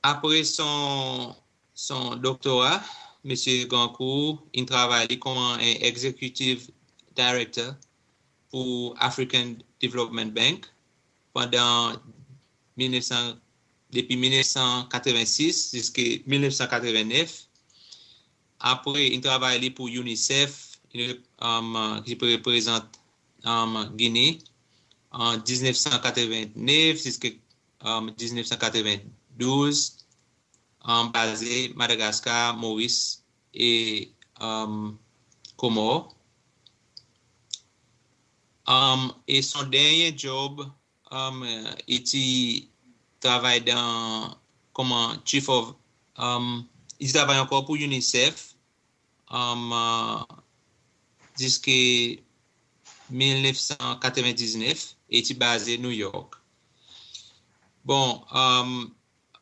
Apre son son doktora, Msye Grandcourt in travay li koman en Executive Director pour African Development Bank pandan mil nef san, depi mil nef san katreven sis ziska mil nef san katreven nef. Apre, in travay li pour UNICEF, in, um, ki pe reprezant, um, Gine, an diznef san katreven nef ziska, um, diznef san katreven douz. Um, baze Madagaskar, Moris e, um, Komor. Um, e son dernyen job, um, i ti travay dan, koman chief of, um, i ti travay ankor pour UNICEF, um, uh, ziska mil nef san katreven diznef e i ti baze New York. Bon, um,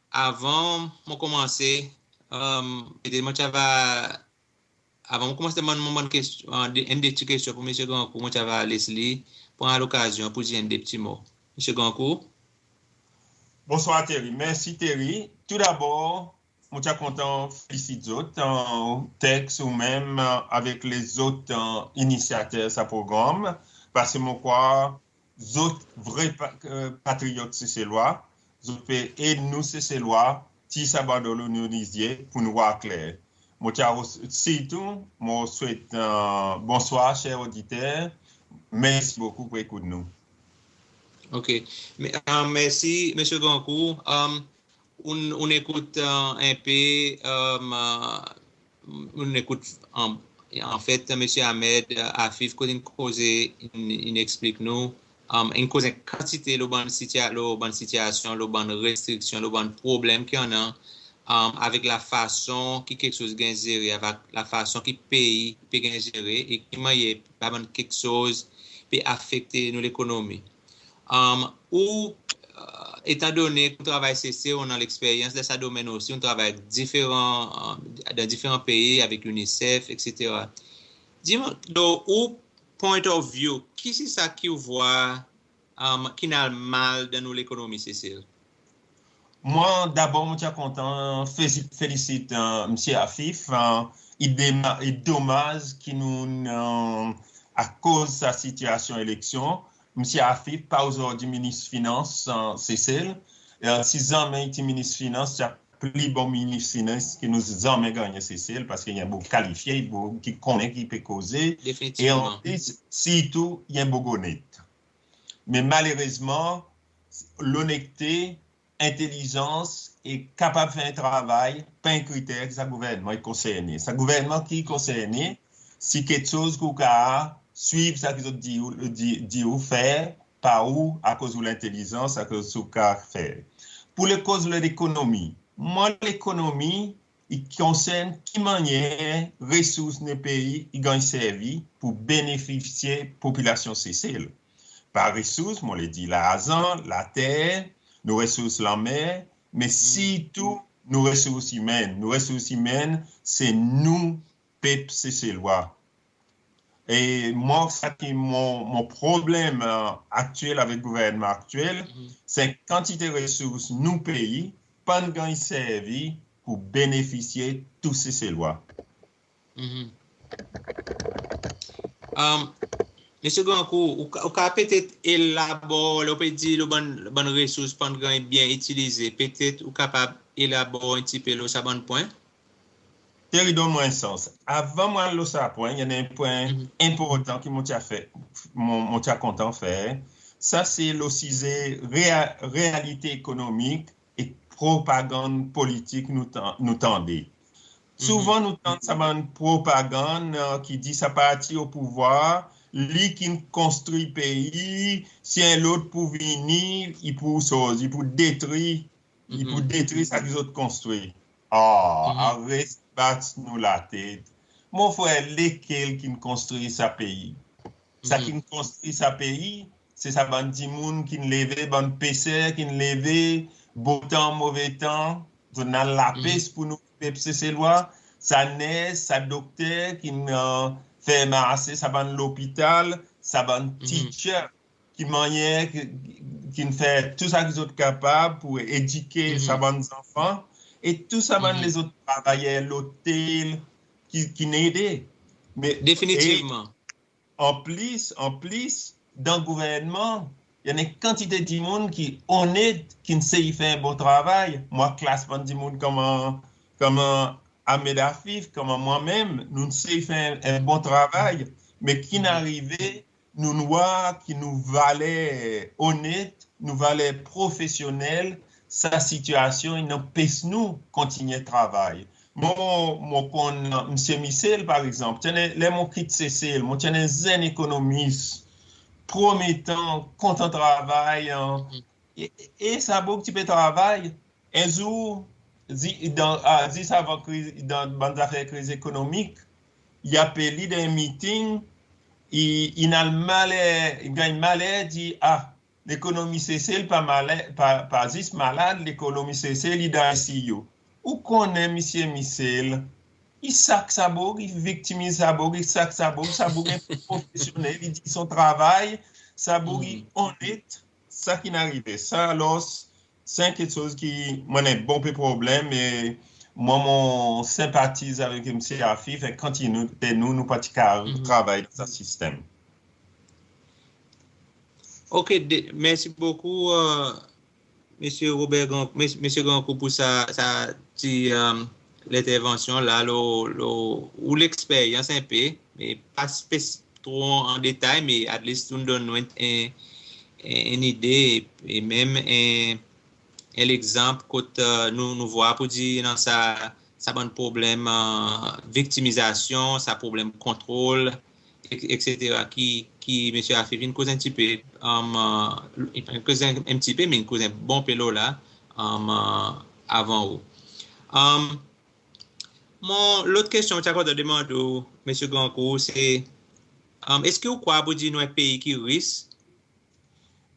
avan mon konmanse, um, petet mon ti ava, avan mon konmanse demann mon bann kestyon, uh, de, enn de pti kestyon pour Msye Grandcourt, mon ti ava les li pran lokazyon pour dir enn de pti mo. Msye Grandcourt? Bonswar, Terry. Mersi, Terry. Toudabor, mon ti a kontan felisit zot, uh, Tex, ou menm, uh, avek lezot, uh, inisyater sa progranm, paske mon krwar zot vre pa-, uh, patriyot Seselwa, zot pe ed nou Seselwa tir sa bann dolo nou lizye pour nou war kler. Mon ti a, sirtou, mon swet, uh, bonswar, ser oditer. Mersi bokou pour ekout nou. OK. Me, uh, mersi, Msye Grandcourt. Um, ou'n, ou'n ekout, uh, en pe, um, uh, ou'n ekout, an, anfet, Msye Ahmed, uh, Afif, kot in koze, in, in eksplik nou, Um, in koz en kantite lo bann sitya-, lo bann sitiyasyon, lo bann restriksyon, lo bann problenm ki annan, um, avek lafason ki keksoz ganny zere, avek lafason ki pei pe ganny zere e ki mannyer sa bann keksoz pe afekte nou lekonomi. Um, ou, uh, etan done ki ou travay Sesel, ou annan leksperyans dan sa domenn osi, ou travay diferan, um, dan diferan pei avek UNICEF, etsetera. Dir mwan, dan ou point of view, ki se sa ki ou vwar, um, ki'n al mal dan nou lekonomi Sesel? Mwan, dabor, mon ti a kontan fezi-, felisit, uh, Msye Afif, uh, i dema-, i domaz ki nou, uh, akoz sa sitiyasyon eleksyon, Msye Afif pa ozordi Minis Finans, uh, Sesel. Uh, si zanmen i ti Minis Finans, ti a pli bon Minis Finans ki nou zanmen gannyen Sesel, paski i en boug kalifye, i en boug ki konnen ki pe koze. Definitivman. E anplis, sirtou, i en boug onet. Me malerezman, lonekte, entelizans e kapab fer en travay pa en kriter ki sa gouvernman i konsernen. Sa gouvernman ki konsernen, si keksoz ki ou kapab swiv sa ki zot dir ou, dir, dir ou fer, pa ou, akoz ou lentelizans, akoz ou kapab fer. Pour le koz lo lekonomi, mwan, lekonomi, i konsern ki mannyer resours nou pei i ganny servi pour benefisye popilasyon Sesel. Par resours, mon le dir larzan, later, nou resours lanmer, me sirtou nou resours imen. Nou resours imen, se nou, pep Seselwa. E mwan, sa ki mon, mon problenm, uh, aktyel avek gouvernman aktyel, se kantite resours nou pei pa'n ganny servi pour benefisye tou Seselwa. Mhm. Um, Msye Grandcourt, ou ka, ou ka petet elabor, ler ou pe dir lo bann, bann resours pa'n ganny byen itilize, petet ou kapab elabor en pti pe lo sa bann pwen? Terry, donn mwan en sans. Avan mon al lo sa pwen, i annan en pwen enportan ki mon ti a fer, mon, mon ti a kontan fer. Sa se lo size rea-, realite ekonomik e propagann politik nou tan-, nou tande. Souvan nou tann sa bann propagann, uh, ki dir sa parti o pouvwar, li ki'n konstri pei, si en lot pou vini, i pou soz, i pou detri, i pou detri sa ki zot konstri. Ah, aret bat nou latet. Mon frer, lekel ki'n konstri sa pei? Sa ki'n konstri sa pei, se sa bann dimoun ki'n leve, bann peser ki'n leve, botan, move tan, zot in al lapes pour nou pep Seselwa, sa ners, sa dokter ki'n, uh, fer marse sa bann lopital, sa bann teacher, ki mannyer ki, ki'n fer tou sa ki zot kapab pour edike sa bann zanfan, e tou sa bann lezot travayer lotel ki, ki'n ede. Me, definitivman. Anplis, anplis, dan gouvernman, i annan en kantite dimoun ki onet, ki'n sey fer en bon travay. Mon klas bann dimoun konman, konman Ahmed Afif, konman mwan menm, nou'n sey fer en bon travay. Me ki'n arive, nou'n war ki nou valer onet, nou valer profesyonnel, sa sitiyasyon in anpes nou kontinyen travay. Mon, mon konn Msye Michel, par egzanp, ti annan, ler mon kit Sesel, mon ti annan en zenn ekonomis, prometan, kontan travay, an, e, e sa boug ti pe travay. En zour, zi-, dan, a, zis avan kriz, dan bann zafer kriz ekonomik, i apel li dan en miting, i, in al maler, i ganny maler, dir, a, lekonomi Sesel pa maler, pa, pa zis malad, lekonomi Sesel i dan I C U. Ou konnen Msye Michel, i sak sa boug, i viktimiz sa boug, i sak sa boug, sa boug i profesyonnel, i dir son travay, sa boug i onet, sa ki'n arive. Sa, alors, se en keksoz ki mon annan bonpe problenm, e mwan, mon senpatiz avek Msye Afif, e kantite nou, nou pa ti kapab travay dan sa sistenm. Ok, de-, mersi bokou, e, Msye Robert Grand-, Mes-, Msye Grandcourt pour sa, sa ti, e, lentervansyon la, lo, lo, ou leksperyans en pe, me pa spes-, tro an detay, me at least ou'n donn nou en, en, en, en ide, e, e menm en, en legzanp kot, e, nou, nou vwar pour dir dan sa, sa bann problenm, e, viktimizasyon, sa problenm kontrol, et cetera, ki, ki Msye Afif in koz en pti pe, um, uh, in koz en, en pti pe, me in koz en bon pe lo la, um, uh, avan ou. Um, mon lot kestyon mon ti a kontan demann ou, Msye Grandcourt, se, um, eski ou krwar pour dir nou en pei ki ris?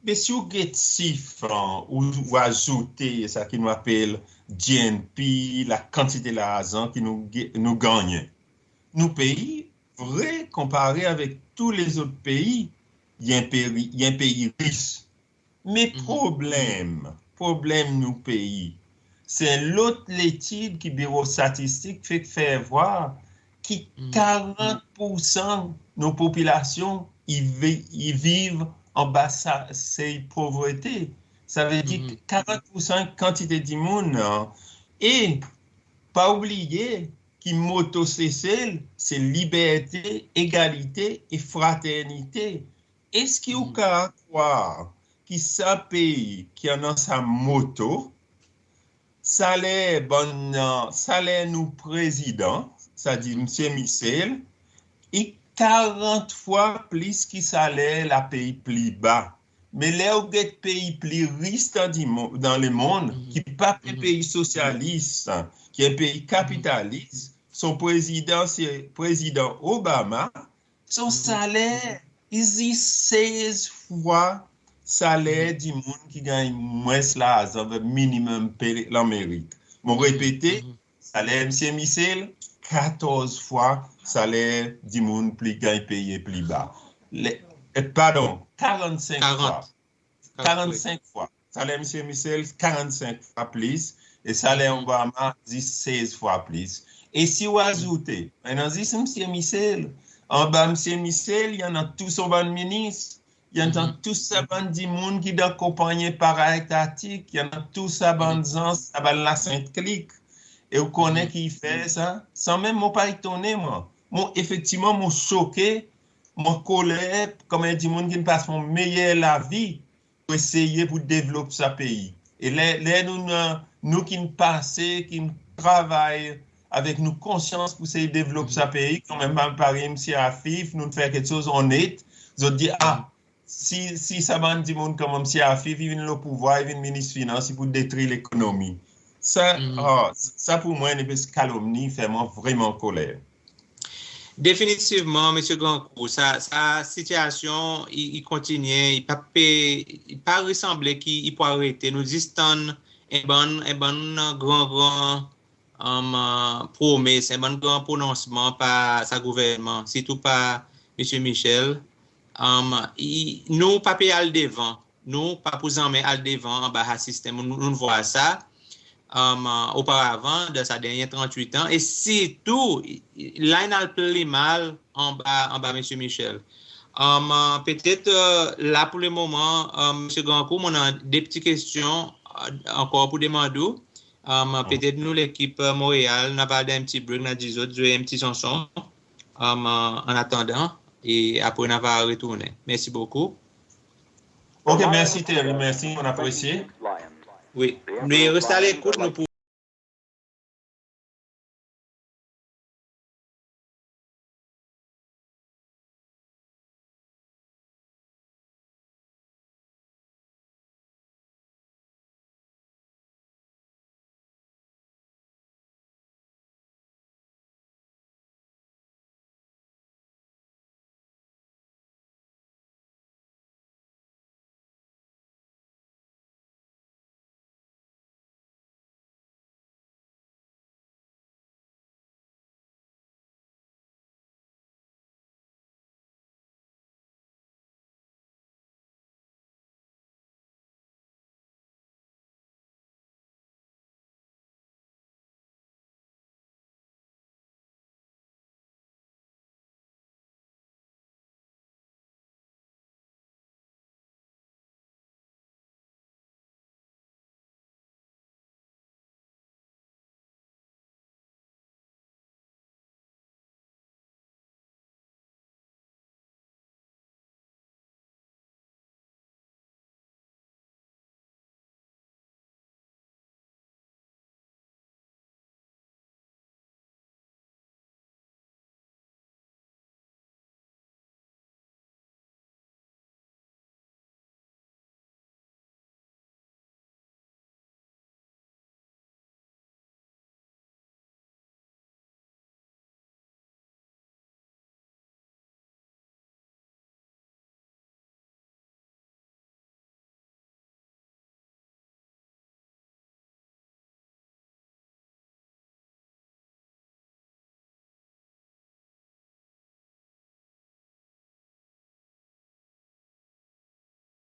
Be si ou get sif, an, ou, ou azoute sa ki nou apel GNP, lakantite larzan ki nou ge-, nou gannyen. Nou pei vre konpare avek tou lezot pei, i en pei, i en pei ris. Me problenm, problenm nou pei, se lot letid ki Biro Statistik fek fer vwar ki karant poursan nou popilasyon i vi-, i viv anba sa sey povrete. Savedir karant poursan kantite dimoun, an. E pa oubliye ki moto Sesel se liberte, egalite e fraternite. Eski ou kapab krwar ki sa pei ki annan sa moto, saler bann, saler nou prezidan, sa di Msye Michel, i karant fwa plis ki saler lapei pli ba. Me ler ou get pei pli ris dan dimo-, dan lemonn, ki pa pe pei sosyalis, ki en pei kapitalis, son prezidan se Prezidan Obama, son saler i zis sez fwa saler dimoun ki ganny mwens larzan, the minimum pay, Lanmerik. Mon repete, saler Msye Michel, katorz fwa saler dimoun pli ganny peye pli ba. Le, e, pardon, karannsenk fwa. Karannsenk fwa. Saler Msye Michel, karannsenk fwa plis. E saler Obama, zis sez fwa plis. E si ou azoute, i annan zis Msye Michel, anba Msye Michel, i annan tou son bann minis, i annan tou sa bann dimoun ki dan konpanyen paraetatik, i annan tou sa bann zans, sa bann la Sainte Clique. E ou konnen ki i fer sa? Sanmenm mon pa etonnen, mwan. Mon, efektivman, mon soke, mon koler, konman en dimoun ki'n pas mon meyer lavi, pour eseye pour devlop sa pei. E ler, ler nou, nou, nou ki'n pase, ki'n travay avek nou konsyans pour eseye devlop sa pei, kanmenm parey Msye Afif, nou'n fer keksoz onnet, zot dir, a, si, si sa bann dimoun konman Msye Afif i vin lo pouvwar, i vin minis finans, i pou detri lekonomi. Sa, a, sa pour mwan, en pe kalomni, fer mwan vreman koler. Definitivman, Msye Grandcourt, sa, sa sitiyasyon, i, i kontinyen, i pa pe, i pa resanble ki i pou arete. Nou zis tann en bann, en bann gran, gran, um, promes, en bann gran prononsman par sa gouvernman, sirtou par Msye Michel. Um, i, nou pa pe al devan. Nou pa pou zanmen al devan anba sa sistenm. Nou, nou vwar sa, um, oparavan, dan sa dernyen trannwit an, e sirtou, i, i, la in al pli mal anba, anba Msye Michel. Um, petet, e, la pour le moman, um, Msye Grandcourt, mon annan de pti kestyon, e, ankor pour demann ou. Um, petet nou lekip, e, Montréal, nou ava al dan en pti break, nou a dir zot zwe en pti sanson. Um, an atandan, e apre nou ava retournen. Mersi bokou. Ok, mersi Terry, mersi, mon apresye. Wi, nou res a lekout, nou pou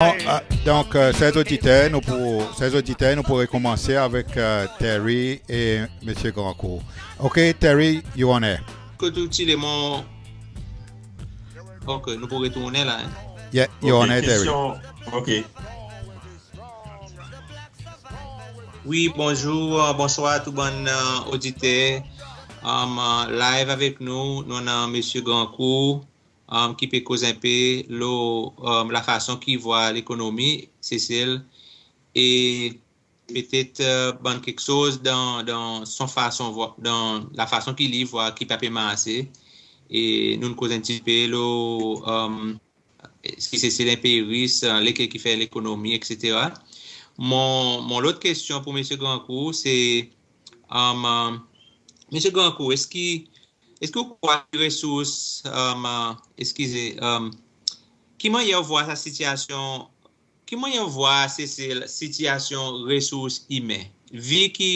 Bon, euh, donk, euh, ser oditer, nou pou, ser oditer, nou pou rekonmanse avek, euh, Terry e Msye Grandcourt. OK, Terry, you on air. Kot ou ti le mon... OK, nou pou retournen la, en. Yeah, you on air, Terry. Wi, bonzour, euh, bonswar tou bann, euh, oditer. Um, euh, live avek nou, nou annan Msye Grandcourt, um, ki pe koz en pe lo, um, lafason ki i vwar lekonomi Sesel e petet, euh, bann keksoz dan, dan son fason vwar, dan lafason ki li i vwar ki pa pe marse. E nou'n koz en pti pe lo, um, eski Sesel en pei ris, euh, lekel ki fer lekonomi, etsetera. Mon, mon lot kestyon pour Msye Grandcourt, se, um, euh, Msye Grandcourt, eski, eski ou krwar ki resours, um, euh, eskize, um, ki mannyer ou vwar sa sitiasyon, ki mannyer ou vwar Sesel, sitiasyon resours imen? Vi ki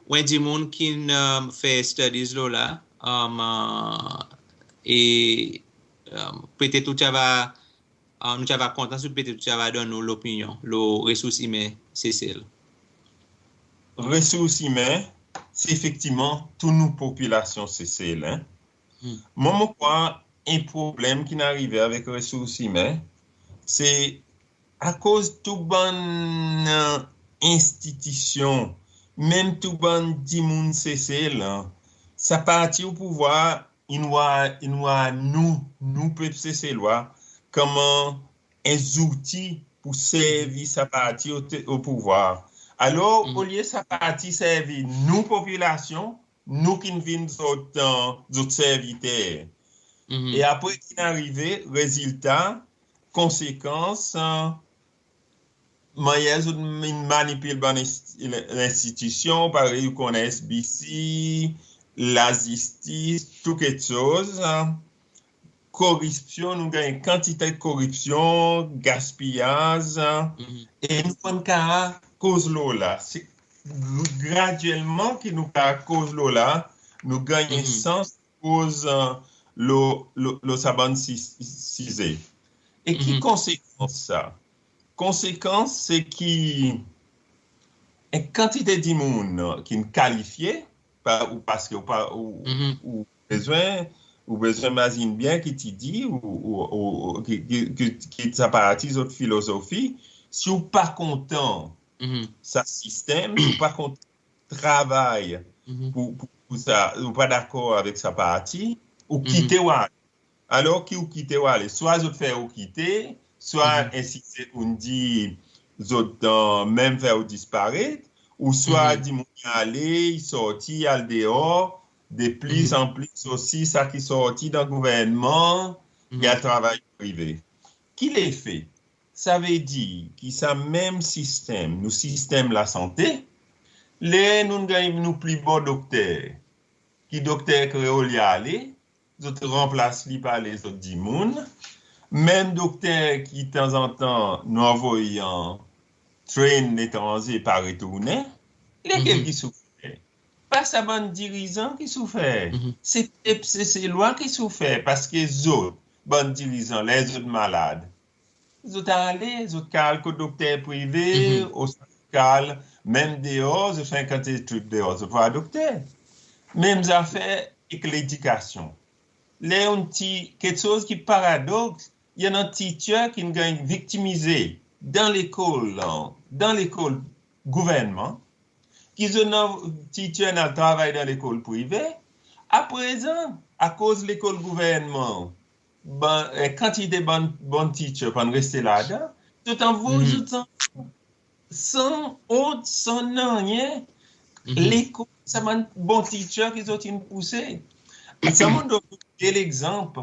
ou en dimoun ki'n, um, fer studies lo la, um, euh, e, um, petet ou ti ava, um, nou ti ava kontan si petet ou ti ava donn nou lopinyon lo resours imen Sesel. Resours imen, se efektivman tou nou popilasyon Sesel, en. Hmm. Mwan, mon krwar en problenm ki'n arive avek resours imen, se akoz tou bann, euh, enstitisyon, menm tou bann dimoun Sesel, sa parti o pouvwar, in war, in war nou, nou pep Seselwa, konman en zouti pour servi sa parti o te-, o pouvwar. Alor, olye sa parti servi nou popilasyon, nou ki'n vin zot, euh, zot serviter. E apre ki'n arive, rezilta, konsekans, euh, mannyer zot in manipil bann enst-, lenstitisyon, parey ou konnen S B C, lazistis, tou keksoz, euh, koripsyon, nou ganny kantite koripsyon, gaspiyaz, e nou pa'n kapab koz lo la. Se gradyelman ki nou kapab koz lo la, nou ganny sans koz, euh, lo, lo, lo sa bann si-, size. E ki konsekans sa? Konsekans se ki en kantite dimoun ki'n kalifye, pa, ou paske ou pa, ou, ou bezwen, ou bezwen mazin byen ki ti dir, ou, ou, ou, ou, ki, ki, ki, ki sa parti zot filozofi, si ou pa kontan sa sistenm, si ou pa kontan travay pour, pour, pour sa, ou pa dakor avek sa parti, ou kite ou ale. Alor ki ou kite ou ale, swa zot fer ou kite, swa ensi se ou dir zot, euh, menm fer ou disparet, ouswa dimoun i ale, i sorti, i al deor, de plis an plis osi sa ki sorti dan gouvernman, i al travay prive. Ki lefe? Savedir ki sa menm sistenm, nou sistenm lasante, ler nou'n ganny nou pli bon dokter, ki dokter kreol i ale, zot ranplas li par lezot dimoun. Menm dokter ki tanzantan nou anvoy an train letranze pa retournen, lekel ki soufer? Pa sa bann dirizan ki soufer. Se pep Seselwa ki soufer, paske zot, bann dirizan, ler zot malad, zot ale, zot al kot dokter prive, ouswa zot al menm deor, zot fer en kantite trip deor, zot vwar dokter. Menm zafer ek ledikasyon. Ler ou ti, keksoz ki paradoks, i annan teacher ki'n ganny viktimize dan lekol, dan lekol gouvernman, ki zot annan teacher in al travay dan lekol prive. Aprezan, akoz lekol gouvernman, bann, en kantite bann, bann teacher pa'n reste ladan, zot anvoy zot zanfan san ont, san nanryen, lekol, sa bann bon teacher ki zot in pouse. Sa mon donn de legzanp,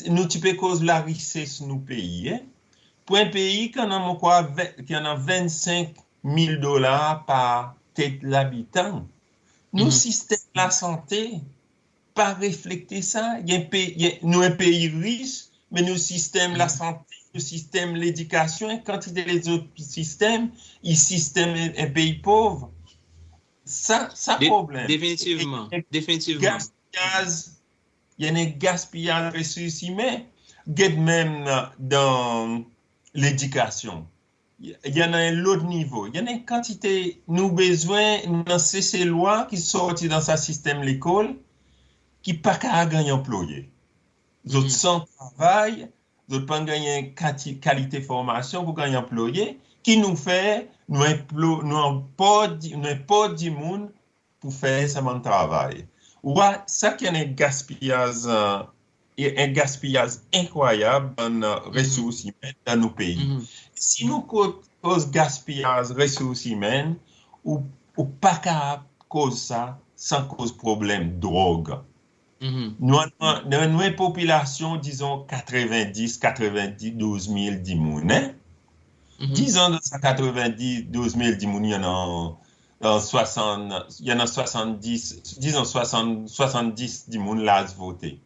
nou ti pe koz larises nou pei, en. Pour en pei ki annan, mon krwar, ven-, ki annan vennsenk mil dolar par tet labitan, nou sistenm lasante pa reflekte sa. I en pei, i en, nou en pei ris, me nou sistenm lasante, nou sistenm ledikasyon, en kantite lezot sistenm, i sistenm en, en pei pov. Sa, sa problenm. Definitivman, definitivman. Gaspiyaz, i annan gaspiyaz resous imen. Get menm dan ledikasyon. I annan en lot nivo. I annan en kantite, nou bezwen annan Seselwa ki sorti dan sa sistenm lekol ki pa kapab ganny anploye. Zot san travay, zot pa'n ganny en kati-, kalite formasyon pour ganny anploye, ki nou fer, nou enplo-, nou enport, nou enport dimoun pour fer sa bann travay. Ou war, sa ki annan en gaspiyaz, e, en gaspiyaz enkrwayab dan, e, resours imen dan nou pei. Si nou ko-, koz gaspiyaz resours imen, ou, ou pa kapab koz sa san koz problenm drog. Nou annan, nou annan en popilasyon, dizon, katrevendis, katrevendouz mil dimoun, en? Dizon dan sa katrevendouz mil dimoun, i annan, e, swasann, i annan swasanndis, dizon, swasann, swasanndis dimoun laz vote.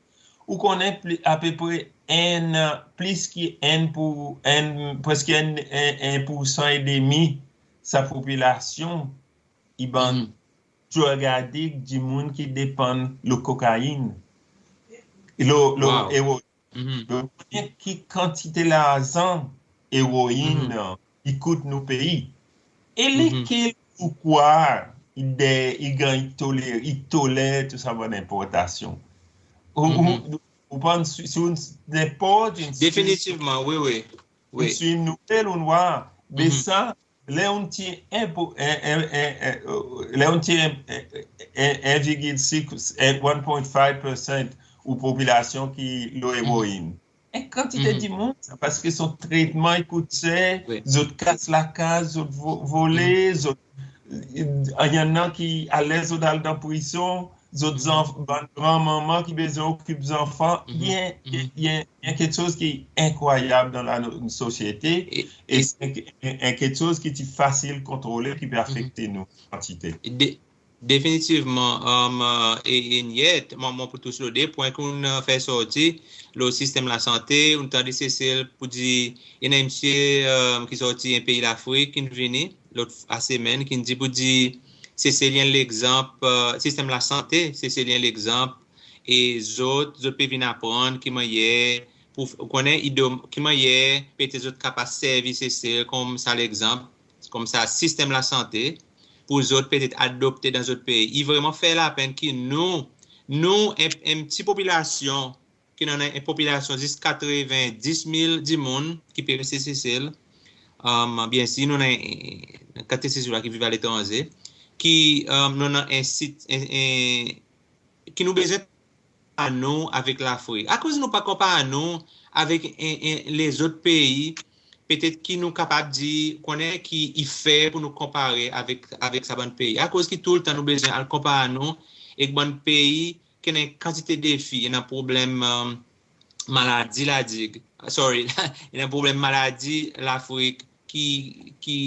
Ou konnen pli, apepre enn, plis ki enn pour, enn, preski enn, en, en poursan edemi sa popilasyon i bann drug addict, dimoun ki depann lo kokayin. Lo, lo eroin. Donk, ki kantite larzan eroin i kout nou pei. E lekel ou krwar i de, i ganny toler, i toler tou sa bann enportasyon? Ou, ou, ou panse si, si ou, nenport en... Definitivman, wi, wi. Ou swiv nouvel, ou war. Me sa, ler ou ti en pou, en, en, en, en, e, ler ou ti en, en, en, en virgil six, en, one point five percent ou popilasyon ki lo eroin. En kantite dimoun, sa, paski son tretman i kout ser, zot kas lakaz, zot vo-, vole, zot, i annan ki aler zot al dan prizon, zot zanf-, bann granmanman ki bezwen okip zanfan, i en, i en, i en keksoz ki enkrwayab dan la, nou sosyete, e se en, en keksoz ki ti fasil kontrole, ki pe afekte nou kantite. De-, definitivman, e, e, Eniet, mon, mon pou tous lo de pwen ki ou'n, e, fer sorti, lo sistenm lasante, ou'n tande Sesel pour dir, i annan msye, e, ki sorti en pei Lafrik, ki'n vini, lot, a semenn, ki'n dir pour dir, Sesel i en legzanp, e, sistenm lasante, Sesel i en legzanp, e zot, zot pe vin aprann ki mannyer, pour, ou konnen, i dom-, ki mannyer, petet zot kapab servi Sesel konmsa legzanp, konmsa sistenm lasante, pour zot petet adopte dan zot pei. I vreman fer lapenn ki nou, nou, en, en pti popilasyon, ki nou annan en popilasyon zis katrevendis mil dimoun ki pe reste Sesel. E, byensir, nou annan en, en kantite Sesel ki viv aletranze, ki, e, nou annan en sit, en, en, ki nou bezwen konpar nou avek Lafrik. Akoz nou pa konpar nou avek en, en, lezot pei, petet ki nou kapab dir, konnen ki i fer pour nou konpare avek, avek sa bann pei. Akoz ki toultan nou bezwen al konpar nou ek bann pei ki annan en kantite defi, i annan problenm, e, maladi ladig, sorry, i annan problenm maladi Lafrik ki, ki,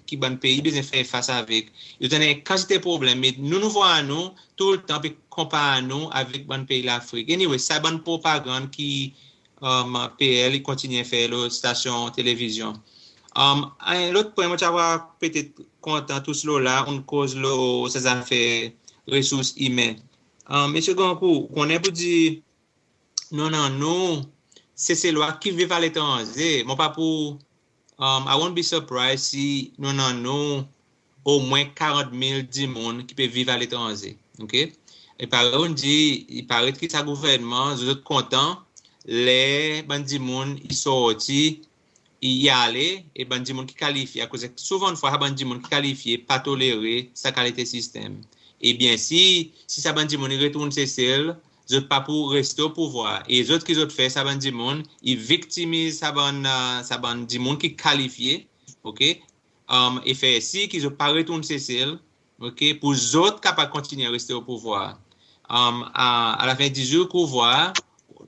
ki bann pei bezwen fer fas avek. Zot annan en kantite problenm, me nou, nou war nou toultan pe konpar nou avek bann pei Lafrik. Anyway, sa bann propagann ki, e, P L i kontinyen fer lo stasyon televizyon. E, en lot pwen mon ti ava petet kontan tous lo la, ou'n koz lo sa zafer resours imen. E, Msye Grandcourt, ou konnen pour dir, nou annan nou, Seselwa ki viv aletranze, mon pa pou, e, I won't be surprised si nou annan nou omwen karant mil dimoun ki pe viv aletranze, ok? E parey ou'n dir, i paret ki sa gouvernman, zot kontan ler bann dimoun i sorti, i, i ale, e bann dimoun ki kalifye, akoz souvandfwa sa bann dimoun ki kalifye pa tolere sa kalite sistenm. E byensir, si sa bann dimoun i retourn Sesel, zot pa pou reste o pouvwar. E zot ki zot fer sa bann dimoun, i viktimiz sa bann, e, sa bann dimoun ki kalifye, ok? E fer sir ki zot pa retourn Sesel, ok, pour zot kapab kontinyen reste o pouvwar. A, a lafen di zour, ou war,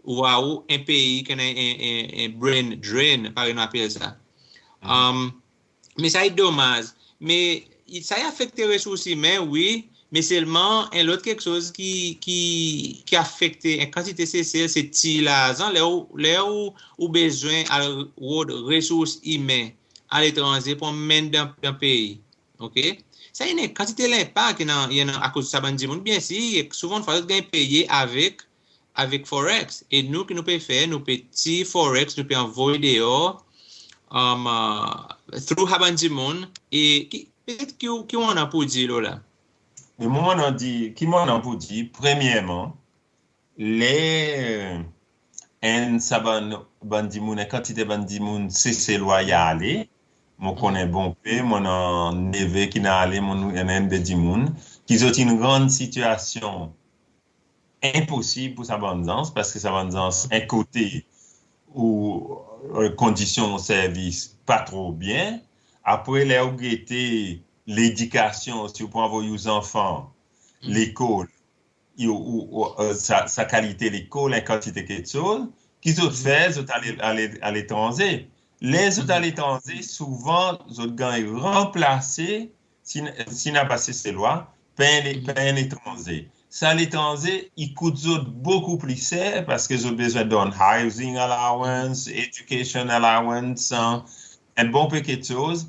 ou war ou en pei ki annan en, en, en brain drain, parey nou apel sa. Me sa i domaz. Me i, sa i afekte resours imen, wi, me selman en lot keksoz ki, ki, ki afekte en kantite Sesel, se tir larzan, ler ou, ler ou, ou bezwen al rod resours imen aletranze pour anmenn dan, dan pei. Ok? Sa i annan en kantite lenpak, i annan, i annan akoz sa bann dimoun, byensir, souvandfwa zot ganny peye avek, avek Forex. E nou, ki nou pe fer, nou pe tir Forex, nou pe anvoy deor, um, uh, through sa bann dimoun, e ki, petet ki, ki ou annan pour dir lo la? Me mon annan dir, ki mon annan pour dir, premyerman, ler enn sa bann, bann dimoun, en kantite bann dimoun Seselwa i ale, mon konnen bonpe, mon annan neve ki'n ale, mon annan enn de dimoun, ki zot in rann sitiasyon enposib pour sa bann zans, paski sa bann zans, en kote ou, e, kondisyon servis pa tro byen, apre ler ou gete ledikasyon, si ou pou anvoy ou zanfan lekol, ou, ou, ou, e, sa, sa kalite lekol, en kantite keksoz, ki zot fer, zot ale, ale, aletranze. Ler zot aletranze, souvan zot ganny ranplase, si, si napa Seselwa, par en, par en etranze. Sa letranze, i kout zot bokou pli ser, paski zot bezwen donn housing allowance, education allowance, en, en bon pe keksoz.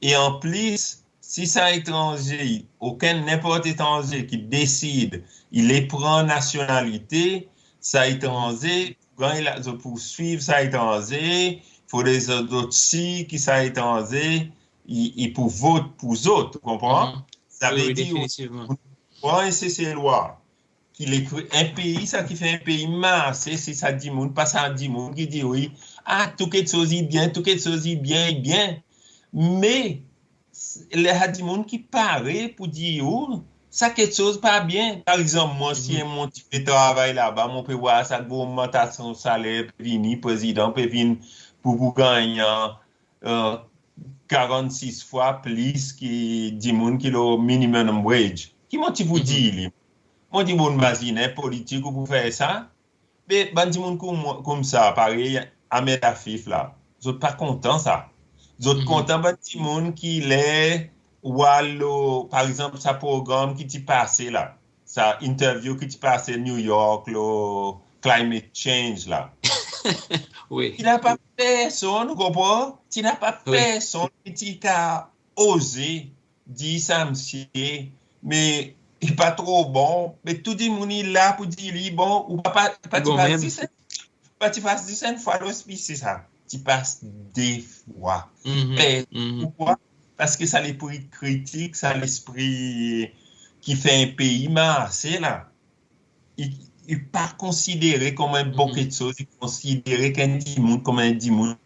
E anplis, si sa etranze, okenn, nenport etranze ki desid i le pran nasyonalite, sa etranze, pou ganny la, zot pou swiv sa etranze, fodre zot, zot sir ki sa etranze i, i pou vot pour zot, ou konpran? Sa vedir, wi, wi, definitivman. Ou pran en Seselwa ki le kre-, en pei, sa ki fer en pei marse, se sa dimoun, pa sa dimoun ki dir, wi, a, tou keksoz i byen, tou keksoz i byen, i byen. Me, s-, ler sa dimoun ki pare pour dir ou, sa keksoz pa byen. Par egzanp, mwan, si mon ti pe travay laba, mon pe war sa gro ogmantasyon saler pe vini, prezidan pe vin pour, pour ganny, e, karannsis fwa plis ki dimoun ki lo minimum wage. Ki mon ti pou dir li? Mon dir, bon, mazinen politik ou pou fer sa? Be, bann dimoun koumsa, parey Ahmed Afif la, zot pa kontan sa. Zot kontan bann dimoun ki ler war lo, par egzanp, sa progranm ki ti pase la, sa interview ki ti pase New York lo climate change la. Wi. Ti napa personn, ou konpran? Ti napa personn ki ti ka oze dir sa msye, me i pa tro bon, me tou dimoun i la pour dir li, bon, ou pa, pa, pa ti pas zis enn, pa ti pas zis enn fwa lo SBC sa, ti pas de fwa. Be, poukwa? Paski sa lespri kritik, sa lespri ki fer en pei marse la, i, i pa konsidere konman en bon keksoz, i konsidere ki en dimoun konman en dimoun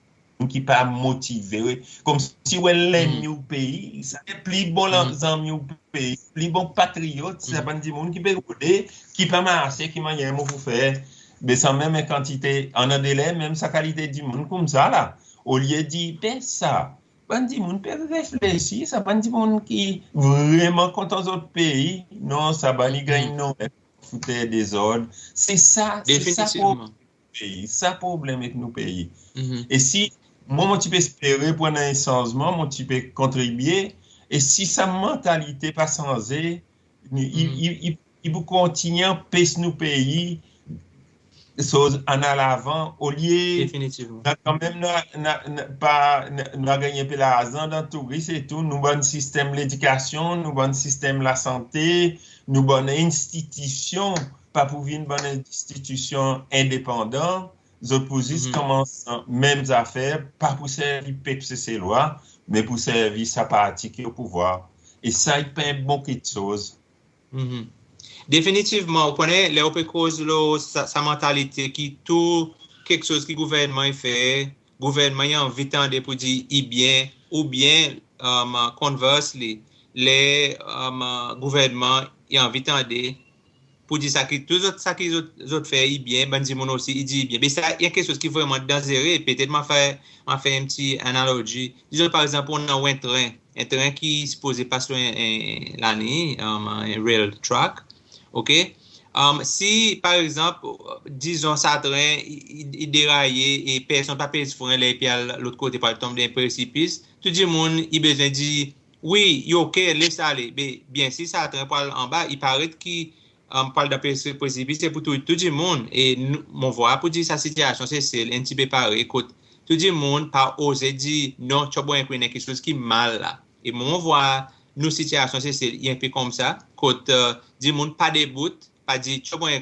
ki pa motive. Konmsi ou en lennmi ou pei, sa i pli bon zanmi ou pei, pli bon patriyot, se sa bann dimoun ki pe rode, ki pa marse, ki mannyer mon pou fer. Be sanmenm en kantite, annan de ler menm sa kalite dimoun koumsa la, olye dir, be sa, bann dimoun pe reflesir, sa bann dimoun ki vreman kontan zot pei, non, sa bann i ganny nonmen fouter dezord. Se sa, se sa pei, sa problenm ek nou pei. E si mwan, mon ti pe espere pour annan en sanzman, mon ti pe kontribye, e si sa mantalite pa sanze, i, i, i, i pou kontinyen anpes nou pei soz al an lavan, olye... Definitivman. Kanmenm nou, nou, nou, pa, nou, nou a ganny en pe larzan dan touris e tou, nou bann sistenm ledikasyon, nou bann sistenm lasante, nou bann enstitisyon, pa pou vin bann enstitisyon endepandan, zot pou zis konmans menm zafer, pa pou servi pep Seselwa, me pou servi sa parti ki o pouvwar. E sa i pa en bon keksoz. Definitivman, ou konnen, ler ou pe koz lo sa, sa mantalite ki tou keksoz ki gouvernman i fer, gouvernman i anvi tande pour dir i byen, oubyen, um, conversely, ler, um, gouvernman i anvi tande pour dir sa ki, tou zot, sa ki zot, zot fer i byen, bann dimoun osi i dir i byen. Me sa i en keksoz ki vreman danzere. Petet mon a fer, mon a fer en pti analoji. Dizon, par egzanp, ou annan en tren, en tren ki sipoze pas lo en, en laliny, um, en rail track, ok? Um, si, par egzanp, dizon, sa tren i, i, i deraye e personn pa pez fren ler i pe al lot kote, pou al tonm dan en presipis, tou dimoun i bezwen dir, wi, i ok, les ale. Be, byensir, sa tren pou al anba, i paret ki, um, pou al dan pre-, presipis, se pou tou, tou dimoun. E nou, mon vwar pour dir sa sitiasyon Sesel enn pti pe parey, kot tou dimoun pa oze dir, non, tchobon, i annan keksoz ki mal la. E mon vwar nou sitiasyon Sesel i en pe koumsa, kot, e, dimoun pa debout, pa dir, tchobon,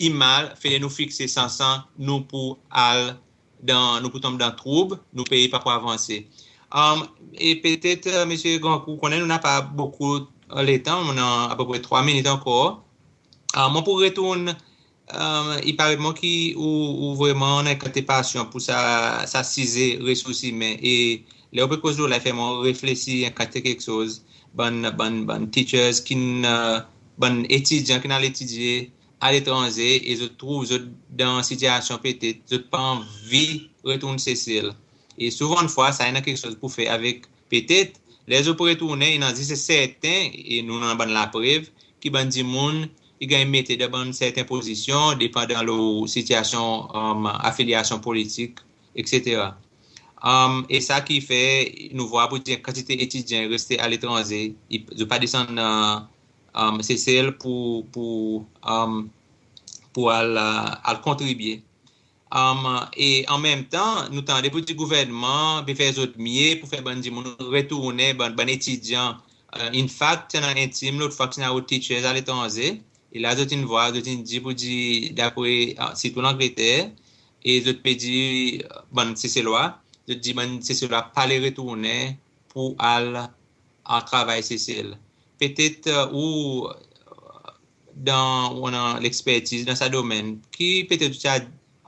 i mal, fodre nou fikse sansan, nou pou al dan, nou pou tonm dan troub, nou pei pa pou avanse. E petet, Msye Grandcourt, konnen nou napa bokou letan, nou annan apepre trwa minit ankor. Mon pou retourn, i paret mwan ki ou, ou vreman annan en kantite pasyon pour sa, sa size resours imen. E ler ou pe koz lo la, i fer mwan reflesir en kantite keksoz. Bann, bann, bann teachers ki'n, bann etidyan ki'n al etidye aletranze e zot trouv zot dan sityasyon petet zot pa anvi retourn Sesel. E souvandfwa sa i annan keksoz pour fer avek, petet ler zot pou retournen, i annan zis serten, e nou annan bann laprev ki bann dimoun i ganny mete dan bann serten pozisyon, depandan lo sityasyon, afilyasyon politik, etsetera. E sa ki fer nou vwar pour dir en kantite etidyan i reste aletranze, i, zot pa desann Sesel pour, pour, pour al, al kontribye. E anmenmtan nou tande pour dir gouvernman pe fer zot mye pour fer bann dimoun retournen, bann, bann etidyan. In fact, ti annan en tim lotfwa ki ti annan teachers aletranze. E la zot in vwar, zot in dir pour dir, dapre, sirtou Langleter, e zot pe dir, bann Seselwa, zot dir bann Seselwa pa le retournen pour al, al travay Sesel. Petet ou, dan, ou annan lekspertiz dan sa domenn, ki petet ou ti a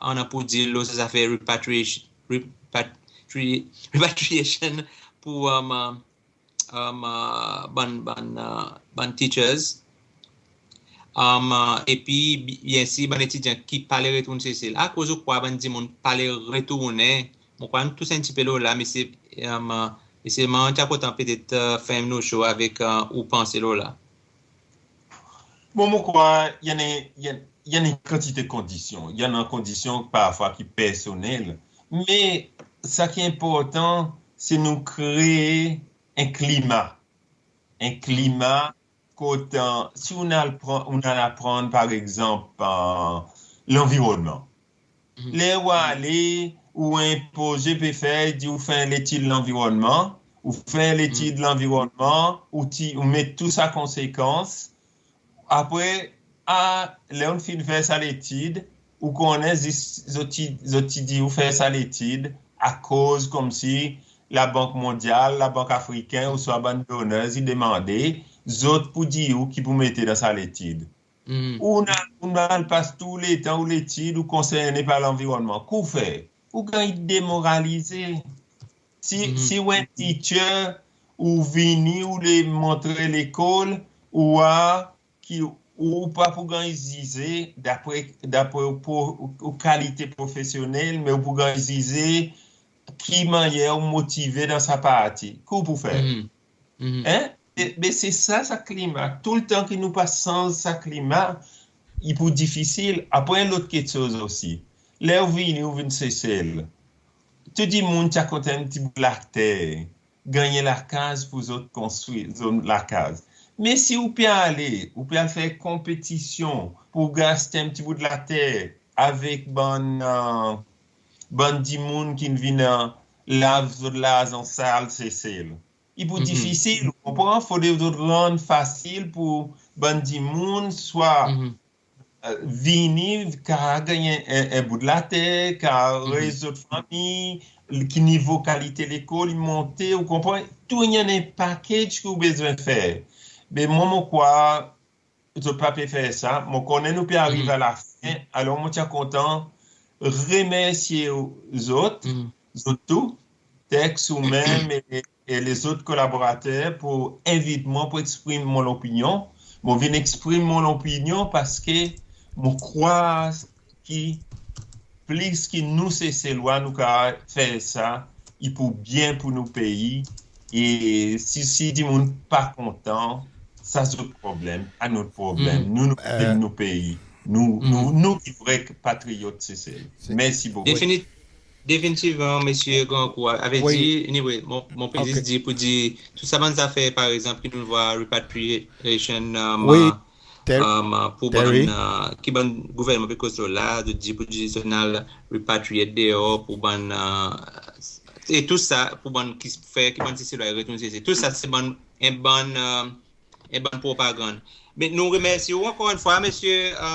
annan pour dir lo sa zafer repatriation, repatri-, repatriation pour bann, bann, bann teachers. Epi byensir bann etidyan ki pa le retourn Sesel. Akoz ou krwar bann dimoun pa le retournen? Mon krwar nou tous en pti pe lo la, Msye, Msye, mon ti a kontan petet ferm nou sho avek ou panse lo la. Bon, mon krwar i annan, i annan, i annan en kantite kondisyon. I annan kondisyon parfwa ki personnel. Me sa ki enportan, se nou kree en klima. En klima kot, si ou'n al pran, ou'n al aprann, par egzanp, lanvironnman. Ler ou ale, ou en proze pe fer, i dir ou fer letid lanvironnman, ou fer letid lanvironnman, ou ti, ou met tou sa konsekans. Apre, a, ler ou'n fin fer sa letid, ou konnen zis zot ti, zot ti dir ou fer sa letid, akoz konmsi Labank Mondyal, Labank Afriken, ouswa bann donors i demande, zot pou dir ou ki pou mete dan sa letid. Ou'n al, ou'n al pas tou letan ou letid, ou konsernen par lanvironnman. Ki ou fer? Ou ganny demoralize. Si, si ou en teacher, ou vini, ou le montre lekol, ou war ki ou pa pou ganny zize dapre, dapre ou pro-, ou, ou kalite profesyonnel, me ou pou ganny zize ki mannyer ou motive dan sa parti. Ki ou pou fer? En? E, be se sa, sa klima. Toultan ki nou pa sanz sa klima, i pou difisil. Apre, en lot keksoz osi. Ler ou vini, ou vin Sesel, tou dimoun ti a kontan en pti bout later, ganny en lakaz pour zot konstri zot lakaz. Me si ou pe ale, ou pe al fer konpetisyon pour ou aste en pti bout later avek bann, bann dimoun ki'n vin lav zot larzan sal Sesel, i pou difisil, ou konpran? Fodre zot rann fasil pour bann dimoun swa vini, ka ganny en, en bout later, ka rez zot fanmir, ki nivo kalite lekol i monte, ou konpran? Tou i annan en package ki ou bezwen fer. Me mwan, mon krwar zot pa pe fer sa. Mon konnen nou pe ariv a lafen, alor mon ti a kontan remersye zot, zot tou, Tex, ou menm e, e lezot kolaborater pour envit mwan pour eksprim mon lopinyon. Mon vin eksprim mon lopinyon parski mon krwar ki plis ki nou Seselwa nou kapab fer sa, i pou byen pour nou pei. E si, si dimoun pa kontan, sa zot problenm, pa nou problenm. Nou, nou, nou pei. Nou, nou, nou ki vre patriyot Sesel. Mersi bokou. Defini-, definitivman, Msye Grandcourt, avedir, anyway, mon, mon pe zis dir pour dir, tou sa bann zafer, par egzanp, ki nou war repatriation, pour bann, ki bann gouvernman pe koz lo la, zot dir pour dir zot annan repatriate deor pour bann, e tou sa, pour bann ki fer, ki bann Seselwa i retourn Sesel. Tou sa, se bann, en bann, en bann propagann. Me nou remersi ou ankor enn fwa, Msye, e,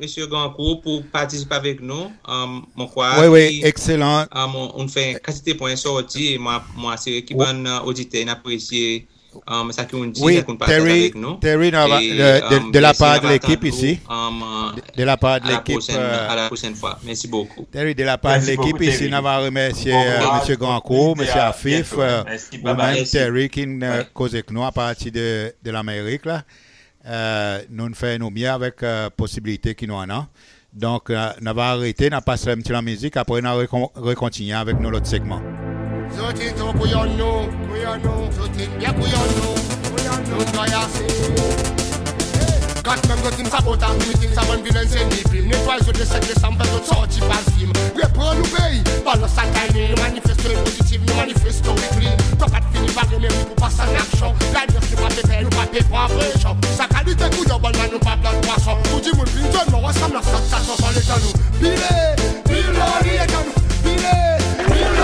Msye Grandcourt, pour partisip avek nou. E, mon krwar Wi, wi, ki, ekselan. e, ou'n, ou'n fer en kantite pwen sorti, e mon, mon asire ki Wi. bann, e, oditer in apresye, e, sa ki ou'n dir, Wi, sa ki ou'n partaze Terry, avek nou. Terry, nou ava, E, de, de, e, de lapar de lekip isi. De, de lapar de lekip, e, a la prosenn fwa. Mersi bokou. Terry, de lapar de lekip isi, nou ava remersye, e, Msye Grandcourt, Msye Afif, e, ou menm Terry ki'n, e, koz ek nou apartir de, de Lamerik la. E, nou'n fer nou mye avek, e, posibilite ki nou annan. Donk, e, nou ava arete, nou ava pas en pti lanmizik, apre nou a rekon-, rekontinyen avek nou lot segman. Zot in tro kouyon nou, kouyon nou, zot in byen kouyon nou, kouyon nou, nou gayase. Kat menm zot in sabot a miting, sa bann vilen se ni plim, netway zot le senk Desanm, fer zot sorti pas fim. Repran nou pei, balans sa timing, nou manifeste pozitiv, nou manifeste weekly. Tan pa fini, pa gagn, me pou pas an aksyon. Lalyans nou pa pe per, nou pa pe pran presyon. Sa kalite kouyon, bann la nou pa blan pwason. Tou dimoun vin zwenn mwan, ansanm nou sot sa sansan letan nou. Pile, pile, pile, pile, pile, pile.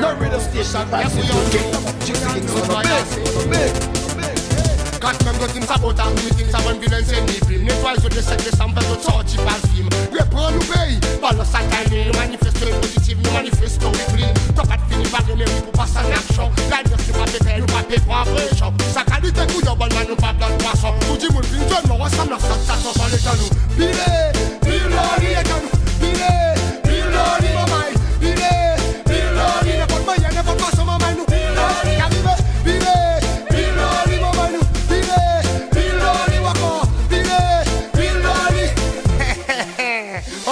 No radio station like this. Kick them up, gypsy kings on the mix, on the mix, on the mix. Kat menm zot in sabot a miting, sa bann vilen se ni plim. Netway zot le senk Desanm, fer zot sorti pas fim. Repran nou pei, balans sa timing, nou manifeste pozitiv, nou manifeste weekly. Tan pa fini, pa gagn, me pou pas an aksyon. Lalyans nou pa pe per, nou pa pe pran presyon. Sa kalite kouyon, bann la nou pa blan pwason. Tou dimoun vin zwenn mwan, ansanm nou sot sa sansan letan nou. Pile, pile, pile, pile, pile, pile, manmay, pile, pile, nenpot mannyer, nenpot fason, manmay, nou pile, pile, pile, pile, manmay, nou pile, pile, ankor, pile, pile.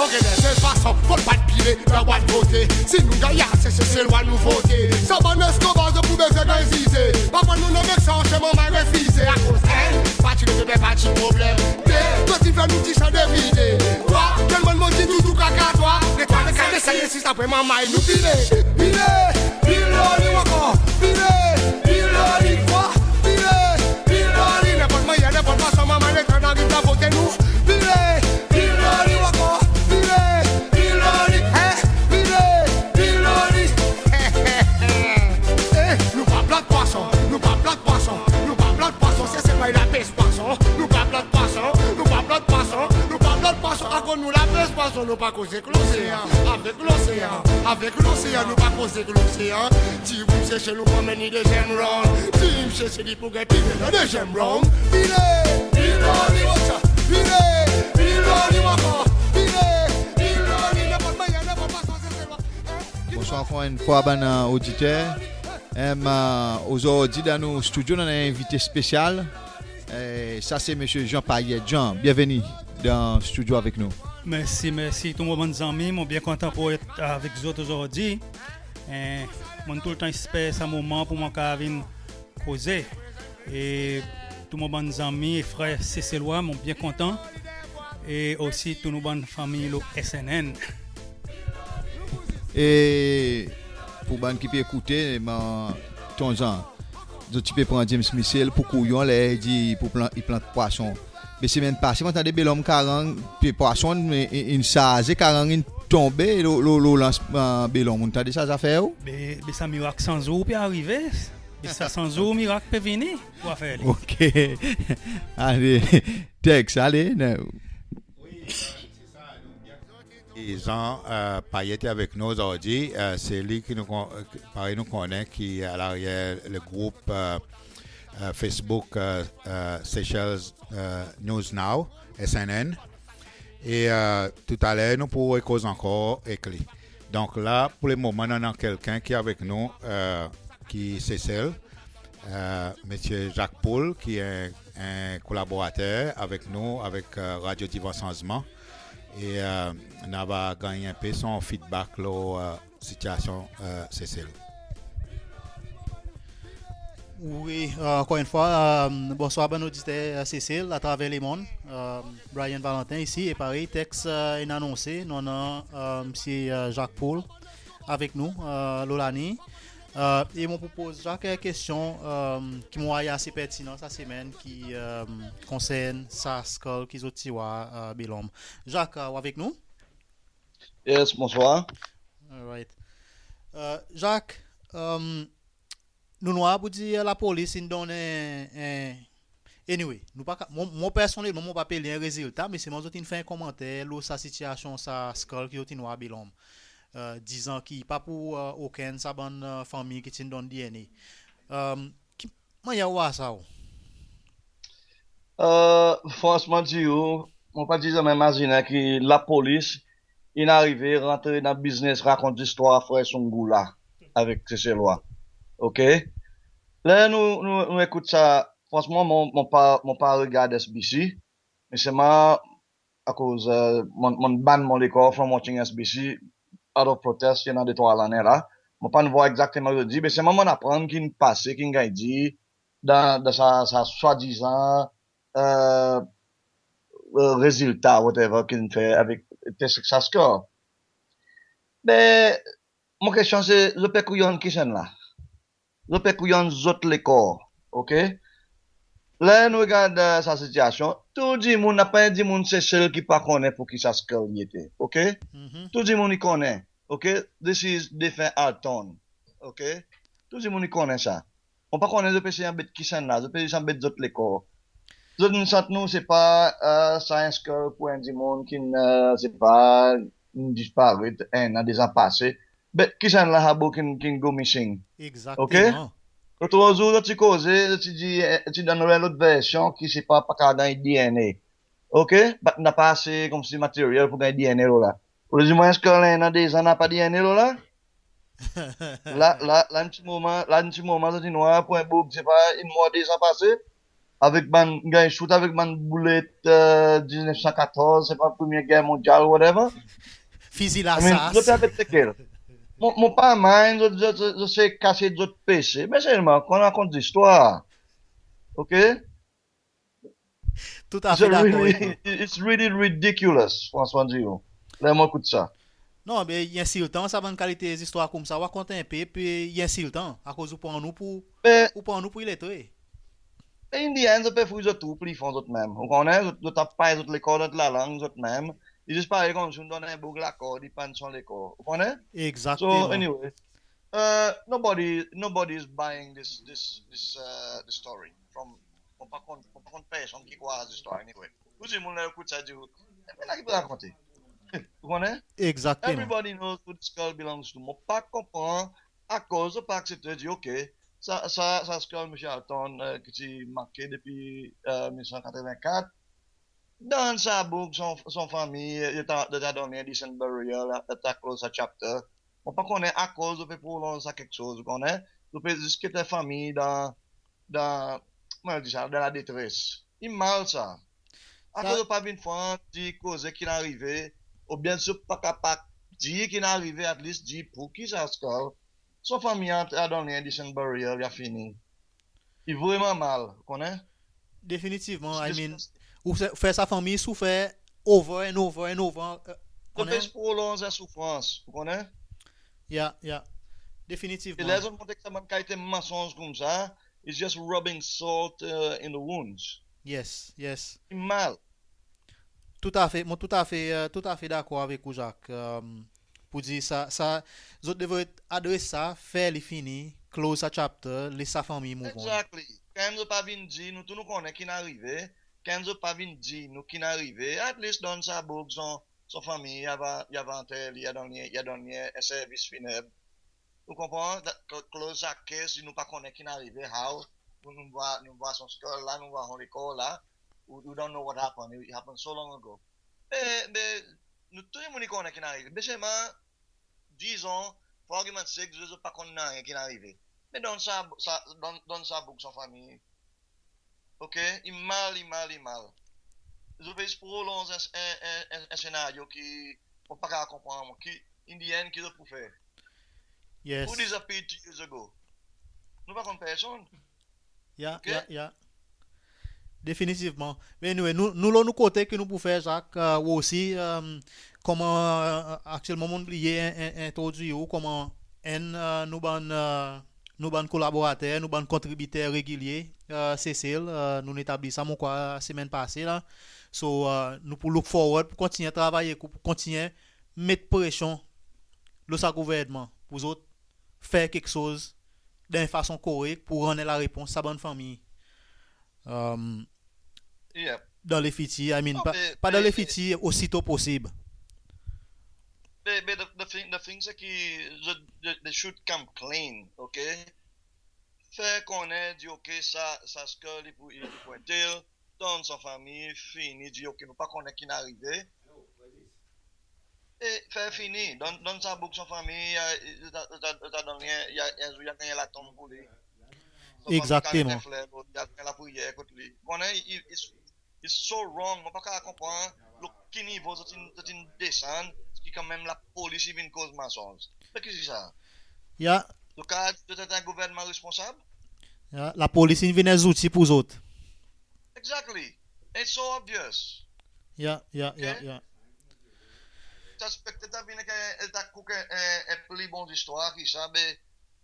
Ok, de sel fason, kot pa pile, la pa vote. Si nou gayase, se Seselwa nou vote. Sa bann eskonbaz pou bezwen ganny zize. Pa pran nou non avek sa, anchen manmay refize. Akoz enn, pa ti leve, pa ti problenm. De, zot in fer nou ti san devide. Trwa, telman nou ti toutou kaka, trwa. Le trwa, le kat, le senk, le sis, apre manmay nou pile. Pile, pile, li ankor. Pile, pile, li trwa. Pile, pile, li nenpot mannyer, nenpot fason, manmay, letan nou ariv la vote nou. Pile, pile, li ankor. Pile, pile, li, en, pile, pile, li. E, nou pa blan pwason, nou pa blan pwason, nou pa blan pwason, se, se pa lapes pwason. Nou pa blan pwason, nou pa blan pwason, nou pa blan pwason, akoz nou lapes pwason, nou pa koz ek losean, avek losean, avek losean, nou pa koz ek losean. Ti ou Sesel, nou pran menm dezyenm round. Ti Sesel, li pou ganny pile dan dezyenm round. Pile, pile, li ankor. Pile, pile, li ankor. Pile, pile, li nenpot mannyer, nenpot fason, Seselwa. Bonswar ankor enn fwa, bann, e, oditer. Em, e, ozordi dan nou stidyo nou annan en envite spesyal. E, sa se Msye Jean Payet. Jean, byenveni dan stidyo avek nou. Mersi, mersi tou mon bann zanmi. Mon byen kontan pour et avek zot ozordi. E, mon toultan esper sa moman pour mon kapab vin koze. E tou mon bann zanmi e frer Seselwa, mon byen kontan. E osi tou nou bann fanmir lo S N N. E pour bann ki pe ekoute, mon, tanzantan zot ti pe pran James Michel pour kouyon, ler i dir pour plant, i plant pwason. Me semenn pase mon tande Bel Ombre Karang pe pwason, me in, in sarze, karang in tonbe lo, lo, lo lans, e, Bel Ombre. Ou'n tande sa zafer ou? Me, me sa mirak san zour pe arive. Me sa san zour mirak pe vini. Ou a fer li. Ok. Ale, Tex, ale, non. E Jean, e, Payet avek nou ozordi, e, se li ki nou kon-, e, parey nou konnen, ki a laryer le group, e, e, Facebook, e, e, Seychelles, e, News Now, S N N. E, e, toutaler nou pou rekoz ankor ek li. Donk la, pour le moman, nou annan kelken ki avek nou, e, ki Sesel, e, Msye Jacques Poul, ki en, en kolaborater avek nou, avek, e, Radio Divan Sanzman. E, e, nou ava ganny en pe son feedback lo, e, sitiasyon, e, Sesel. Wi, e, ankor enn fwa, e, bonswar bann oditer, e, Sesel atraver lemonn. E, Brian Valentin isi, e parey Tex, e, in anonse, nou annan, e, Msye, e, Jacques Poul avek nou, e, lo laliny. E, e mon pou poz Jacques, e, kestyon, e, ki mon war i ase pertinan sa semenn, ki, e, konsern sa skandal ki zot ti war, e, Bel Ombre. Jacques, e, ou avek nou? Yes, bonswar. Alright. Jacques, nou'n war poudir lapolis in donn en, en, anyway, nou pa ka, mwan, mwan personnelman mon pa pe lir en rezilta, me selman zot in fer en komanter lo sa sityasyon sa skull ki zot in war Bel Ombre, dizan ki pa pour okenn sa bann fanmir ki ti'n donn D N A. Ki mannyer ou war sa ou? Fransman dir ou, mon pa ti zanmen mazinen ki lapolis in arive rantre dan biznes rakont zistwar frer Soungoula avek Seselwa. OK? Ler nou, nou, nou ekout sa, fransman mon, mon pa, mon pa regard S B C, me selman akoz mon'n, mon'n ban mon lekor from watching S B C out of protest, i annan de trwa lannen la. Mon pa'n war egzakteman ki zot dir, me selman mon'n aprann ki'n pase, ki'n ganny dir dan, dan sa, sa swadizan rezilta, whatever, ki'n fer avek test sa skull. Me mon kestyon se, zot pe kouyon kisannla? Zot pe kouyon zot lekor, OK? Ler nou regard sa sityasyon, tou dimoun, napa en dimoun Sesel ki pa konnen pour ki sa skull i ete, OK? Tou dimoun i konnen, OK? This is defen Alton, OK? Tou dimoun i konnen sa. Mon pa konnen zot pe sey anbet kisannla, zot pe zis anbet zot lekor. Zot in sant nou se pa sa en skull pour en dimoun ki'n, se pa, in disparet en an, de zan pase. Be kisannla sa boug ki'n, ki'n go missing? Egzakteman. OK? Lot zour zot ti koze, zot ti dir, ti donn en lot versyon ki se pa, pa kapab ganny D N A. OK? But napa ase konmsi materyel pour ganny D N A lo la. Ou le dir mwan en skull en an, de zan, napa D N A lo la? La, la, la en pti moman, la en pti moman zot in war pour en boug, se pa, in mor de zan pase, avek bann, ganny shoot avek bann boulet diznef san katorz, se pa Premye Ger Mondyal, whatever. Fizi lasas. I mean, zot pe anbet lekel? Mon, mon pa mind zot, zot, zot, zot se kase zot pese, me selman kan ou rakont zistwar, OK? Toutafe dakor avek ou. It's really ridiculous, fransman dir ou, ler mon ekout sa. Non, be i ensiltan sa bann kalite zistwar koumsa ou rakont en pe, pe i ensiltan akoz ou pran nou pour, ou pran nou pour iletre. E in the end zot pe fouri zot trou pli fon zot menm. Ou konnen, zot, zot ap pay zot lekor dan lalang zot menm. I zis parey konmsi ou donn en boug lakord, i pann son lekor. Ou konnen? Egzakteman. So anyway, nobody, nobody is buying this, this, this story from, mon pa konn, mon pa konn personn ki krwar sa zistwar anyway. Tou dimoun ler ekout sa dir ou, e mannyer ki pe rakonte. Ou konnen? Egzakteman. Everybody knows who the skull belongs to. Mon pa konpran akoz zot pa aksepte dir, OK, sa, sa, sa skull Msye Alton ki ti manke depi mil nef san katreven kat, donn sa boug son, son fanmir, zot a, zot a donn li en decent burial, zot a close sa chapter. Mon pa konnen akoz zot pe prolonz sa keksoz, ou konnen? Zot pe zis get fanmir dan, dan, koman dir sa, dan ladetres. I mal sa. Akoz zot pa vin fran, dir koze ki'n arive, oubyen si zot pa kapab dir ki'n arive, at least dir pour ki sa skull son fanmir a donn li en decent burial, i a fini. I vreman mal, ou konnen? Definitivman, I mean, ou fer, fer sa fanmir soufer over and over and over, ou konnen? Zot pe prolonz soufrans, ou konnen? Ya, ya. Definitivman. E ler zot montre sa bann kalite mansonz koumsa, it's just rubbing salt in the wounds. Yes, yes. I mal. Toutafe, mon toutafe, toutafe dakor avek ou, Jacques. Pour dir sa, sa, zot devret adres sa, fer li fini, close sa chapter, les sa fanmir move on. Exactly. Kan zot pa vin dir, nou tou nou konnen ki'n arive, kan zot pa vin dir nou ki'n arive, at least donn sa boug son, son fanmir, i ava, i ava anter li, i a donn li, i a donn li en servis fineb. Ou konpran? Close sa case, nou pa konnen ki'n arive, how, nou war, nou war son skull la, nou war son lekor la, we, we don't know what happened, it happened so long ago. Be, be, nou tou dimoun i konnen ki'n arive. Be selman, dizon, for argument's sake, zot pa konn nanryen ki'n arive. Me donn sa, sa, donn, donn sa boug son fanmir. OK? I mal, i mal, i mal. Zot pe zis prolonz en, en, en, en senaryo ki mon pa kapab konpran, mwan, ki, in the end, ki zot pou fer? Yes. Who disappeared two years ago? Nou pa konn personn. Ya, ya, ya. Definitivman. Me anyway, nou, nou lo nou kote ki nou pou fer, Jacques, ou osi, konman, aktyelman mon'n bliye en, en, entrodwir ou konman enn nou bann, nou bann kolaborater, nou bann kontribiter regilye Sesel, nou'n etabli sa, mon krwar, semenn pase la. So, nou pou look forward pour kontinyen travay ek ou, pour kontinyen met presyon lo sa gouvernman pour zot fer keksoz dan en fason korek pour rann en larepons sa bann fanmir. Um, dan lefitir, I mean, pa, pa dan lefitir, osito posib. Be, be the, the thing, the thing se ki they, they should come clean, ok? Fer konnen, dir ok, sa, sa skull i pou, i pou entel, donn son fanmir, fini, dir ok, nou pa konnen ki'n arive. E fer fini, donn, donn sa boug son fanmir, i, i, i, i, i, i, i, i a ganny latonm pour li. Egzakteman. I a ganny lapriyer kot li. Konnen, i, i, it's so wrong. Mon pa kapab konpran lo ki nivo zot in, zot in desann, ki kanmenm lapolis i vin koz mansonz. Be ki sa? Ya. Zot kapab dir zot en gouvernman responsab? Ya, lapolis in vin en zouti pour zot. Exactly. It's so obvious. Ya, ya, ya, ya. Saspekte ta vin ek en, ta kouk en, en, en pli bon zistwar ki sa, be,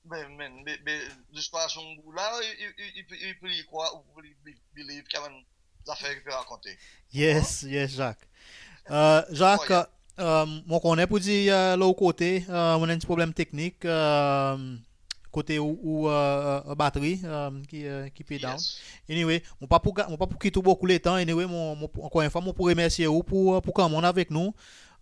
be, men, be, be, zistwar Soungoula, i, i, i, i, i pli krwar, ou pli bi-, believe ki annan zafer ki pe rakonte. Yes, yes, Jacques. Euh, Jacques, euh, mon konnen pour dir, euh, lo ou kote, euh, ou annan en pti problenm teknik, euh, kote ou, ou, euh, euh, batri, euh, ki, euh, ki pe down. Yes. Anyway, mon pa pou ga-, mon pa pou kit ou bokou letan. Anyway, mon, mon, ankor en fwa, mon pou remersye ou pour, euh, pour konman avek nou.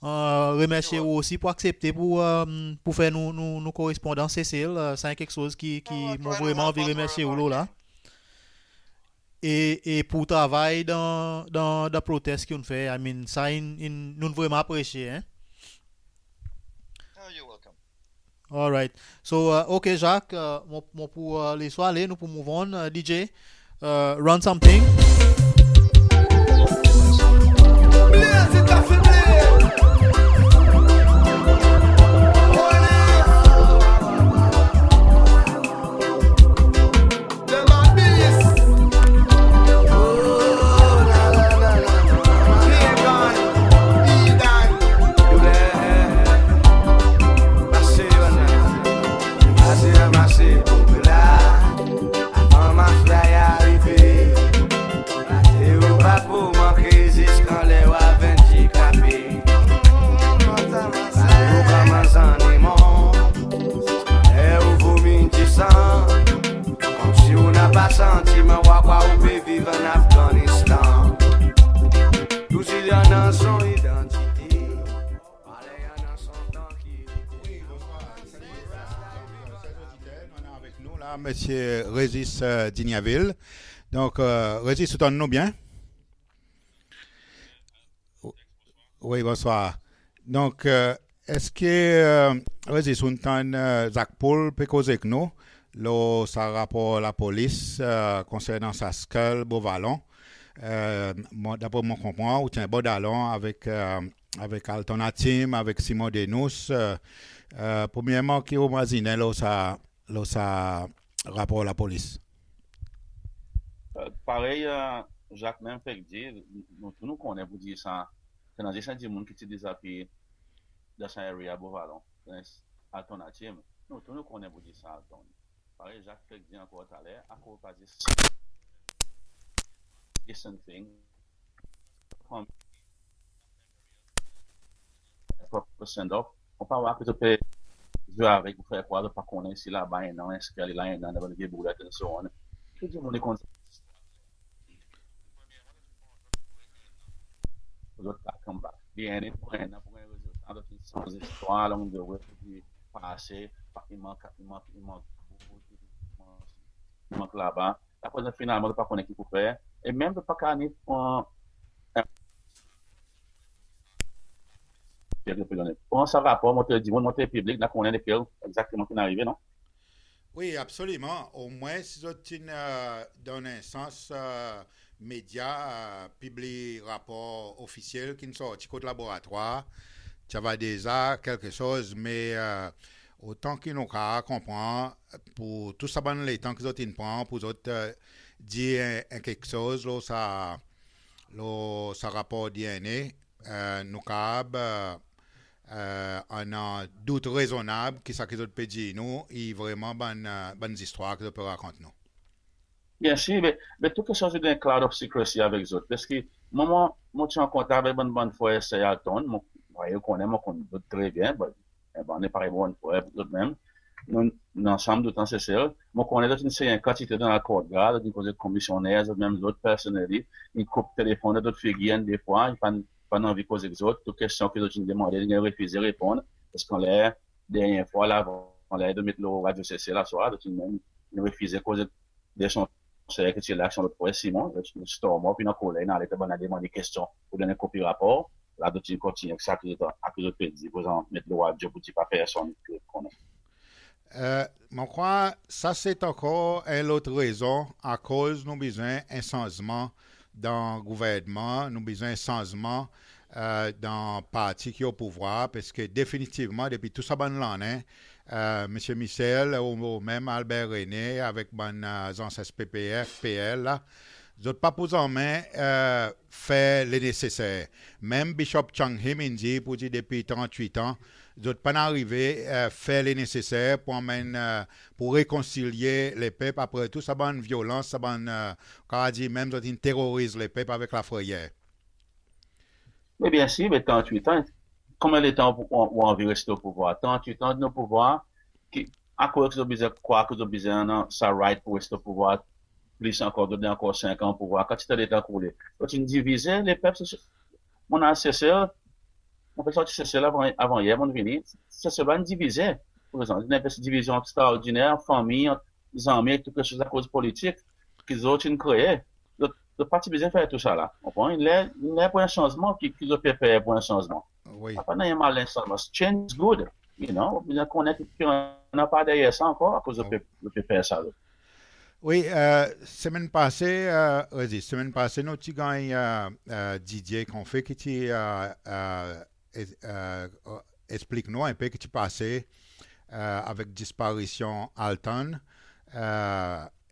Euh, remersye ou osi pour aksepte pour, euh, pour fer nou, nou, nou korespondans Sesel. Euh, sa en keksoz ki, ki mon vreman anvi remersye ou lo la. E, e pour travay dan, dan, dan protes ki ou'n fer, I mean, sa in, in, nou'n vreman apresye, en. Oh, you're welcome. Alright. So, euh, ok, Jacques, euh, mon, mon pou, euh, les ou ale, nou pou move on, euh, D J, euh, run something. Wi, bonswar. Salut, euh, chers auditeurs. Nou annan avek nou la Msye Régis, euh, Digny-Avil. Donk, euh, Régis, ou tann nou byen? Wi, bonswar. Donk, euh, eski, euh, Régis, ou'n tann, euh, Jacques Paul pe koz ek nou lo sa rapor lapolis, euh, konsernan sa skull Beau Vallon? Euh, mwan, dapre mon konpran, ou ti en bon dalon avek, euh, avek Alton Hatim, avek Simon Denous. Euh, euh, premyerman, ki ou mazinen lo sa, lo sa rapor lapolis? Euh, parey, euh, Jacques menm fek dir, nou tou nou konnen pour dir sa, se annan zis en dimoun ki ti dizappear dan sa area Beau Vallon, Alton Hatim. Nou tou nou konnen pour dir sa, Alton. Parey Jacques fek dir ankor taler, akoz pa zis, zis something. Proper send off. Ou pa war ki zot pe zwe avek pour fer krwar zot pa konnen si laba i annan, eski li la i annan, dan bann vye boulet and so on. Ki dimoun i konn zot pa come back. Di annan pour annan pour ganny rezilta, zot in sanz zistwar along the way, pour dir pase, pa, i mank, i mank, i mank bout, i mank, i mank laba. Apre finalman zot pa konnen ki pour fer. E menm zot pa kapab ni pran, pran sa rapor, montre dimoun, montre piblik, nou a konnen lekel egzakteman ki'n arive, non? Wi, absoliman. Omwen si zot ti'n, euh, dan en sans, euh, medya, euh, pibliy rapor ofisyel ki'n sorti kot laboratwar, ti ava deza kelke soz, me, euh, otan ki nou kapab konpran, pour tou sa bann letan ki zot in pran pour zot, euh, dir en, en keksoz lo sa, lo sa rapor D N A, euh, nou kapab, euh, euh, annan dout rezonnab ki sa ki zot pe dir nou i vreman bann, euh, bann zistwar ki zot pe rakont nou. Byensir, me, me tou keksoz i dan cloud of secrecy avek zot. Paski mwan, mwan, mon ti an kontak avek bann, bann frer e ser Alton, mon, ou konnen, mon konn zot tre byen, but, e, bann, parey bann frer zot menm. nou, nou ansanm toutan Sesel. Mon konnen zot in sey en kantite dan lakord, zot in koz ek komisyoner, zot menm zot personally, in koup telefonn dan zot figir enn de fwa, in pa'n, pa'n anvi koz ek zot, tou kestyon ki zot in demande, in refize reponn, paski anler dernyen fwa la, anler zot met lo Radio Sesel aswar, zot in menm, in refize koz ek de son ser ki ti la ek son lot frer Simon, zot in storm off, in ankoler, in ale kot bann la, demann kestyon pour donn en kopi rapor. La zot in kontinyen ek sa ki zot, a ki zot pe dir, pour zot met lo radio pour dir pa personn ki konnen. E, mon krwar sa se ankor en lot rezon akoz nou bezwen en sanzman dan gouvernman, nou bezwen en sanzman, e, dan parti ki o pouvwar, paski definitivman depi tou sa bann lannen, e, Msye Michel, ou, ou menm Albert René, avek bann, e, zanses P P F, P L la, zot pa pou zanmen, e, fer le neseser. Menm Bishop Chung Him in dir, pour dir depi trannwit an, zot pa'n arive, e, fer le neseser pour anmenn, e, pour rekonsilye lepep apre tou sa bann vyolans, sa bann, e, kapab dir menm zot in teroriz lepep avek lafreyer. Me byensir, me trannwit an, konbyen letan ou, ou, ou anvi reste o pouvwar? Trannwit an dan pouvwar, ki, akoz zot bezwen, kwa ki zot bezwen annan sa right pour reste o pouvwar plis ankor, donn ankor senk an pouvwar, kantite letan koule. Zot in divize lepep, se, se, mon al Sesel, mon pe sorti Sesel avan, avan yer, mon vini, Sesel in divize, prezan, in divizyon ekstraordiner, fanmir, zanmi, tou keksoz akoz politik, ki zot in kree. Zot, zot pa ti bezwen fer tou sa la. Ou konpran? Ler, ler pour en sanzman, ki, ki zot pe fer pour en sanzman? Wi. Pa, pa nanye mal en sanzman. Change is good, you know. Ou bezwen konnen ki, ki annan pa deryer sa ankor, akoz zot pe, zot pe fer sa, zot. Wi, e, semenn pase, e, Régis, semenn pase nou ti ganny, e, e, Didier Confé ki ti, e, e, e, e, eksplik nou en pe ki ti pase, e, avek disparisyon Alton. E,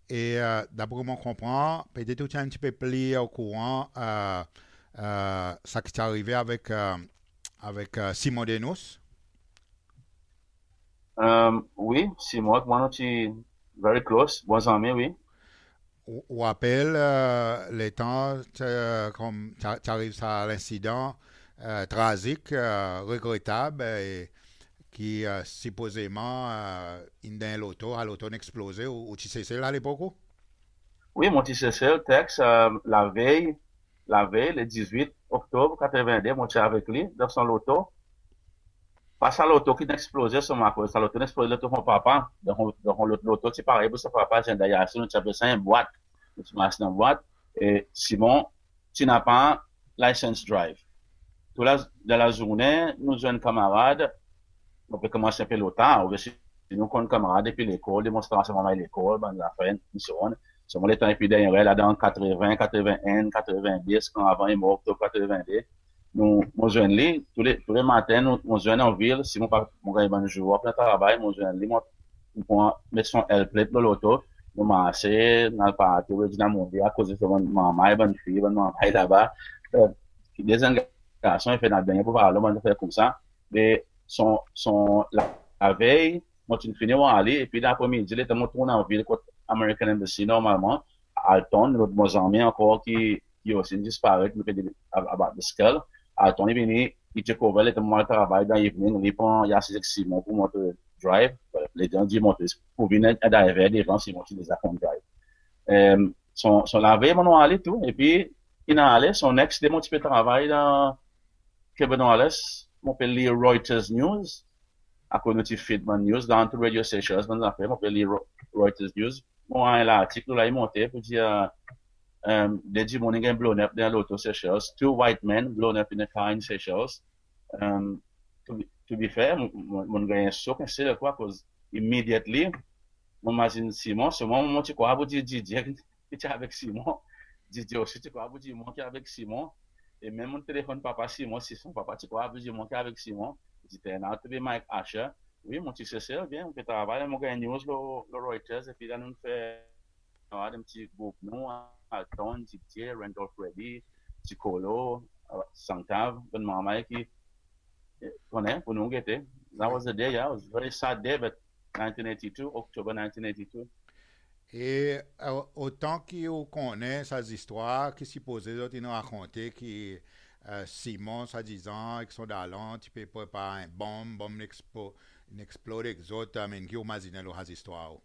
e, e, dapre mon konpran, petet ou ti en pti pe pli okouran, e, e, sa ki ti arive avek, e, avek, e, Simon Denous. E, wi, Simon ek mwan nou ti very close, bon zanmi, wi. Ou, ou rapel, e, letan, e, konm ti, ti ariv sa lensidan, e, trazik, e, regretab, e, ki, e, sipozeman, e, in dan loto, sa loto in eksploze, ou, ou ti Sesel alepok ou? Wi, mon ti Sesel, teks, e, lavey, lavey, le dizwit Oktob katreven de, mon ti avek li dan son loto. Pa sa loto ki'n eksploze, son makwe, sa loto in eksploze, loto mon papa. Donk, donk, lot loto ti parey pour son papa, Hyundai Yaris, nou ti apel sa en bwat. Nou ti mars dan bwat. E Simon ti napa license drive. Tou la, dan lazournen, nou zwenn kanmarad, nou pe konmans en pe lotar, ou si nou konn kanmarad depi lekol, demonstrasyon manmay lekol, bann zafer, and so on. So, mon letan epi dernyen, la dan katreven, katreven enn, katreven de, kan avan i mor, Oktob katreven de. Nou, mon zwenn li, tou le, tou le maten, nou, mon zwenn anvil, si mon pa, mon ganny bann zour of dan travay, mon zwenn li, mon, mon pran, met son L plate lo loto, nou marse, nou al parti, Regina Mundi, akoz son bann manmay, bann fi, bann manmay laba. E, de zenn garson, i fer nou al benyen pour parle, bann zafer koumsa. Me son, son, la, lavey, mon ti'n fini war li, epi dan apremidi, letan mon tourn anvil kot American Embassy, normalman, Alton, lot mon zanmi ankor ki, ki osi in disparet, nou pe dir ab-, about the skull. Alton i vini, i take over, letan mon al travay dan evening, li pran, i asiz ek Simon pour montre drive, letan dir montre, pour vin en driver devan, Simon ti deza konn drive. E, son, son lavey, mon war li tou, epi, in ale, son next day, mon ti pe travay dan Kevin Wallace, mon pe lir Reuters News, akoz nou ti feed bann news dan tou Radio Seychelles, bann zafer, mon pe lir Ro-, Reuters News. Mon war en lartik la, i monte pour dir, e, de dimoun in ganny blown up dan loto Seychelles, two white men blown up in a car in Seychelles. E, to be, to be fair, mon, mon, mon ganny en sok, en sel kwa, akoz immediately, mon mazin Simon, Simon, mon ti krwar pour dir Didier ki ti avek Simon. Didier osi ti krwar pour dir mwan ki avek Simon. E menm mon telefonn papa Simon, si son papa ti krwar pour dir mwan ki avek Simon. I ti turn out to be Mike Asher. Wi, mon ti Sesel, byen, mon pe travay, mon ganny news lo, lo Reuters, epi la nou fer, nou annan en pti group, nou, Alton, Didier, Randolph Reddy, Ti Kolo, Santav, bann manmay ki, e, konnen, pour nou gete. That was the day, yeah, it was a very sad day, but nineteen eighty-two, October nineteen eighty-two. E, e, otan ki ou konnen sa zistwar ki sipoze zot in rakonte ki, e, Simon, swadizan, ek son dalon, ti pe prepar en bonm, bonm in ekspo-, in eksplod ek zot, I mean, ki ou mazinen lo sa zistwar ou?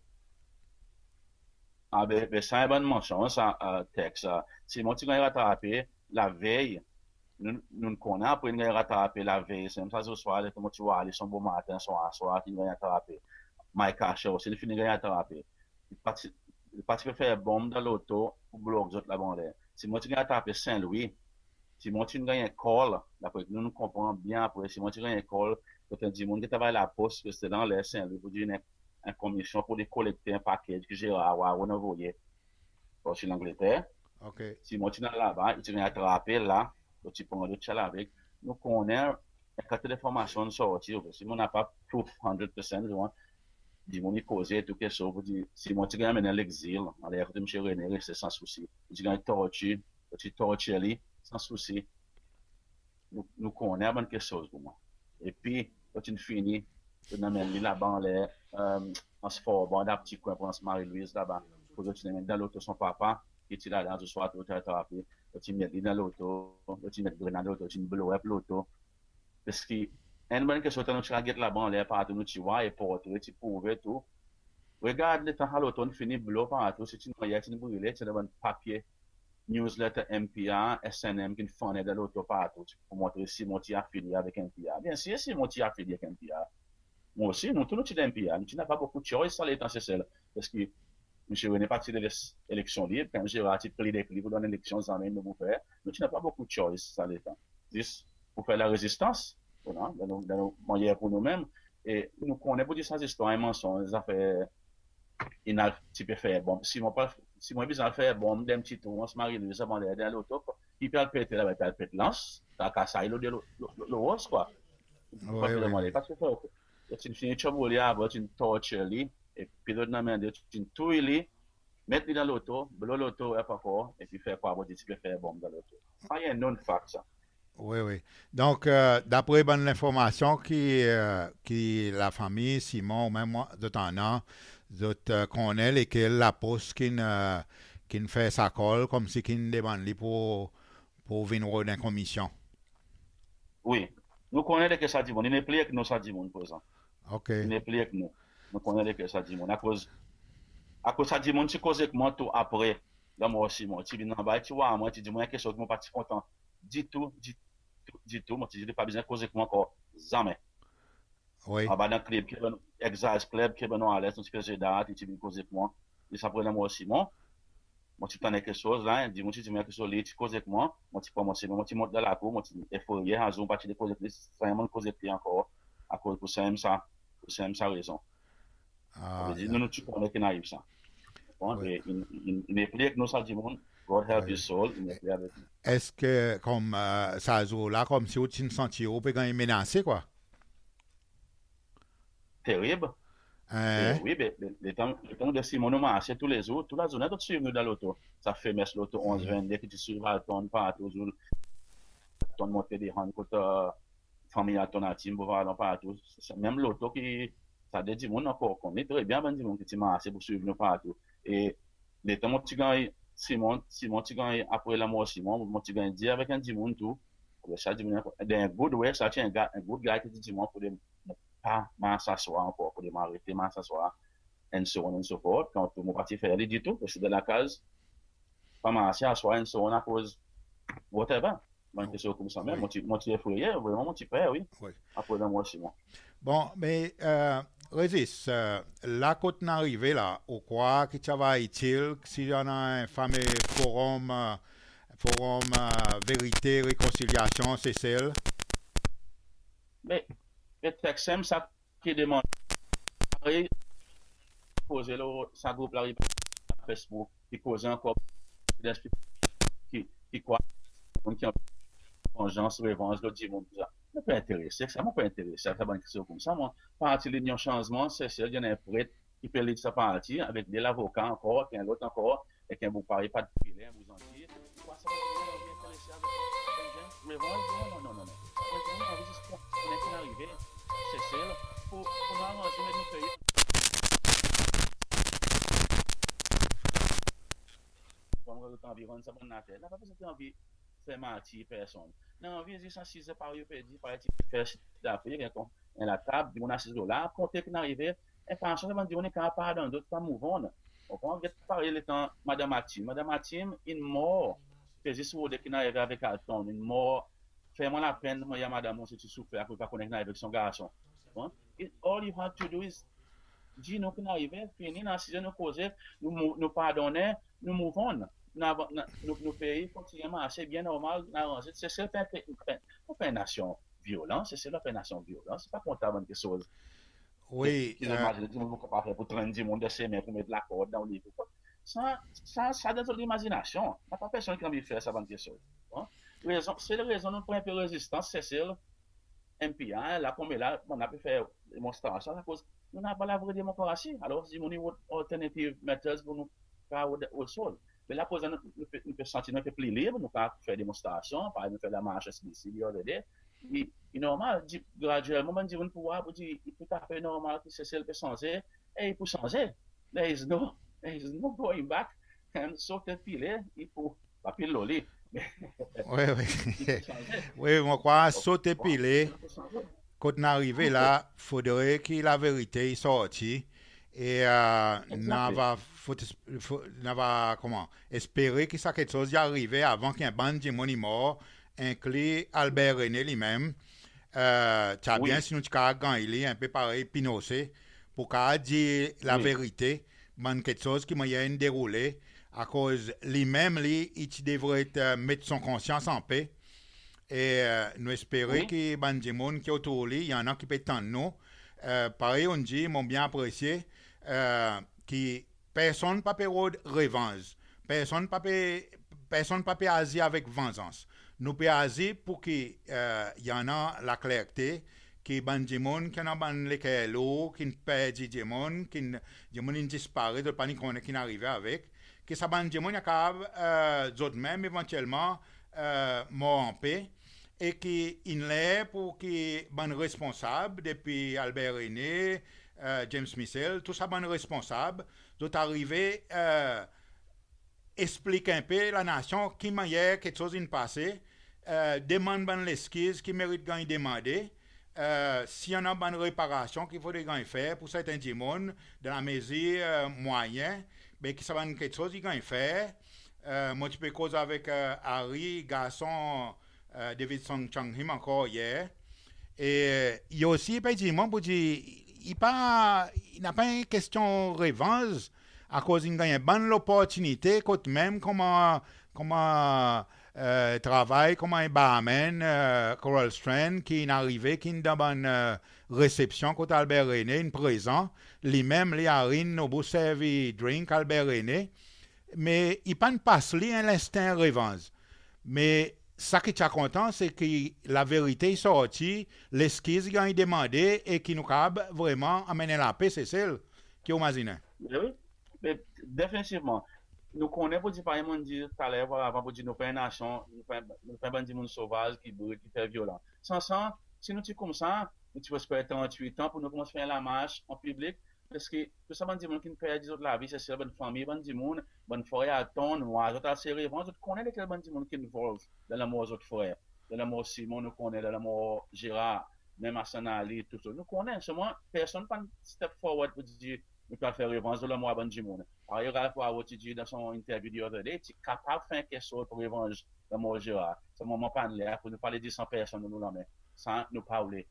A, be, be sa en bann mansonz sa, e, Tex, e, Simon ti ganny ratrape lavey, nou, nou konnen apre in ganny ratrape lavey, se menm sa zoswar, letan mon ti war li son bomaten, son aswar, ti ganny atrape. Mike Asher osi, li fini ganny atrape. Li pa ti, li pa ti pe fer bonm dan loto pour blok zot laba anler. Simon ti ganny atrape Sen Lwi. Simon ti'n ganny en call, dapre nou, nou konpran byen apre, Simon ti'n ganny en call, kot en dimoun ki travay lapos, ki ti la anler Sen Lwi, pour dir en, en komisyon pour li kolekte en package ki Gerard Waron anvoye sorti Langleter. OK. Simon ti'n al laba, i ti'n ganny atrape la, zot ti pran li, zot ti al avek. Nou konnen en kantite lenformasyon sorti, OK. Simon napa proof hundred percent, dimoun i koze tou keksoz pour dir Simon ti'n ganny anmennen legzil, anler kot Msye Rene reste Sans Souci. I ti'n ganny tortir, zot ti tortir li Sans Souci. Nou, nou konnen bann keksoz pour mwan. Epi, zot ti'n fini, zot ti'n anmenn li laba anler, e, Anse Forbans, dan pti kwen pour Anse Marie-Louise laba. Kot zot ti'n anmenn dan loto son papa, ki ti ladan, zoswar tou ti atrape, zot ti'n met li dan loto, zot ti'n met grenad dan loto, zot ti'n blow up loto. Paski enn bann keksoz nou ti get laba anler partou, nou ti war e portre ti prouve tou. Regard letan sa loto in fini blow partou, se ti'n mannyer ti'n brile, ti'n bann papye newsletter M P R, S N M ki'n fannen dan loto partou, pour montre Simon ti afilye avek M P R. Byensir Simon ti afilye avek M P R. Mwan osi, nou tou nou ti dan M P R, nou ti napa bokou choice sa letan Sesel. Paski Msye Rene pa ti les eleksyon lib, kan Gerard ti plid ek li pour donn eleksyon, zanmen nou pou fer. Nou ti napa bokou choice sa letan. Zis pour fer larezistans, you know, dan nou, dan nou mannyer pour nou menm. E nou konnen pour dir sa zistwar en mansonz, zafer in al ti pe fer bonm. Simon pa, Simon bezwen al fer bonm dan pti trou Anse Marie-Louise, anler dan loto, i pe al pete laba, i pe al pet lans, traka sa, i lo de lo, lo, lo, lo ros, kwa. Wi, wi. Zot ti'n fini tchobol li, zot ti'n torture li, epi zot anmenn li, zot ti'n touy li, met li dan loto, blow loto, e pa ankor, epi fer krwar pour dir ti pe fer bonm dan loto. Sa i en known fact sa. Wi, wi. Donk, e, dapre bann lenformasyon ki, e, ki lafanmir Simon, ou menm mwan, zot annan, zot, e, konnen lekel lapos ki'n, e, ki'n fer sa call, konmsi ki'n demann li pour, pour vin rod en komisyon? Wi. Nou konnen lekel sa dimoun. I nepli ek nou sa dimoun prezan. OK. I nepli ek nou. Nou konnen lekel sa dimoun. Akoz, akoz sa dimoun ti koz ek mwan tou apre lanmor Simon. Ti vin anba, ti war mwan, ti dir mwan keksoz ki mon pa ti kontan ditou, ditou, ditou. Mon ti dir li pa bezwen koz ek mwan ankor, zanmen. Wi. Anba dan klib, Kevin, Exile Club, Kevin Wallace, nou ti pe zwe dat, li ti vin koz ek mwan. Zis apre lanmor Simon, mon ti tann keksoz la, en dimoun ti dir mwan keksoz, li ti koz ek mwan, mon ti pran mon semen, mon ti mont dan lakour, mon ti efreye, sa zour mon pa ti le koz ek li, san mon koz ek li ankor, akoz pour sa menm sa, pour sa menm sa rezon. A, sa ve dir, nou, nou ti konnen ki'n ariv sa. Bon, wi. E i, i, i nepli ek nou sa dimoun, God help his soul, i nepli avek nou. Eski, konm, e, sa zour la, konmsi ou ti'n santi ou pe ganny menase, kwa? Terib. E wi, be, be, letan, letan de Simon nou marse toulezour, tou lazournen zot swiv nou dan loto. Sa famous loto onz vennde ki ti swiv Alton partou, Alton monte desann kot, e, fanmir Alton, Atim, Beauvalon partou. Sa menm loto ki sa de dimoun ankor, konnen tre byen bann dimoun ki ti marse pour swiv nou partou. E letan mon ti ganny, Simon, Simon ti ganny, apre lanmor Simon, mon ti ganny dir avek en dimoun tou, apre sa dimoun, dan en good way, sa ti en ga-, en good guy ki ti dir mwan pour de, mon pa mars aswar ankor, pour de mon arete mars aswar, and so on and so forth. Kan tou mon pa ti fer li ditou, reste dan lakaz, pa marse aswar, and so on, akoz whatever. Bann keksoz koumsa menm, wi, mon ti, mon ti efreye, vreman mon ti per, wi. Wi. Apre lanmor Simon. Bon, me, e, Régis, e, la kot nou arive la, ou krwar ki ti ava itil si i annan en fame forum, e, forum, e, verite, rekonsilyasyon Sesel? Me, me Tex, sa ki demann. Apre, koze lo sa group la, Facebook, ki koze ankor, ki, ki krwar, moun ki anvi vanjans, revanj lo dimoun, tou sa. Mon pa enterese sa, mon pa enterese sa, sa bann keksoz koumsa, mwan. Parti Linyon Sanzman, Sesel, i annan en pret ki pe lead sa parti, avek de lavoka ankor, ek en lot ankor, ek en boug parey Pat Pile, en boug zanti. Kwa sa, mon pa anvi enterese avek sa, vengeance, revenge, non, non, non, non, non. Mwan, mon anvi zis konnen ki'n arive Sesel, pour, pour nou aranze met nou pei. Bon, nou anvi rann sa bann later. Nou pa bezwen anvi fer martir personn. Nan anvi zis an size parey ou pe dir, parey ti fer dapre, en latab, dimoun asiz lo la, konte ki'n arive, en fason sa bann dimoun i kapab pardonn zot, pa move on. Ou konpran? Get parey letan Madanm Atim. Madanm Atim in mor, pe zis rode ki'n arive avek Alton, in mor, fer mwan lapenn, mannyer madanm osi ti soufer akoz pa konnen ki'n arive avek son garson. Bon? It, all you have to do is dir nou ki'n arive, fini, nou asize, nou koze, nou mou-, nou pardonnen, nou move on. Nou avan-, nou, nou, nou pei kontinyen marse byen normal, nou aranze. Sesel pa en pe-, pa en, pa en nasyon vyolan, Sesel pa en nasyon vyolan, se pa kontan bann keksoz. Wi, ki, ki, e, imazinen dimoun kapab fer pour trenn dimoun dan semen pour met lakord dan ou liv. Sa, sa, sa dan zot limazinasyon. Napa personn ki anvi fer sa bann keksoz. Bon? Rezon, sel rezon nou pran en pe rezistans, Sesel, M P I, la konmela, bann la pe fer demonstrasyon, akoz nou napa lavre demokrasi. Alor, dimoun i rod alternative methods pour nou kapab rod otswaz. Me la prezan nou, nou pe, nou pe santi nou en pe pli lib, nou kapab fer demonstrasyon, parey nou fer lamars S B C the other day. I, i normal, di, gradyelman, bann dimoun pou war, pou dir, i toutafe normal ki Sesel pe sanze, e i pou sanze. There is no, there is no going back. And sote pile, i pou, pa pil lo li. Wi, wi. Wi, mon krwar sote pile, kot nou arive la, fodre ki laverite i sorti, e, e, nou ava, fo-, fo-, nou ava, koman, espere ki sa keksoz i arive avan ki en bann dimoun i mor, enkli Albert René li menm. E, ti a byen si nou ti kapab ganny li, en pe parey Pinochet, pour kapab dir laverite, bann keksoz ki mannyer in deroule, akoz li menm li, i ti devret, e, met son konsyans anpe. E, e, nou espere ki bann dimoun ki otour li, i annan ki pe tann nou. E, parey ou'n dir, mon byen apresye, e, ki personn pa pe rod revanz. Personn pa pe, personn pa pe azir avek vanzans. Nou pe azir pour ki, e, i annan laklerte, ki bann dimoun ki annan bann leker lour, ki'n perdi dimoun, ki'n, dimoun in disparet, zot pa ni konnen ki'n arive avek, ki sa bann dimoun i kapab, e, zot menm evantyelman, e, mor anpe, e ki in ler pour ki bann responsab, depi Albert René, e, James Michel, tou sa bann responsab, zot arive, e, eksplik en pe lanasyon ki mannyer keksoz in pase, e, demann bann leskiz ki merit ganny demande, e, si i annan bann reparasyon ki fodre ganny fer pour serten dimoun, dan lamezir, e, mwayen, be ki sa bann keksoz i ganny fer. E, mon ti pe koz avek, e, Harry, garson, e, David Song Chang Him ankor yer. E, i osi pe dir mwan pour dir, i pa, i napa en kestyon revanz, akoz in ganny en bann loportinite, kot menm konman, konman, e, travay konman en barman, e, Coral Strand, ki'n arive, ki'n dan bann, e, resepsyon kot Albert René, in prezan, li menm, li Harry, nou bouz servi drink Albert René, me i pa'n pas li en lensten revanz. Me sa ki ti a kontan, se ki laverite i sorti, leskiz i ganny demande e ki nou kapab vreman anmenn lape Sesel. Ki ou mazinen? Be wi, be definitivman. Nou konnen pour dir, parey mon'n dir taler, vwala, avan, pour dir nou pa en nasyon, nou pa, nou pa bann dimoun sovaz ki brit, ki fer vyolan. San sa, si nou ti koumsa, nou ti pou esper trannwit an pour nou konmans fer en lamars an piblik, paski tou sa bann dimoun ki'n perdi zot lavi, se, se bann fanmir bann dimoun, bann frer Alton, nou war zot al sere revanz, zot konnen lekel bann dimoun ki involve dan lanmor zot frer, dan lanmor Simon, nou konnen, dan lanmor Gérard, menm Hassan Ali, tou sa. Nou konnen, selman personn pa'n step forward pour dir nou pe al fer revanz lo lanmor bann dimoun. Parey Ralph Waro ti dir dan son interview the other day, ti kapab fer en keksoz pour revanz lanmor Gérard. Selman mon pa'n le, akoz nou pa le dir san personn lo nou lanmen. Sa nou pa oule.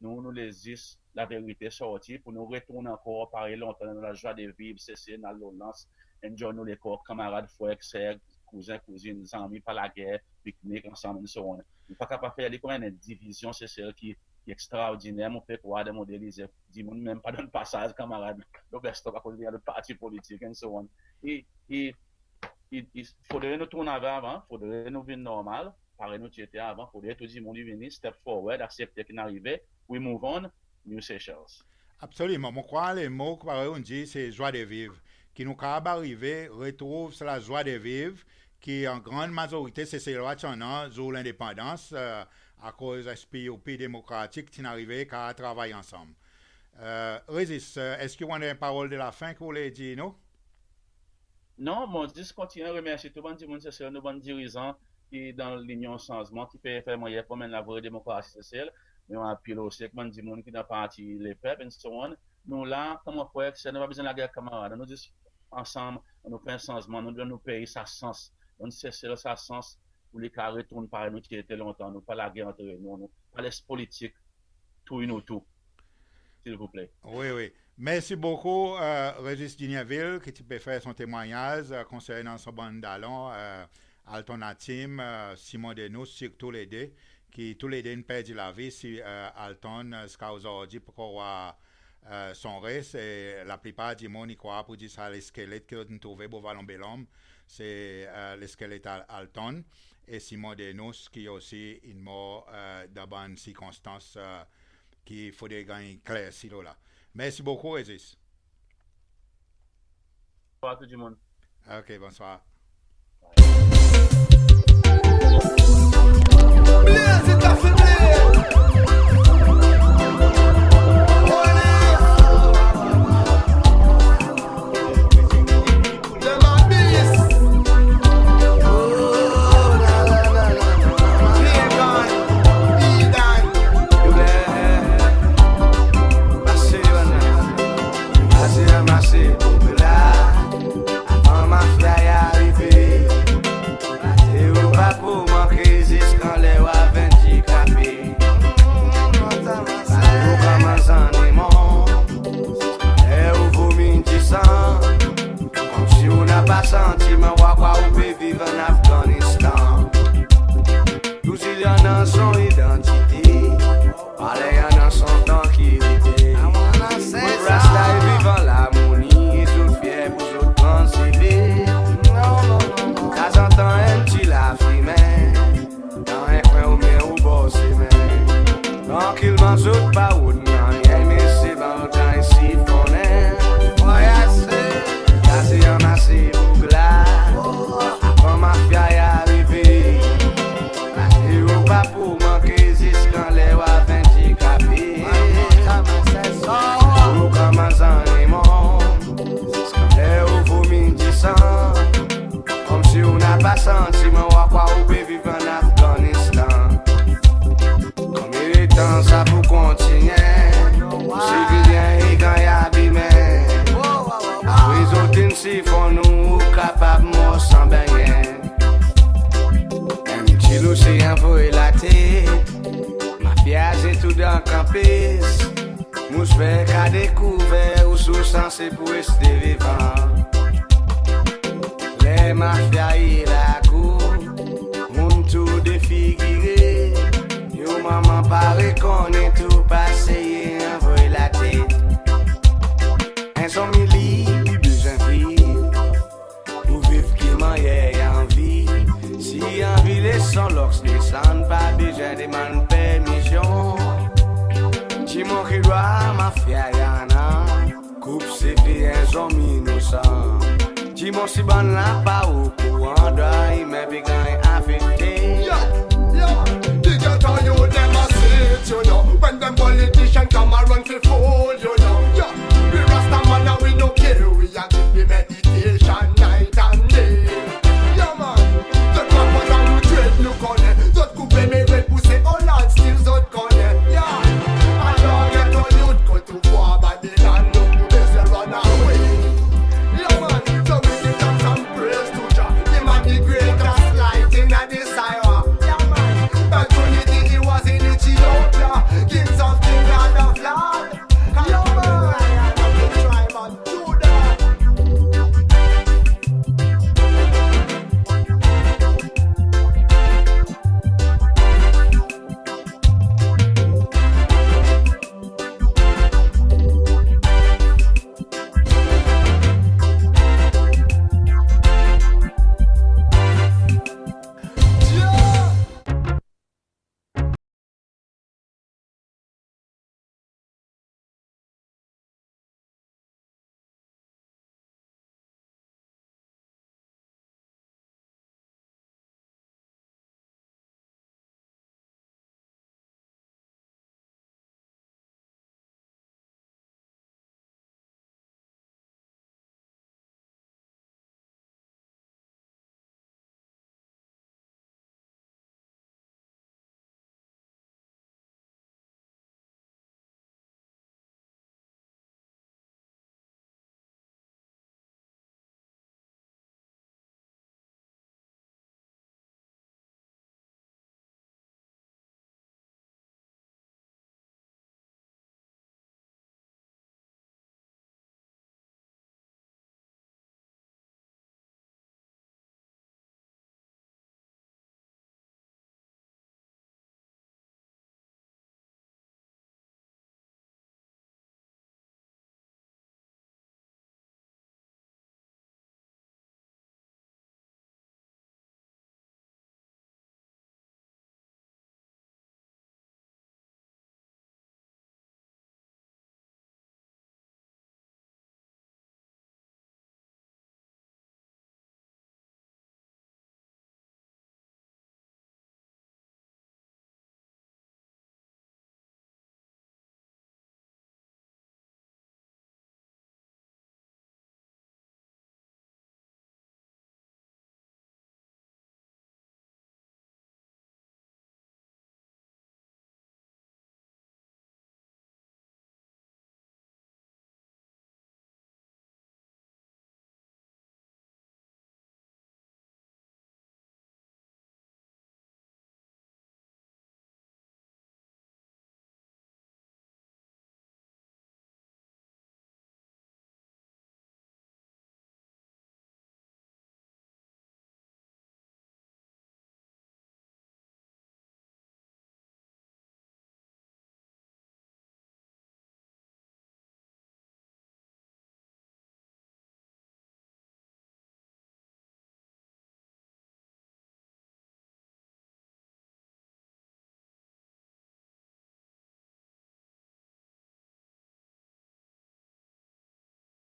Nou, nou le zis laverite sorti pour nou retourn ankor parey lontan dan nou lazwa de viv, Sesel, nou al lo lans, enjoy nou lekor, kanmarad, frer, ser, kouzin, kouzin, zanmi, pa lager, piknik ansanm, and so on. Nou pa kapab fer li konman en divizyon Sesel ki, ki ekstraordiner. Mon pe krwar dan mon de lize, dimoun menm pa donn pasaz kanmarad lo bus stop akoz i annan lot parti politik, and so on. I, i, i, i fodre nou tourn avan, fodre nou vin normal, parey nou ti ete avan, fodre tou dimoun i vini, step forward, aksepte ki'n arive, we move on, New Seychelles. Absoliman. Mon krwar lemo, parey ou'n dir, se zwa de viv. Ki nou kapab arive retrouv sa lazwa de viv ki an grann mazorite Seselwa ti annan zour lendepandans, e, akoz S P U P demokratik ti'n arive kapab travay ansanm. E, Régis, e, eski ou annan en parol de lafen ki ou oule dir nou? Non, mon zis kontinyen remersi tou bann dimoun Sesel, nou bann dirizan, ki dan Linyon Sanzman, ki pe fer mannyer pour anmenn lavre demokrasi Sesel, me mon apil osi ek bann dimoun ki dan parti Lepep, and so on. Nou la, konman frer ek ser, nou pa bezwen lager ek kanmarad. Nou zis ansanm, nou fer en sanzman, nou donn nou pei sa sans, donn Sesel sa sans pour li kapab retourn parey nou ti ete lontan, nou pa lager antre nou, nou pa les politik touy nou tou, silvouple. Wi, wi. Mersi bokou, e, Régis Dignerville, ki ti pe fer son temwanyaz, e, konsernan son bann dalon, e, Alton Atim, e, Simon Denous, sirtou tou le de, ki tou le de in perdi lavi, si, e, Alton, e, ziska ozordi pa ankor war, e, son res, e laplipar dimoun i krwar pour dir sa leskelet ki zot in trouve bor Valon Belonm, se, e, leskelet Al-, Alton, e Simon Denous ki osi in mor, e, dan bann sirkonstans, e, ki fodre ganny klersi lo la. Mersi bokou, Régis. Bonswar tou dimoun. OK, bonswar. Mase, mase, popila, avan mafya i arive. E ou pa pou manke zis kan ler ou ava andikape. Ou konman zanimo, e ou vomi disan. Konmsi ou napa santiman, ou a krwar ou pe viv an Afghanistan. Tou zis i annan son idantite. Parey annan son trankilite. Rasta i viv an larmoni, e zot fyer pour zot gran seve. Tanzantan en pti lafimen dan en kwen oubyen o bor semen. Trankilman zot pa rod nanryen, me se bann zot ganny sifonnen. Mase, mase, boug la, avan mafya i arive. E ou pa pou manke zis kan ler ou ava andikape. Ou konman zanimo, zis kan ler ou vomi disan. Konmsi ou napa santiman, ou a krwar ou pe viv an Afghanistan. Konbyen letan sa pou kontinyen? Sivilyen i ganny abimen. Apre zot in sifonn ou, ou kapab mor san bennyen. Enn pti lou si anvoy latet. Mafya se tou dan kanpes. Mous fer ka dekouver ou sou sanse pour reste vivan. Ler mafya i lakour, moun tou defigire. Yon manman pa rekonnen tou, pa seye anvoy latet. En zonmi li, li bezwen viv. Pour viv ki mannyer i anvi. Si i anvi les son loks desann, pa bezwen demann permisyon. Dimoun ki dwa mafya i annan, koup sefe en zonmi inosan. Dimoun si bann la pa okouran, drwa imen pe ganny afekte. Yo, yo, di get on you, dem a sit, you know. When dem politician come around fi fool, you know. Yo, we Rasta man and we no care, we a give we meditation night and day. Yeah man, zot pa pran dan nou dread nou konnen. Zot koupe me dread pour se, oh Lord, still zot konnen. Yeah, alor get on youth, go to war, Babylon, nou pou bezwen run away. Yeah man, so we give thanks and praise to Jah, him a di greatest light inna di Sahara. Yeah man, but unity it was in Ethiopia, kings of king, lord of lord.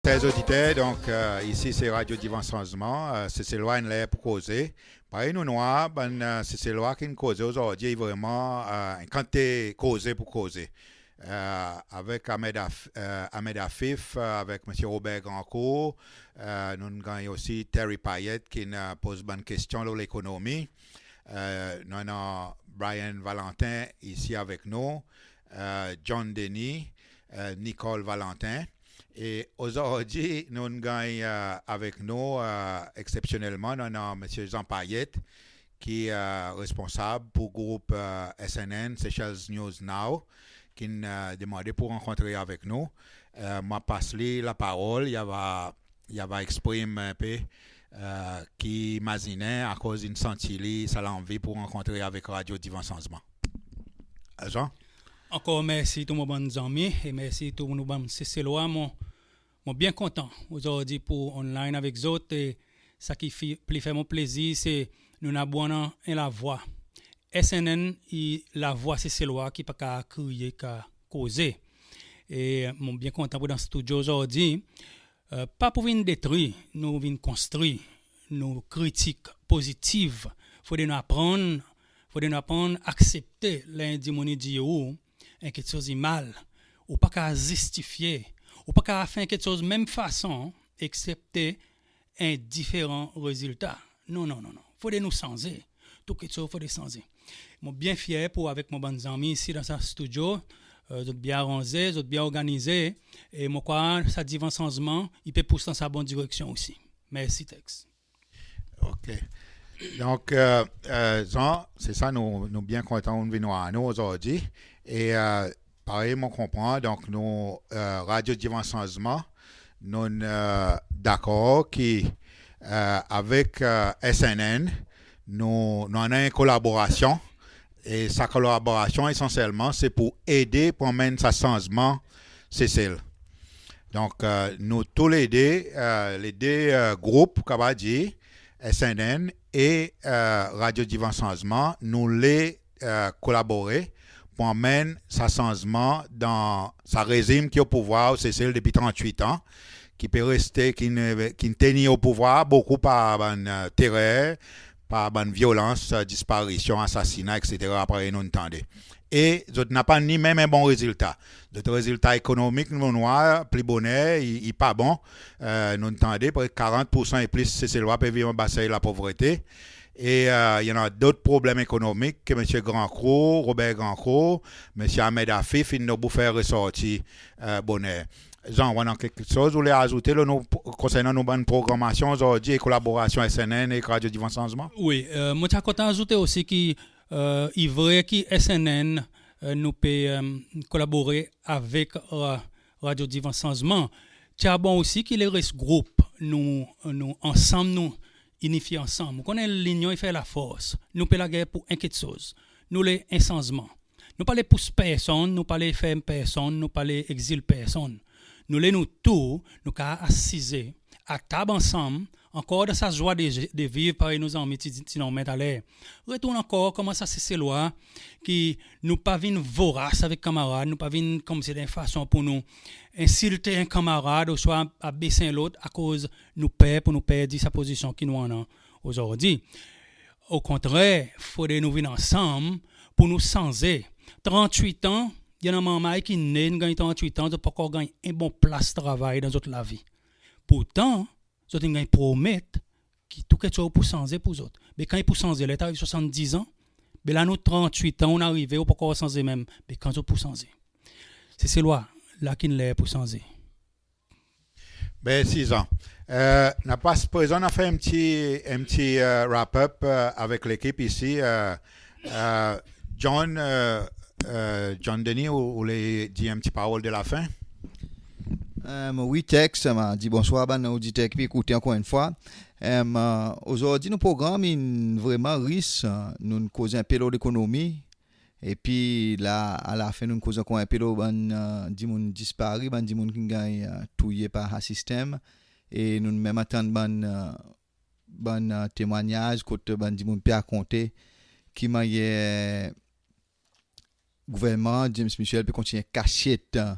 Ser oditer, donk, e, isi se Radio Divan Sanzman, e, Seselwa in ler pour koze. Parey nou'n war, bann, e, Seselwa ki'n koze ozordi, i vreman, e, en kantite koze pour koze. E, avek Ahmed Af-, e, Ahmed Afif, e, avek Msye Robert Grandcourt, e, nou'n ganny osi Terry Payet ki'n, e, poz bann kestyon lo lekonomi. E, nou annan Brian Valentin isi avek nou, e, John Denis, e, Nicole Valentin. E ozordi, nou'n ganny, e, avek nou, e, eksepsyonnelman, nou annan Msye Jean Payet, ki, e, responsab pour group, e, S N N, Seychelles News Now, ki'n, e, demande pour rankontre avek nou. E, mon a pas li laparol, i ava, i ava eksprim en pe, e, ki i mazinen, akoz in santi li sa lanvi pour rankontre avek Radio Divan Sanzman. Jean? Ankor mersi tou mon bann zanmi e mersi tou nou bann Seselwa. Mon, mon byen kontan ozordi pour online avek zot, e sa ki fi-, pli fer mon plezir, se nou'n annan en lavwa. S N N i lavwa Seselwa ki pa kapab kriye, kapab koze. E mon byen kontan pour dan stidyo ozordi, e, pa pour vin detri, nou vin konstri, nou kritik pozitiv. Fodre nou aprann, fodre nou aprann aksepte ler en dimoun i dir ou en keksoz i mal, ou pa kapab zistifye, ou pa kapab fer en keksoz menm fason, eksepte en diferan rezilta. Non, non, non, non. Fodre nou sanze. Tou keksoz fodre sanze. Mon byen fyer pour avek mon bann zanmi isi dan sa stidyo, e, zot byen aranze, zot byen organize, e mon krwar sa Divan Sanzman i pe pous dan sa bon direksyon osi. Mersi Tex. OK. Donk, e, e, Jean, se sa, nou, nou byen kontan ou'n vin war nou ozordi. E, e, parey mon konpran, donk nou, e, Radio Divan Sanzman, nou'n, e, dakor ki, e, avek, e, S N N, nou, nou annan en kolaborasyon. E sa kolaborasyon esansyelman se pour ede pour anmenn sa sanzman Sesel. Donk, e, nou tou lede, e, lede, e, group, kapab dir, S N N e, e, Radio Divan Sanzman, nou le, e, kolabore pour anmenn sa sanzman dan sa rezim ki o pouvwar o Sesel depi trannwit an, ki pe reste, ki'n, ki'n tenir o pouvwar bokou par bann, e, terer, par bann vyolans, e, disparisyon, asasina, etsetera, parey nou'n tande. E zot napa ni menm en bon rezilta. Zot rezilta ekonomik, nou'n war, pli boner, i, i pa bon. E, nou'n tande, preskizman karant poursan e plis Seselwa pe viv anba sey lapovrete. E, e, i annan dot problenm ekonomik ke Msye Grandcourt, Robert Grandcourt, Msye Ahmed Afif, in nobou fer resorti, e, boner. Jean, ou annan keksoz ou le azoute lo nou, konsernan nou bann progranmasyon ozordi e kolaborasyon S N N ek Radio Divan Sanzman? Wi, e, mon ti a kontan azoute osi ki, e, i vre ki S N N, e, nou pe, e, kolabore avek, e, Radio Divan Sanzman. Ti a bon osi ki leres group nou, nou ansanm, nou inifye ansanm. Ou konnen linyon i fer lafors. Nou pe lager pour en keksoz. Nou le en sanzman. Nou pa le pous personn, nou pa le ferm personn, nou pa le egzil personn. Nou le nou tou, nou kapab asize a tab ansanm, ankor dan sa zwa de, de viv, parey nou zanmi ti, ti nonmen taler. Retourn ankor konman sa Seselwa, ki nou pa vin voras avek kanmarad, nou pa vin konmsi dan en fason pour nou ensilte en kanmarad ouswa abes en lot akoz nou per pour nou perdi sa pozisyon ki nou annan ozordi. Okontrer, fodre nou vin ansanm pour nou sanze. Trannwit an, i annan manrmay ki ne, in ganny trannwit an, zot pa ankor ganny en bon plas travay dan zot lavi. Pourtan, zot in ganny promet ki tou keksoz pou sanze pour zot. Be kan i pou sanze? Ler i ariv swasanndizan? Be la nou trannwit an, ou'n arive, ou pa ankor sanze menm. Be kan zot pou sanze? Seselwa, la ki'n ler pour sanze. Mersi Jean. E, nou a pas prezan, nou a fer en pti, en pti, e, wrap up, e, avek lekip isi. E, e, John, e, e, John Denis, ou, ou le dir en pti parol de lafen? E, wi, Tex, mon a dir bonswar bann oditer ki pe ekoute ankor enn fwa. E, ozordi nou progranm in vreman ris, e, nou'n koz en pe lo lekonomi, epi la, alafen, nou'n koz ankor en pe lo bann, e, dimoun dispare, bann dimoun ki'n ganny, e, touye par sa sistenm. E nou'n menm antann bann, e, bann, e, temwanyaz kot bann dimoun pe rakonte ki mannyer gouvernman James Michel pe kontinyen kasyet, e,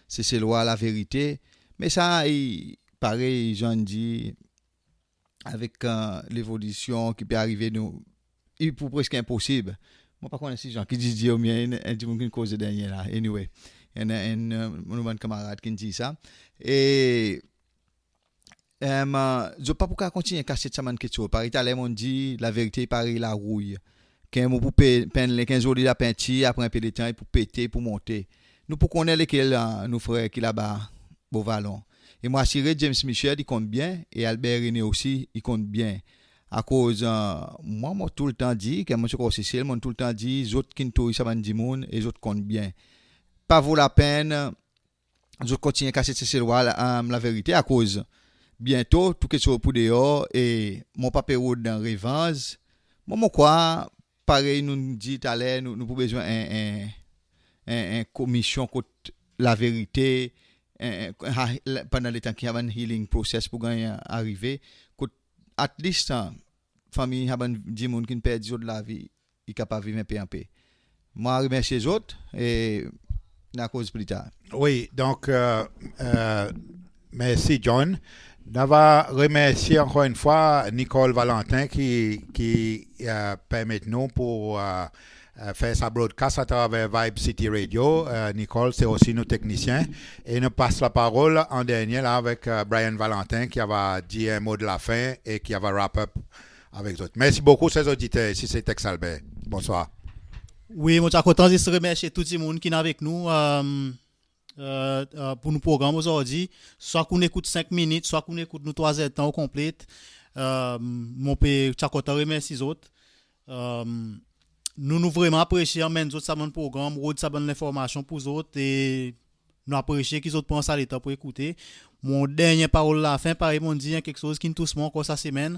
Seselwa laverite. Me sa i parey Jean dir, avek, e, levolisyon ki pe arive nou, i pou preske enposib. Mon pa konnen si Jean ki dir oubyen en, en dimoun ki'n koze dernyen la. Anyway, en, en, e, nou bann kanmarad ki'n dir sa. E, em, e, zot pa pou kapab kontinyen kasyet sa bann keksoz. Parey taler mon'n dir, laverite i parey larouy. Ki en mo pou pe, penn li, ki en zoli lapentir, apre en pe letan, i pou pete, i pou monte. Nou pou konnen lekel, e, nou frer ki laba Beau Vallon. E mon asire James Michel i konn byen, e Albert René osi i konn byen. Akoz, e, mwan, mon toultan dir, ki mon ti ankor Sesel, mon toultan dir, zot ki'n touy sa bann dimoun, e zot konn byen. Pa vo lapenn zot kontinyen kasyet Seselwa la, e, laverite, akoz byento tou keksoz pou deor, e mon pa pe rod dan revanz. Mwan, mon krwar, parey nou'n dir taler, nou, nou pou bezwen en, en, en, en komisyon kot laverite, en, en, ha, la, pandan letan ki sa bann healing process pou ganny arive, kot at least, e, fanmir sa bann dimoun ki'n perdi zot lavi, i kapab viv en pe an pe. Mon a remersye zot, e nou a koz pli tar. Wi, donk, e, e, mersi John. Nou ava remersye ankor enn fwa Nicole Valentin ki, ki, e, permet nou pou, e, e, fer sa broadcast atraver Vibe City Radio. E, Nicole, se osi nou teknisyen. E nou pas laparol an dernyen la avek, e, Brian Valentin ki ava dir en mo de lafen e ki ava wrap up avek zot. Mersi bokou, ser zoditer. Isi se Tex Albert. Bonswar. Wi, mon ti a kontan zis remersye tou dimoun ki'n avek nou, e, e, e, pour nou progranm ozordi. Swa ki ou'n ekout senk minit, swa ki ou'n ekout nou trwa zerdtan o konplet. E, mon pe, ti a kontan remersye zot. E, nou, nou vreman apresye anmenn zot sa bann progranm, rod sa bann lenformasyon pour zot, e nou apresye ki zot pran sa letan pour ekoute. Mon dernyen parol lafen, parey mon'n dir, en keksoz ki'n tous mwan ankor sa semenn.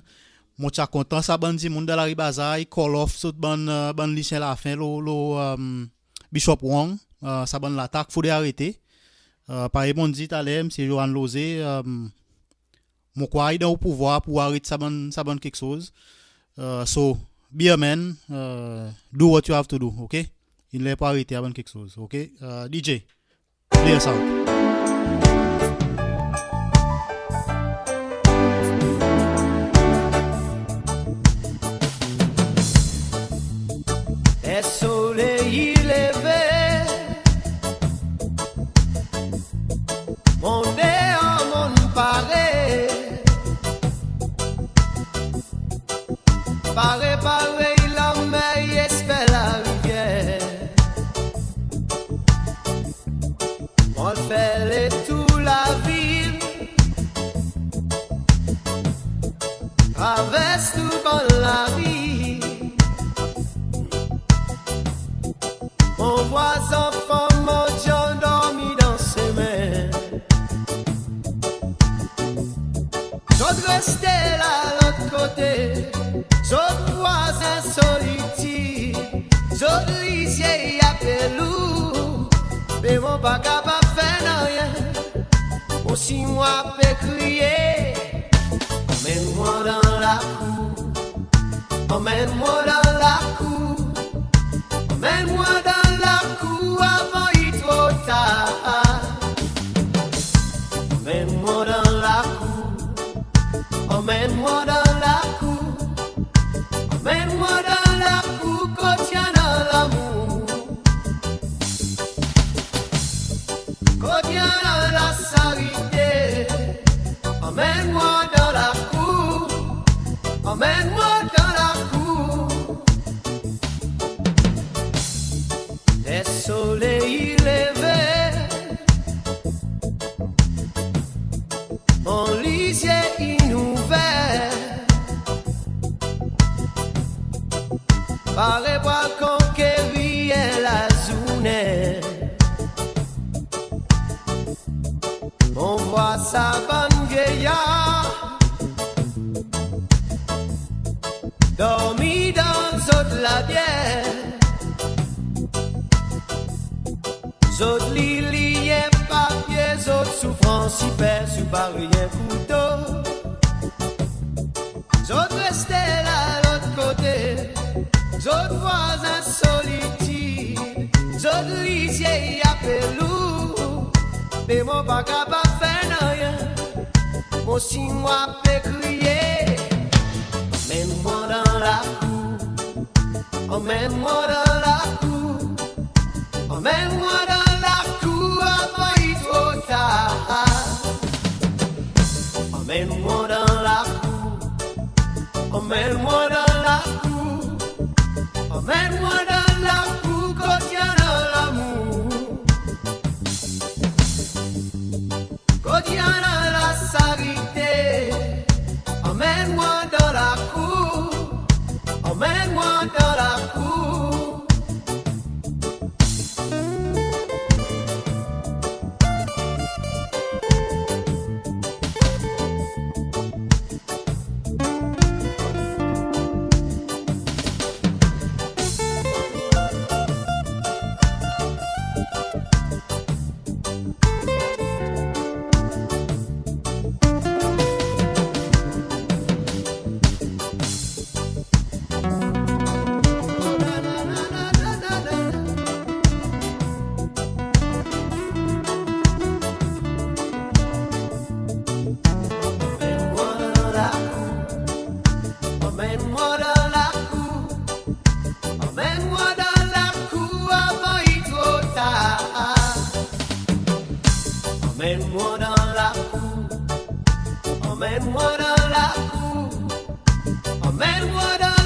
Mon ti a kontan sa bann dimoun dan Lari Bazar i call off zot bann, e, bann lisyen lafen lo, lo, e, Bishop Wong, e, sa bann latak fodre arete. E, parey mon'n dir taler, Msye Johan Loze, e, mon krwar i dan ou pouvwar pour aret sa bann, sa bann keksoz. E, so, be a man, e, do what you have to do, ok? In ler pour arete sa bann keksoz, ok? E, D J, play us out. Ler soley i leve, mon deor mon'n pare. Pare parey lanmer i esper larivyer. Mon fer letour lavil, travers tou bann lari. Mon vwar zanfan mandyan dormi dan semen. Zot reste la lot kote, zot vwazen solitid, zot lizye i ape lou, me mon pa kapab fer nanryen. Mon si mwan pe kriye, anmenn mwan dan lakour, anmenn mwan dan lakour, anmenn mwan dan lakour avan i tro tar. Anmenn mwan dan lakour, anmenn mwan dan lakour, anmenn mwan dan lakour kot i annan lanmour, kot i annan lasarite. Anmenn mwan dan lakour, anmenn mwan dan lakour. Ler soley i leve, mon lizye in ouver. Pare pour al konkeri en lazournen. Mon vwar sa bann vyeyar dormi dan zot labyer. Zot li, li en papye, zot soufrans i pes sou parey en kouto. Zot reste la lot kote, zot vwazen solitid, zot lizye i ape lou, me mon pa kapab fer nanryen. Mon sinwa pe kriye, anmenn mwan dan lakour, anmenn mwan dan lakour, anmenn mwan dan lakour avan i tro tar. Anmenn mwan dan lakour, anmenn mwan dan lakour, anmenn mwan dan lakour kot i annan lamour, kot i annan lasarite. Anmenn mwan dan lakour, anmenn mwan dan lakour. Anmenn mwan dan lakour, anmenn mwan dan lakour, anmenn mwan dan lakour avan i tro tar. Anmenn mwan dan lakour, anmenn mwan dan lakour, anmenn mwan dan